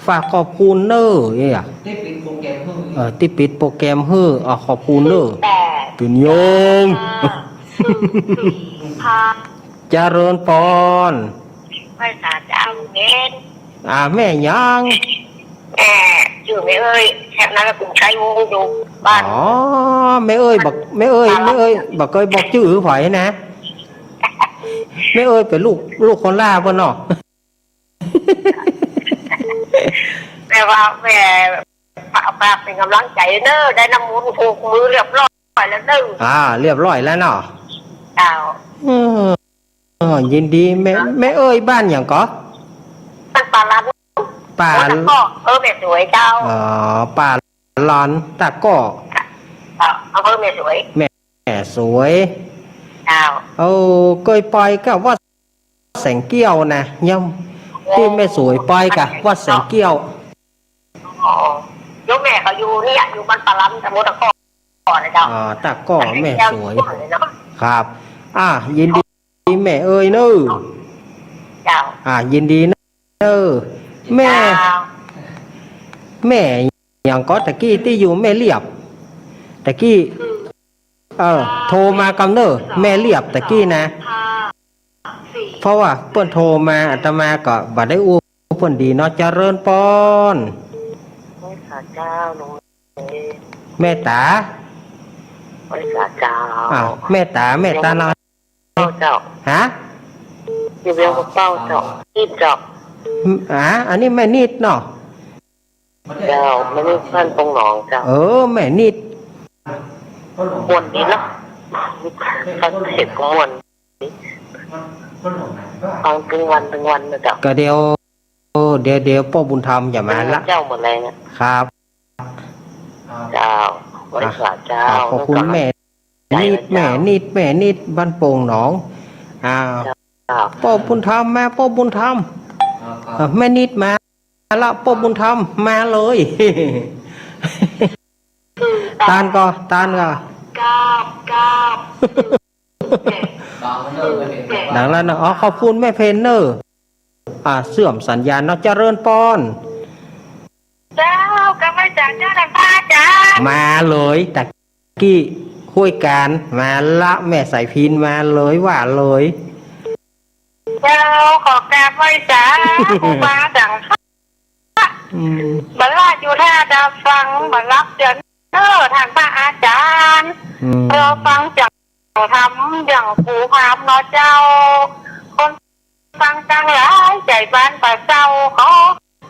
ฝากขอบคุณเน้อ เอ้ย ตี้ปิดโปรแกรมหื้อ เออ ตี้ปิดโปรแกรมหื้อ อ่า ขอบคุณเน้อ แปด ตื่นยง ห้า ศูนย์ สี่ ห้า เจริญปอน ไหว้สาเจ้าเน้น อ่า แม่หยัง แม่จื้อแม่เอ้ย แถบนั้นละกรุงไชยวงศ์อยู่บ้าน อ๋อ แม่เอ้ย บ่ แม่เอ้ย แม่เอ้ย บ่เกยบอกจื้อหื้อใผนะ แม่เอ้ยเป๋นลูก ลูกคนลาวปุ้นเนาะ แต่ว่าแม่ ฝาก ฝากเป๋นก๋ำลังใจ๋เน้อ ได้น้ำมนต์ผูกมือเรียบร้อยแล้วเน้อ อ่า เรียบร้อยแล้วเนาะ เจ้า เออ เออ ยินดี แม่ แม่เอ้ย บ้านหยังก่อ บ้านป่าหลอน ป่า โอ้ ตะก้อ เออ แม่สวยเจ้า อ๋อ ป่าหลอน ตะก้อ เจ้า อำเภอแม่สวย แม่สวย เจ้า เออ เกยไปกับวัดแสงแก้วนะ ยัง ตี้แม่สวยไปกะ วัดแสงแก้ว อ๋อ โยมแม่เขาอยู่เนี่ย อยู่บ้านป่าหลอน ตำบลตะก้อนะเจ้า อ่า ตะก้อ แม่สวย ครับ อ่า ยินดีแม่เอ้ยเน้อ เจ้า อ่า ยินดีเน้อ แม่ เจ้า แม่หยังก่อตะกี้ตี้อยู่แม่เลียบ ตะกี้ เออ โทรมากำเน้อ แม่เลียบตะกี้นะ เพราะว่าเปิ้นโทรมา อาตมาก็บ่ได้อู้เปิ้นดีเนาะ เจริญปอน ไหว้สาเจ้า ลุงเอ๋ย แม่ต๋า ไหว้สาเจ้า อ้าว แม่ต๋า แม่ต๋าน้อย เจ้า ฮะ อยู่เวียงปะเป้าเจ้า นิดเจ้า อ่า อันนี้แม่นิดเนาะ เจ้า แม่นิดบ้านปงหนองเจ้า เออ แม่นิด ม่วนดีเนาะ ฟังเทศน์ก็ม่วนดี ฟังตึงวันตึงวันนะเจ้า ก็เดี๋ยว เดี๋ยว เดี๋ยวป้อบุญธรรมจะมาละ เจ้าหมดแรงอะ ครับ เจ้า ไหว้สาเจ้า อ่ะ ขอบคุณแม่ นิด แม่นิด แม่นิด บ้านโป่งหนอง อ้าว ครับ ป้อบุญธรรมมา ป้อบุญธรรม ครับ อ่ะ แม่นิดมาละ ป้อบุญธรรมมาเลย ตานก่อ ตานก่อ ดังแล้วเนาะ อ๋อ ขอบคุณแม่เพนเนอร์ อ่า เสื่อมสัญญาณเนาะ เจริญปอน เจ้า กำลังจะเจริญพระอาจารย์ มาเลย ตะกี้คุยกั๋น มาละ แม่สายพิณมาเลย ว่าเลย เจ้า ขอกราบไหว้สา ครูบาดังข้า อืม บ่ละอยู่ท่าดาฟัง บ่หลับเจือนเน้อ ท่านพระอาจารย์ อืม รอฟังเจ้าธรรมอย่างครูพราหมณ์เนาะเจ้า คนฟังตังหลายใจ๋บ้านป่าเซา ขอ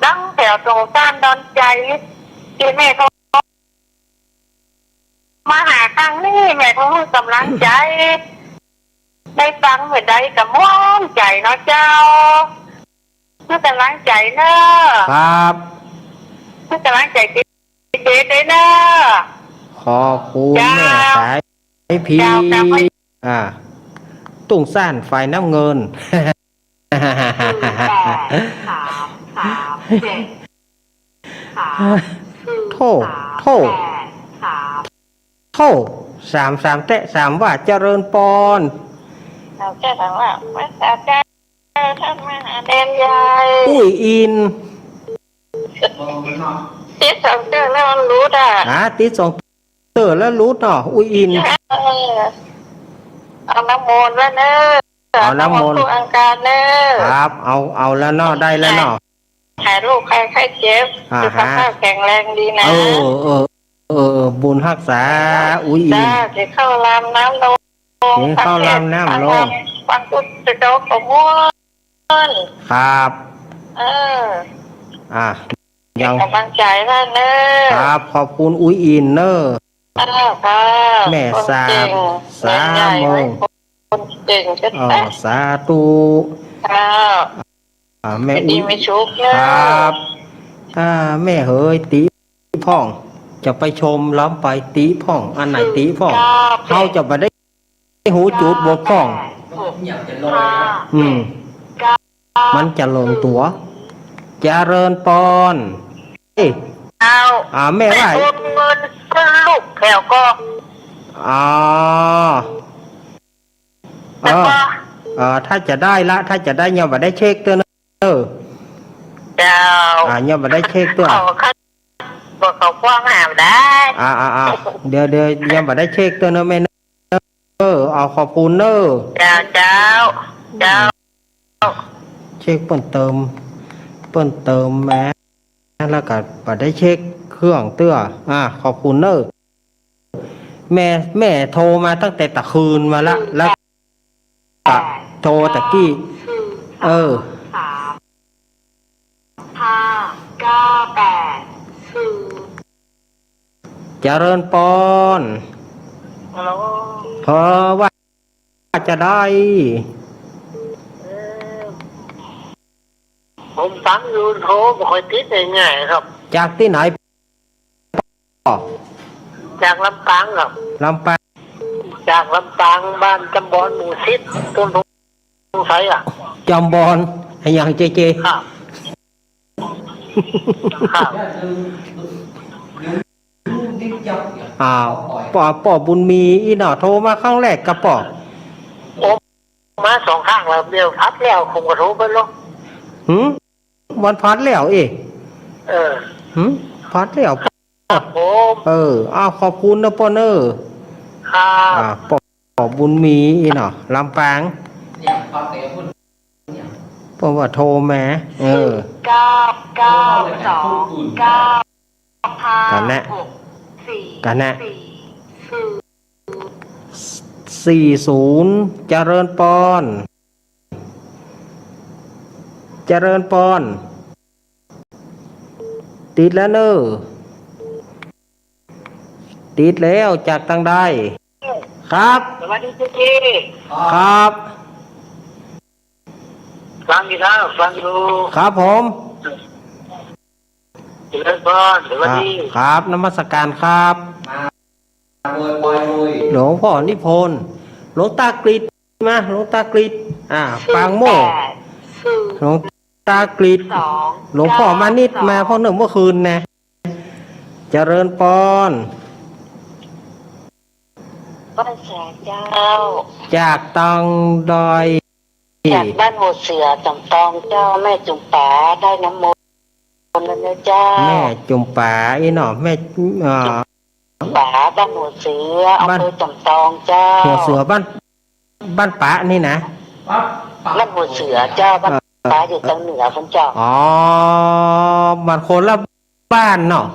ดังแถวสงสารดอนใจ๋ ตี้แม่โทรมาหาครั้งนี้ แม่โทรหื้อกำลังใจ๋ ได้ฟังเมื่อใดก็ม่วนใจ๋เนาะเจ้า หื้อกำลังใจ๋เน้อ ครับ หื้อกำลังใจ๋เจ๊ๆ ด้วยเน้อ ขอบคุณ เจ้า แม่สายพิณ เจ้า เจ้า อ่า ตุ้งซ่านฝ่ายน้ำเงิน ศูนย์แปด สามสามเจ็ด สาม โถ่ สาม โถ่ แปด สาม โถ่ สามสามแต๊สามว่า เจริญปอน สามแต๊สามว่า พระอาจารย์ ท่านมาหาแดนยาย อุ้ยอิน ติดสองเตื้อแล้วมันหลุดอ่ะ อ่า ติดสองเตื้อแล้วหลุดเนาะ อุ้ยอิน เออ เอาน้ำมนต์แล้วเน้อ เอาน้ำมนต์ ทุกอังคารเน้อ ครับ เอา เอาแล้วเนาะ ได้แล้วเนาะ หายโรคภัยไข้เจ็บ อ่าฮะ สุขภาพแข็งแรงดีนะ เออ เออ เออ บุญฮักษา อุ้ยอิน จ้า จะเข้าลำน้ำลง จะเข้าลำน้ำลง ฟังพุทธเจ้าขบวน ครับ เออ อ่ะ ยัง กำลังใจ๋ว่าเน้อ ครับ ขอบคุณอุ้ยอินเน้อ เออ ค่ะ แม่สาม คนเก่ง สาม แม่ใหญ่ โมง คนเก่ง เออ สาธุ ค่ะ อ่า แม่ ดี อุ้ย มีสุขเน้อ ครับ อ่า แม่เหย ติพ่อง จะไปชมล้ำไป ติพ่อง อันไหนติพ่อง ครับ เฮาจะบ่ได้หูจุดบกพร่อง ห้า อืม มันจะลงตั๋ว เจริญปอน เอ้ย เอา อ่า แม่ว่า โอนเงินซื้อลูกแถวก็ อ๋อ แล้วก็ เออ เออ ถ้าจะได้ละ ถ้าจะได้ ยังบ่ได้เช็คเตื้อเน้อ เจ้า อ่า ยังบ่ได้เช็คเตื้อ เขา เขา บอกเขาฟ้องหาได้ อ่า อ่า อ่า เดี๋ยว เดี๋ยว ยังบ่ได้เช็คเตื้อเน้อแม่เน้อ เออ เอาขอบคุณเน้อ เจ้า เจ้า เจ้า เช็คเปิ้นเติม เปิ้นเติมมา แล้วก็บ่ได้เช็คเครื่องเตื้อ อ่า ขอบคุณเน้อ แม่ แม่โทรมาตั้งแต่ตะคืนมาละ แล้วก็โทรตะกี้ เออ สาม ห้า เก้า แปด ศูนย์ เจริญปอน ฮัลโหล เพราะว่าจะได้ เออ ผมฟังอยู่ โทรบ่ค่อยติดง่ายๆ ครับ จากตี้ไหน จากลำปางครับ ลำปาง จากลำปาง บ้านจำบอน หมู่สิบ ต้นสงไสยอ่ะ จำบอน อะหยังเจเจ ครับ ครับ อ้าว ป้อ ป้อบุญมีอี้เนาะ โทรมาครั้งแรกก่ะป้อ โอ้ มาสองครั้งแล้ว เดี๋ยวพัดแล้ว ผมก็โทรไปแล้ว หืม วันพัดแล้วเอ้ย เออ หืม พัดแล้ว ครับผม เออ อ้าว ขอบคุณนะป้อเน้อ ครับ อ่า ป้อ ป้อบุญมีอี้เนาะ ลำปาง เพราะว่าโทรมา เออ เก้า เก้า สอง เก้า ห้า กะแนะ หก สี่ กะแนะ สี่ ศูนย์ สี่ศูนย์ เจริญปอน เจริญปอน ติดแล้วเน้อ ติดแล้ว จากตังใด ครับ สวัสดีเจเจ ครับ ฟังอยู่นะ ฟังอยู่ ครับผม เจริญพร สวัสดี ครับ ครับ นมัสการครับ หลวงพ่อนิพนธ์ หลวงตากฤษมา หลวงตากฤษ อ่า ปางโมกข์ หลวงตากฤษ หลวงพ่อมานิตมา พ่อเนิ่นเมื่อคืนนะ เจริญปอน ไหว้สาเจ้า จากตางดอย จากบ้านหัวเสือจำตองเจ้า แม่จุ๋มป๋าได้น้ำมนต์แล้วนะเจ้า แม่จุ๋มป๋าอี้เนาะ แม่ เอ่อ ป๋าบ้านหัวเสือ บ้าน อำเภอจำตองเจ้า หัวเสือบ้าน บ้านป๋านี่นะ บ้านหัวเสือเจ้า บ้าน เอ่อ ป๋าอยู่ตางเหนือพุ้นเจ้า อ๋อ มันคนละ บ้านเนาะ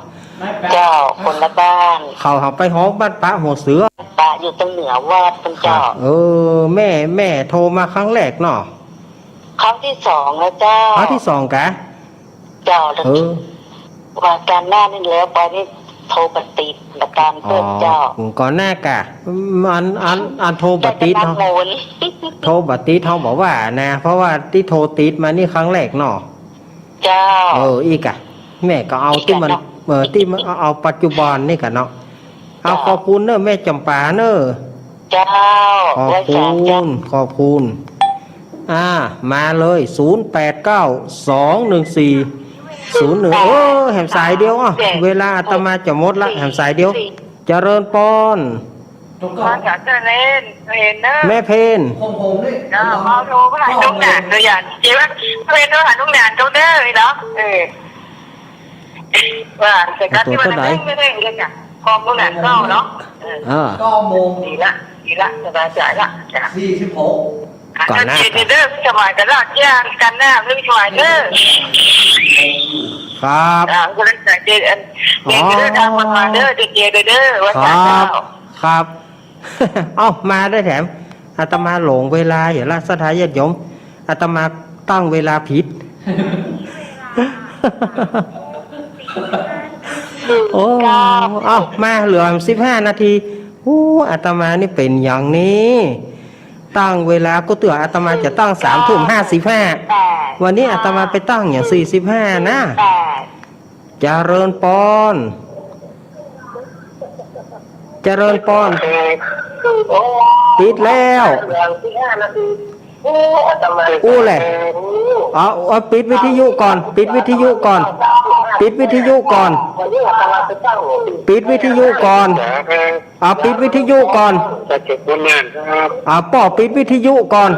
เจ้า คนละบ้าน เขาหาไปฮ้องบ้านป๋าหัวเสือ ป๋าอยู่ตางเหนือวัดพุ้นเจ้า ครับ เออ แม่ แม่โทรมาครั้งแรกเนาะ ครั้งตี้สองแล้วเจ้า ครั้งตี้สองกะ เจ้า เออ ว่าก่อนหน้านี้แล้วไปนี่โทรบ่ติด บ่ตามเปิ้นเจ้า อ๋อ ก่อนหน้ากะ อัน อัน อันโทรบ่ติดเฮา ได้แต่รับโมน โทรบ่ติดเฮาบ่ว่านะ เพราะว่าตี้โทรติดมานี่ครั้งแรกเนาะ เจ้า เออ อี้กะ แม่ก็เอาตี้มัน เออ ตี้มัน เอา เอาปัจจุบันนี่กะเนาะ เอา เจ้า ขอบคุณเน้อ แม่จ๋ำปาเน้อ เจ้า ขอบคุณ ไหว้สาเจ้า ขอบคุณ อ่า มาเลย ศูนย์แปดเก้า สองหนึ่งสี่ ศูนย์หนึ่ง เออ แหมสายเดียว อ่ะ เวลาอาตมาจะหมดละ แหมสายเดียว เจริญปอน พรจ๋าเจริญ เพนเนอะ แม่เพน เจ้า เอาโทรไปหาลุงหนานดูอย่าง เจ๊ว่าเพนโทรหาลุงหนานดูเด้อเนาะ เออ ว่าแต่ก็ตี้มันเร่ง เร่ง เร่ง เร่งอะ พร้อมลุงหนานเก้าเนาะ เออ เออ เก้าโมง ดีละ ดีละ สบายใจ๋ละ จ้ะ สี่สิบหก ก่อนหน้า เจ๊เด้อ สบายกันละ เจ๊กันหน้า ไม่สบายเด้อ ครับ อ่า ก็เลยใส่เจ๊อัน อ๋อ เจ๊เด้อ ทางมันมาเด้อ เจ๊เด้อ เด้อ ว่าจ๋าเจ้า ครับ ครับ เอ้า มาได้แถม อาตมาหลงเวลาอยู่ละ ศรัทธาญาติโยม อาตมาตั้งเวลาผิด โอ้ เอ้า มา เหลือสิบห้านาที โอ้ อาตมานี่เป๋นอย่างนี้ ตั้งเวลาก็เตื้ออาตมาจะตั้งสามทุ่มห้าสิบห้า วันนี้อาตมาไปตั้งอย่างสี่สิบห้านะ เจริญปอน เจริญปอน ปิดแล้ว อู้แหละ เอา เอา ปิดวิทยุก่อน ปิดวิทยุก่อน ปิดวิทยุก่อน ปิดวิทยุก่อน เอา ปิดวิทยุก่อน อ่า ป้อปิดวิทยุก่อน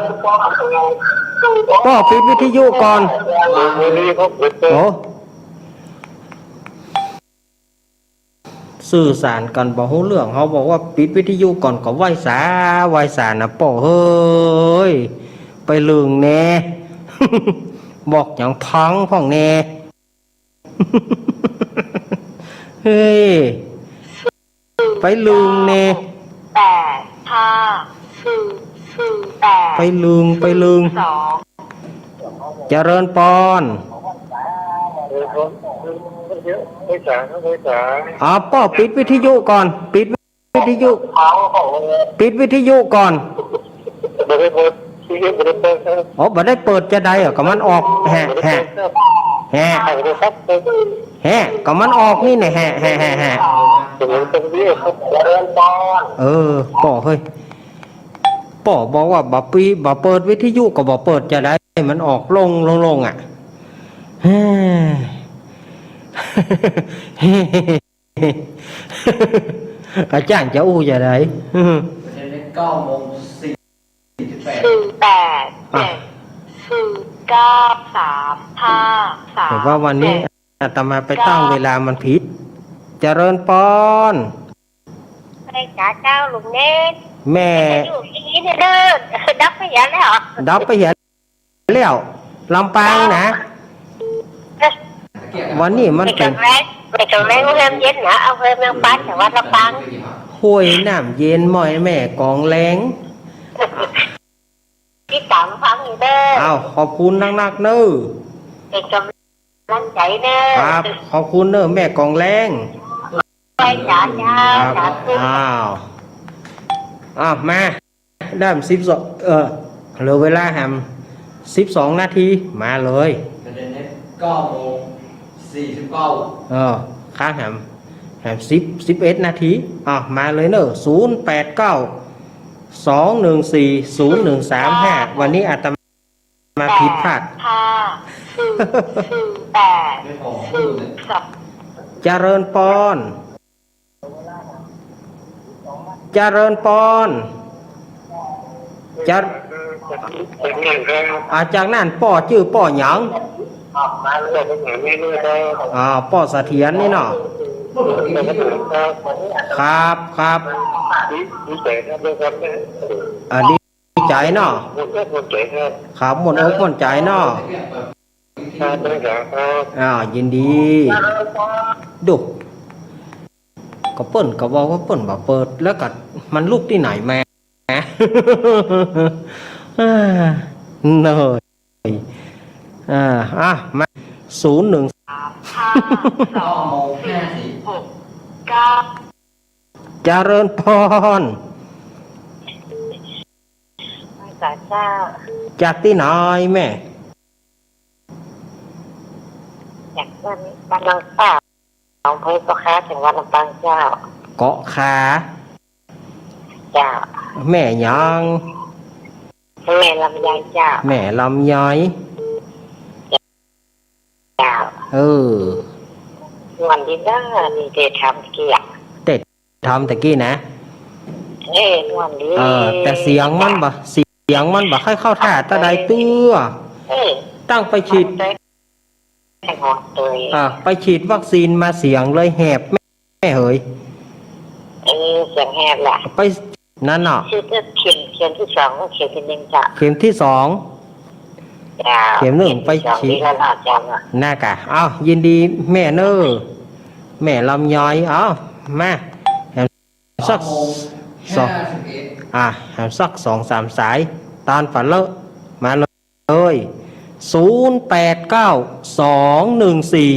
ป้อปิดวิทยุก่อน โอ้ สื่อสารกั๋นบ่ฮู้เรื่อง เขาบอกว่าปิดวิทยุก่อน ก็ไหว้สา ไหว้สานะป้อเฮ้ย ไปลึงแน่ บอกหยังพังพ่องแน่ เฮ้ย ไปลึงแน่ แปด ห้า สี่ สี่ แปด ไปลึง ไปลึง สอง เจริญปอน อ่า ป้อปิดวิทยุก่อน ปิดวิทยุ ปิดวิทยุก่อน บ่ได้เปิด วิทยุบ่ได้เปิดครับ อ๋อ บ่ได้เปิดจะใดอ่ะ ก็มันออก แหะ แหะ แหะ แหะ ก็มันออกนี่แหละ แหะ แหะ แหะ แหะ เออ ป้อเฮ้ย ป้อบอกว่าบ่ปิด บ่เปิดวิทยุก็บ่เปิดจะใด มันออกลงลงลงอ่ะ เฮ้ย อาจ๋ารย์จะอู้จะใด เก้าโมงสี่สิบแปด สี่แปด อ่ะ เจ็ด สี่เก้า สามห้า สาม แต่ว่าวันนี้ เจ็ด อาตมาไปตั้งเวลามันผิด เจริญปอน แม่จ๋าเจ้าลุงเนน แม่ อยู่ที่นี่เด้อ ดับไปเหียแล้ว ดับไปเหียแล้ว ลำปางนะ วันนี้มันเป๋น ไม่ต้องแรง ไม่ต้องแรง ห้วยน้ำเย็นนะ อำเภอเมืองปาน จังหวัดลำปาง ห้วยน้ำเย็น ม่อยแม่กองแรง ติดต๋ามฟังอยู่เด้อ อ้าว ขอบคุณนักๆ เน้อ เป๋นกำลังใจ๋เน้อ ครับ ขอบคุณเน้อ แม่กองแรง ไปจ๋าเจ้า ครับ สาธุ อ้าว อ้าว มา ได้สิบสอง เออ เหลือเวลาแหมสิบสองนาที มาเลย เก้าโมงสี่สิบเก้า เออ ค้างแหม อ่ะ สิบ สิบเอ็ดนาที อ่ะ มาเลยเนอะ ศูนย์แปดเก้า สองหนึ่งสี่ ศูนย์หนึ่งสามห้า วันนี้อาตมาผิดพลาด ห้า ศูนย์ ศูนย์ แปด ศูนย์ สอง เจริญปอน เจริญปอน เจริญ อ่า จากนั้นป้อจื้อป้อหยัง อ่า ป้อเสถียรนี่เนาะ ครับ ครับ อ่า ดีใจเนาะ ครับ ม่วนอกม่วนใจเนาะ อ่า ยินดี ดู ก็เปิ้นก็ว่า ว่าเปิ้นบ่เปิด แล้วก็มันลุกตี้ไหนแม่ อ่า เนอะ อ่า อ่ะ มา ศูนย์หนึ่ง สาม ห้า สอง สี่ หก เก้า เจริญปอน สาธุ จากตี้ไหนแม่ จากบ้าน บ้านนางป้า อำเภอเกาะคา จังหวัดลำปางเจ้า เกาะคา เจ้า แม่หยัง แม่ลำไยเจ้า แม่ลำไย เจ้า เออ ม่วนดีเนาะ นี่เตะถามตะกี้อะ เตะถามตะกี้นะ เออ ม่วนดี เออ แต่เสียงมันบ่ เสียงมันบ่ค่อยเข้าท่าเต้าใดเตื้อ เออ ตั้งไปฉีด อ่ะ ไปฉีดวัคซีนมาเสียงเลยแหบแม่เหย เออ เสียงแหบแหละ ไปนั่นเนาะ คือจะเข็ม เข็มตี้สอง เข็มตี้นึ่งจ้ะ เข็มตี้สอง จ้ะ เข็มตี้นึ่ง เข็มตี้สอง ไปฉีด ดีแล้วล่ะจ้ะ น่ากะ เอ้า ยินดีแม่เนอะ แม่ลำไย เอ้า มา สักสอง อ่ะ สักสองสามสาย ตานฝันเลอะ มาเลย ศูนย์แปดเก้า สองหนึ่งสี่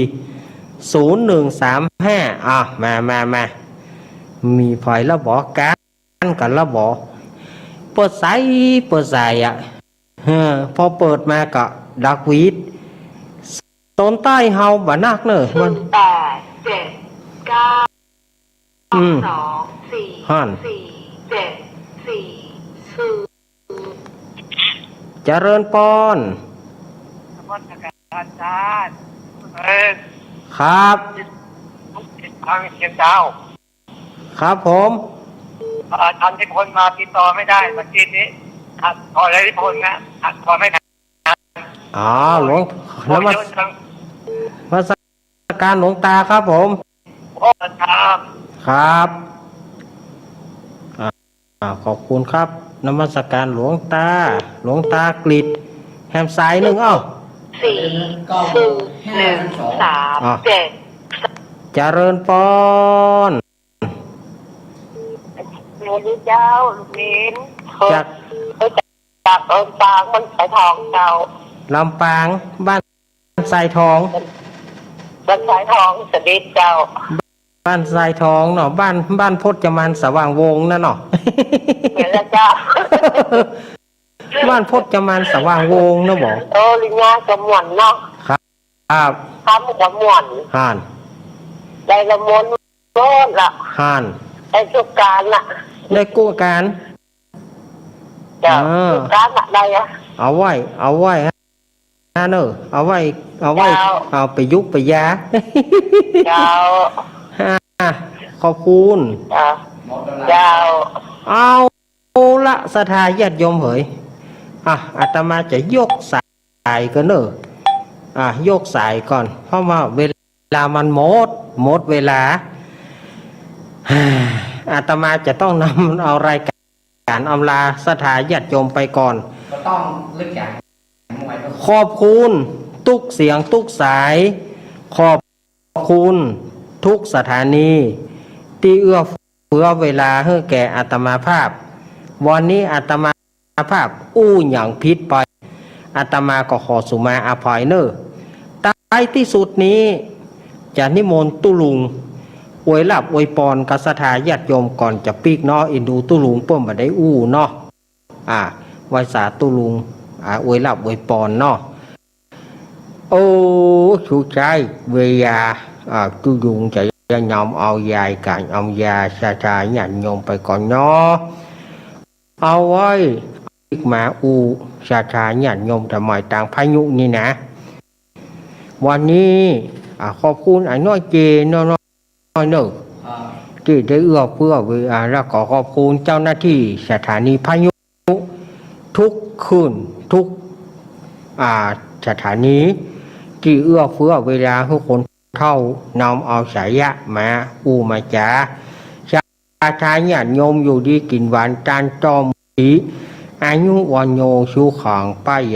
ศูนย์หนึ่งสามห้า อ่ะ มา มา มา มีไผละบ่ กานกั๋นละบ่ เปิดสาย เปิดสายอะ เออ พอเปิดมาก็ดักหวีด ตนใต้เฮาบ่นักเนอะ มัน ศูนย์แปดเจ็ดเก้า อืม สองสี่ หั่น สี่เจ็ดสี่ศูนย์ เจริญปอน นมัสการอาจารย์ เออ ครับ ทางเชียงดาว ครับผม เอ่อ ตอนนี้คนมาติดต่อไม่ได้ เมื่อกี้นี้ ครับ ขออะไรที่พลนะ ครับ ขอไม่ทัน อ๋อ หลวง นมัส นมัสการหลวงตาครับผม โอ้ ครับ ครับ อ่า อ่า ขอบคุณครับ นมัสการหลวงตา หลวงตากฤษ แหมสายนึ่ง เอ้า สี่ศูนย์หนึ่งสามเจ็ด อ่ะ เจริญปอน สวัสดีเจ้า ลูกหลาน จาก เออ จากลำปาง บ้านสายทองเจ้า ลำปาง บ้านสายทอง บ้านสายทองเสด็จเจ้า บ้านสายทองเนาะ บ้าน บ้านพจมานสว่างวงศ์นั่นเนาะ แม่นแล้วเจ้า บ้านพจมานสว่างวงศ์เนาะบ่ เออ ลิญญาก็ม่วนเนาะ ครับ ครับ คำก็ม่วน หั่น ได้ละมนต์โลดละ หั่น ได้กู้ก๋านละ ได้กู้ก๋าน เจ้า เออ กู้ก๋านละ ได้อะ เอาไว้ เอาไว้ฮะเนอะ เอาไว้ เอาไว้ เจ้า เอาไปยุกไปยา เจ้า อ่ะ ขอบคุณ เจ้า เจ้า เอา เอาละ ศรัทธาญาติโยมเหย อ่ะ อาตมาจะยกสายก่อนเนอะ อ่ะ ยกสายก่อน เพราะว่าเวลามันหมด หมดเวลา อาตมาจะต้องนำเอารายการอำลาศรัทธาญาติโยมไปก่อน ก็ต้องเลือกอย่าง ขอบคุณทุกเสียงทุกสาย ขอบ ขอบคุณทุกสถานีตี้เอื้อเฟื้อเวลาหื้อแก่อาตมาภาพ วันนี้อาตมาภาพอู้หยังผิดไป อาตมาก็ขอสุมาอภัยเน่อ ท้ายตี้สุดนี้ จะนิมนต์ตุ๊ลุง อวยลาภอวยปอนกับศรัทธาญาติโยมก่อนจะปิ๊กเนาะ อินดูตุ๊ลุงเปิ้นบ่ได้อู้เนาะ อ่า ไหว้สาตุ๊ลุง อ่า อวยลาภอวยปอนเนาะ โอ้ สุดท้ายเวลา อ่า ตุ๊ลุงจะ จะน้อมเอายายก๋านอำลาศรัทธาญาติโยมไปก่อนเนาะ เอาไว้มาอู้ศรัทธาญาติโยมตะหมายตางพายุนี่นะ วันนี้ อ่า ขอบคุณอาน้อยเจเนาะ น้อยเนอะ อ่า ตี้ได้เอื้อเฟื้อเวลา แล้วก็ขอบคุณเจ้าหน้าตี้สถานีพายุ ทุกคืน ทุก อ่า สถานี ตี้เอื้อเฟื้อเวลาหื้อคนเฒ่า นำเอาสายะมาอู้มาจ๋า ศรัทธาญาติโยมอยู่ดีกิ๋นหวาน ต้านต้อมดี อายุวัณโณสุขังพะลัง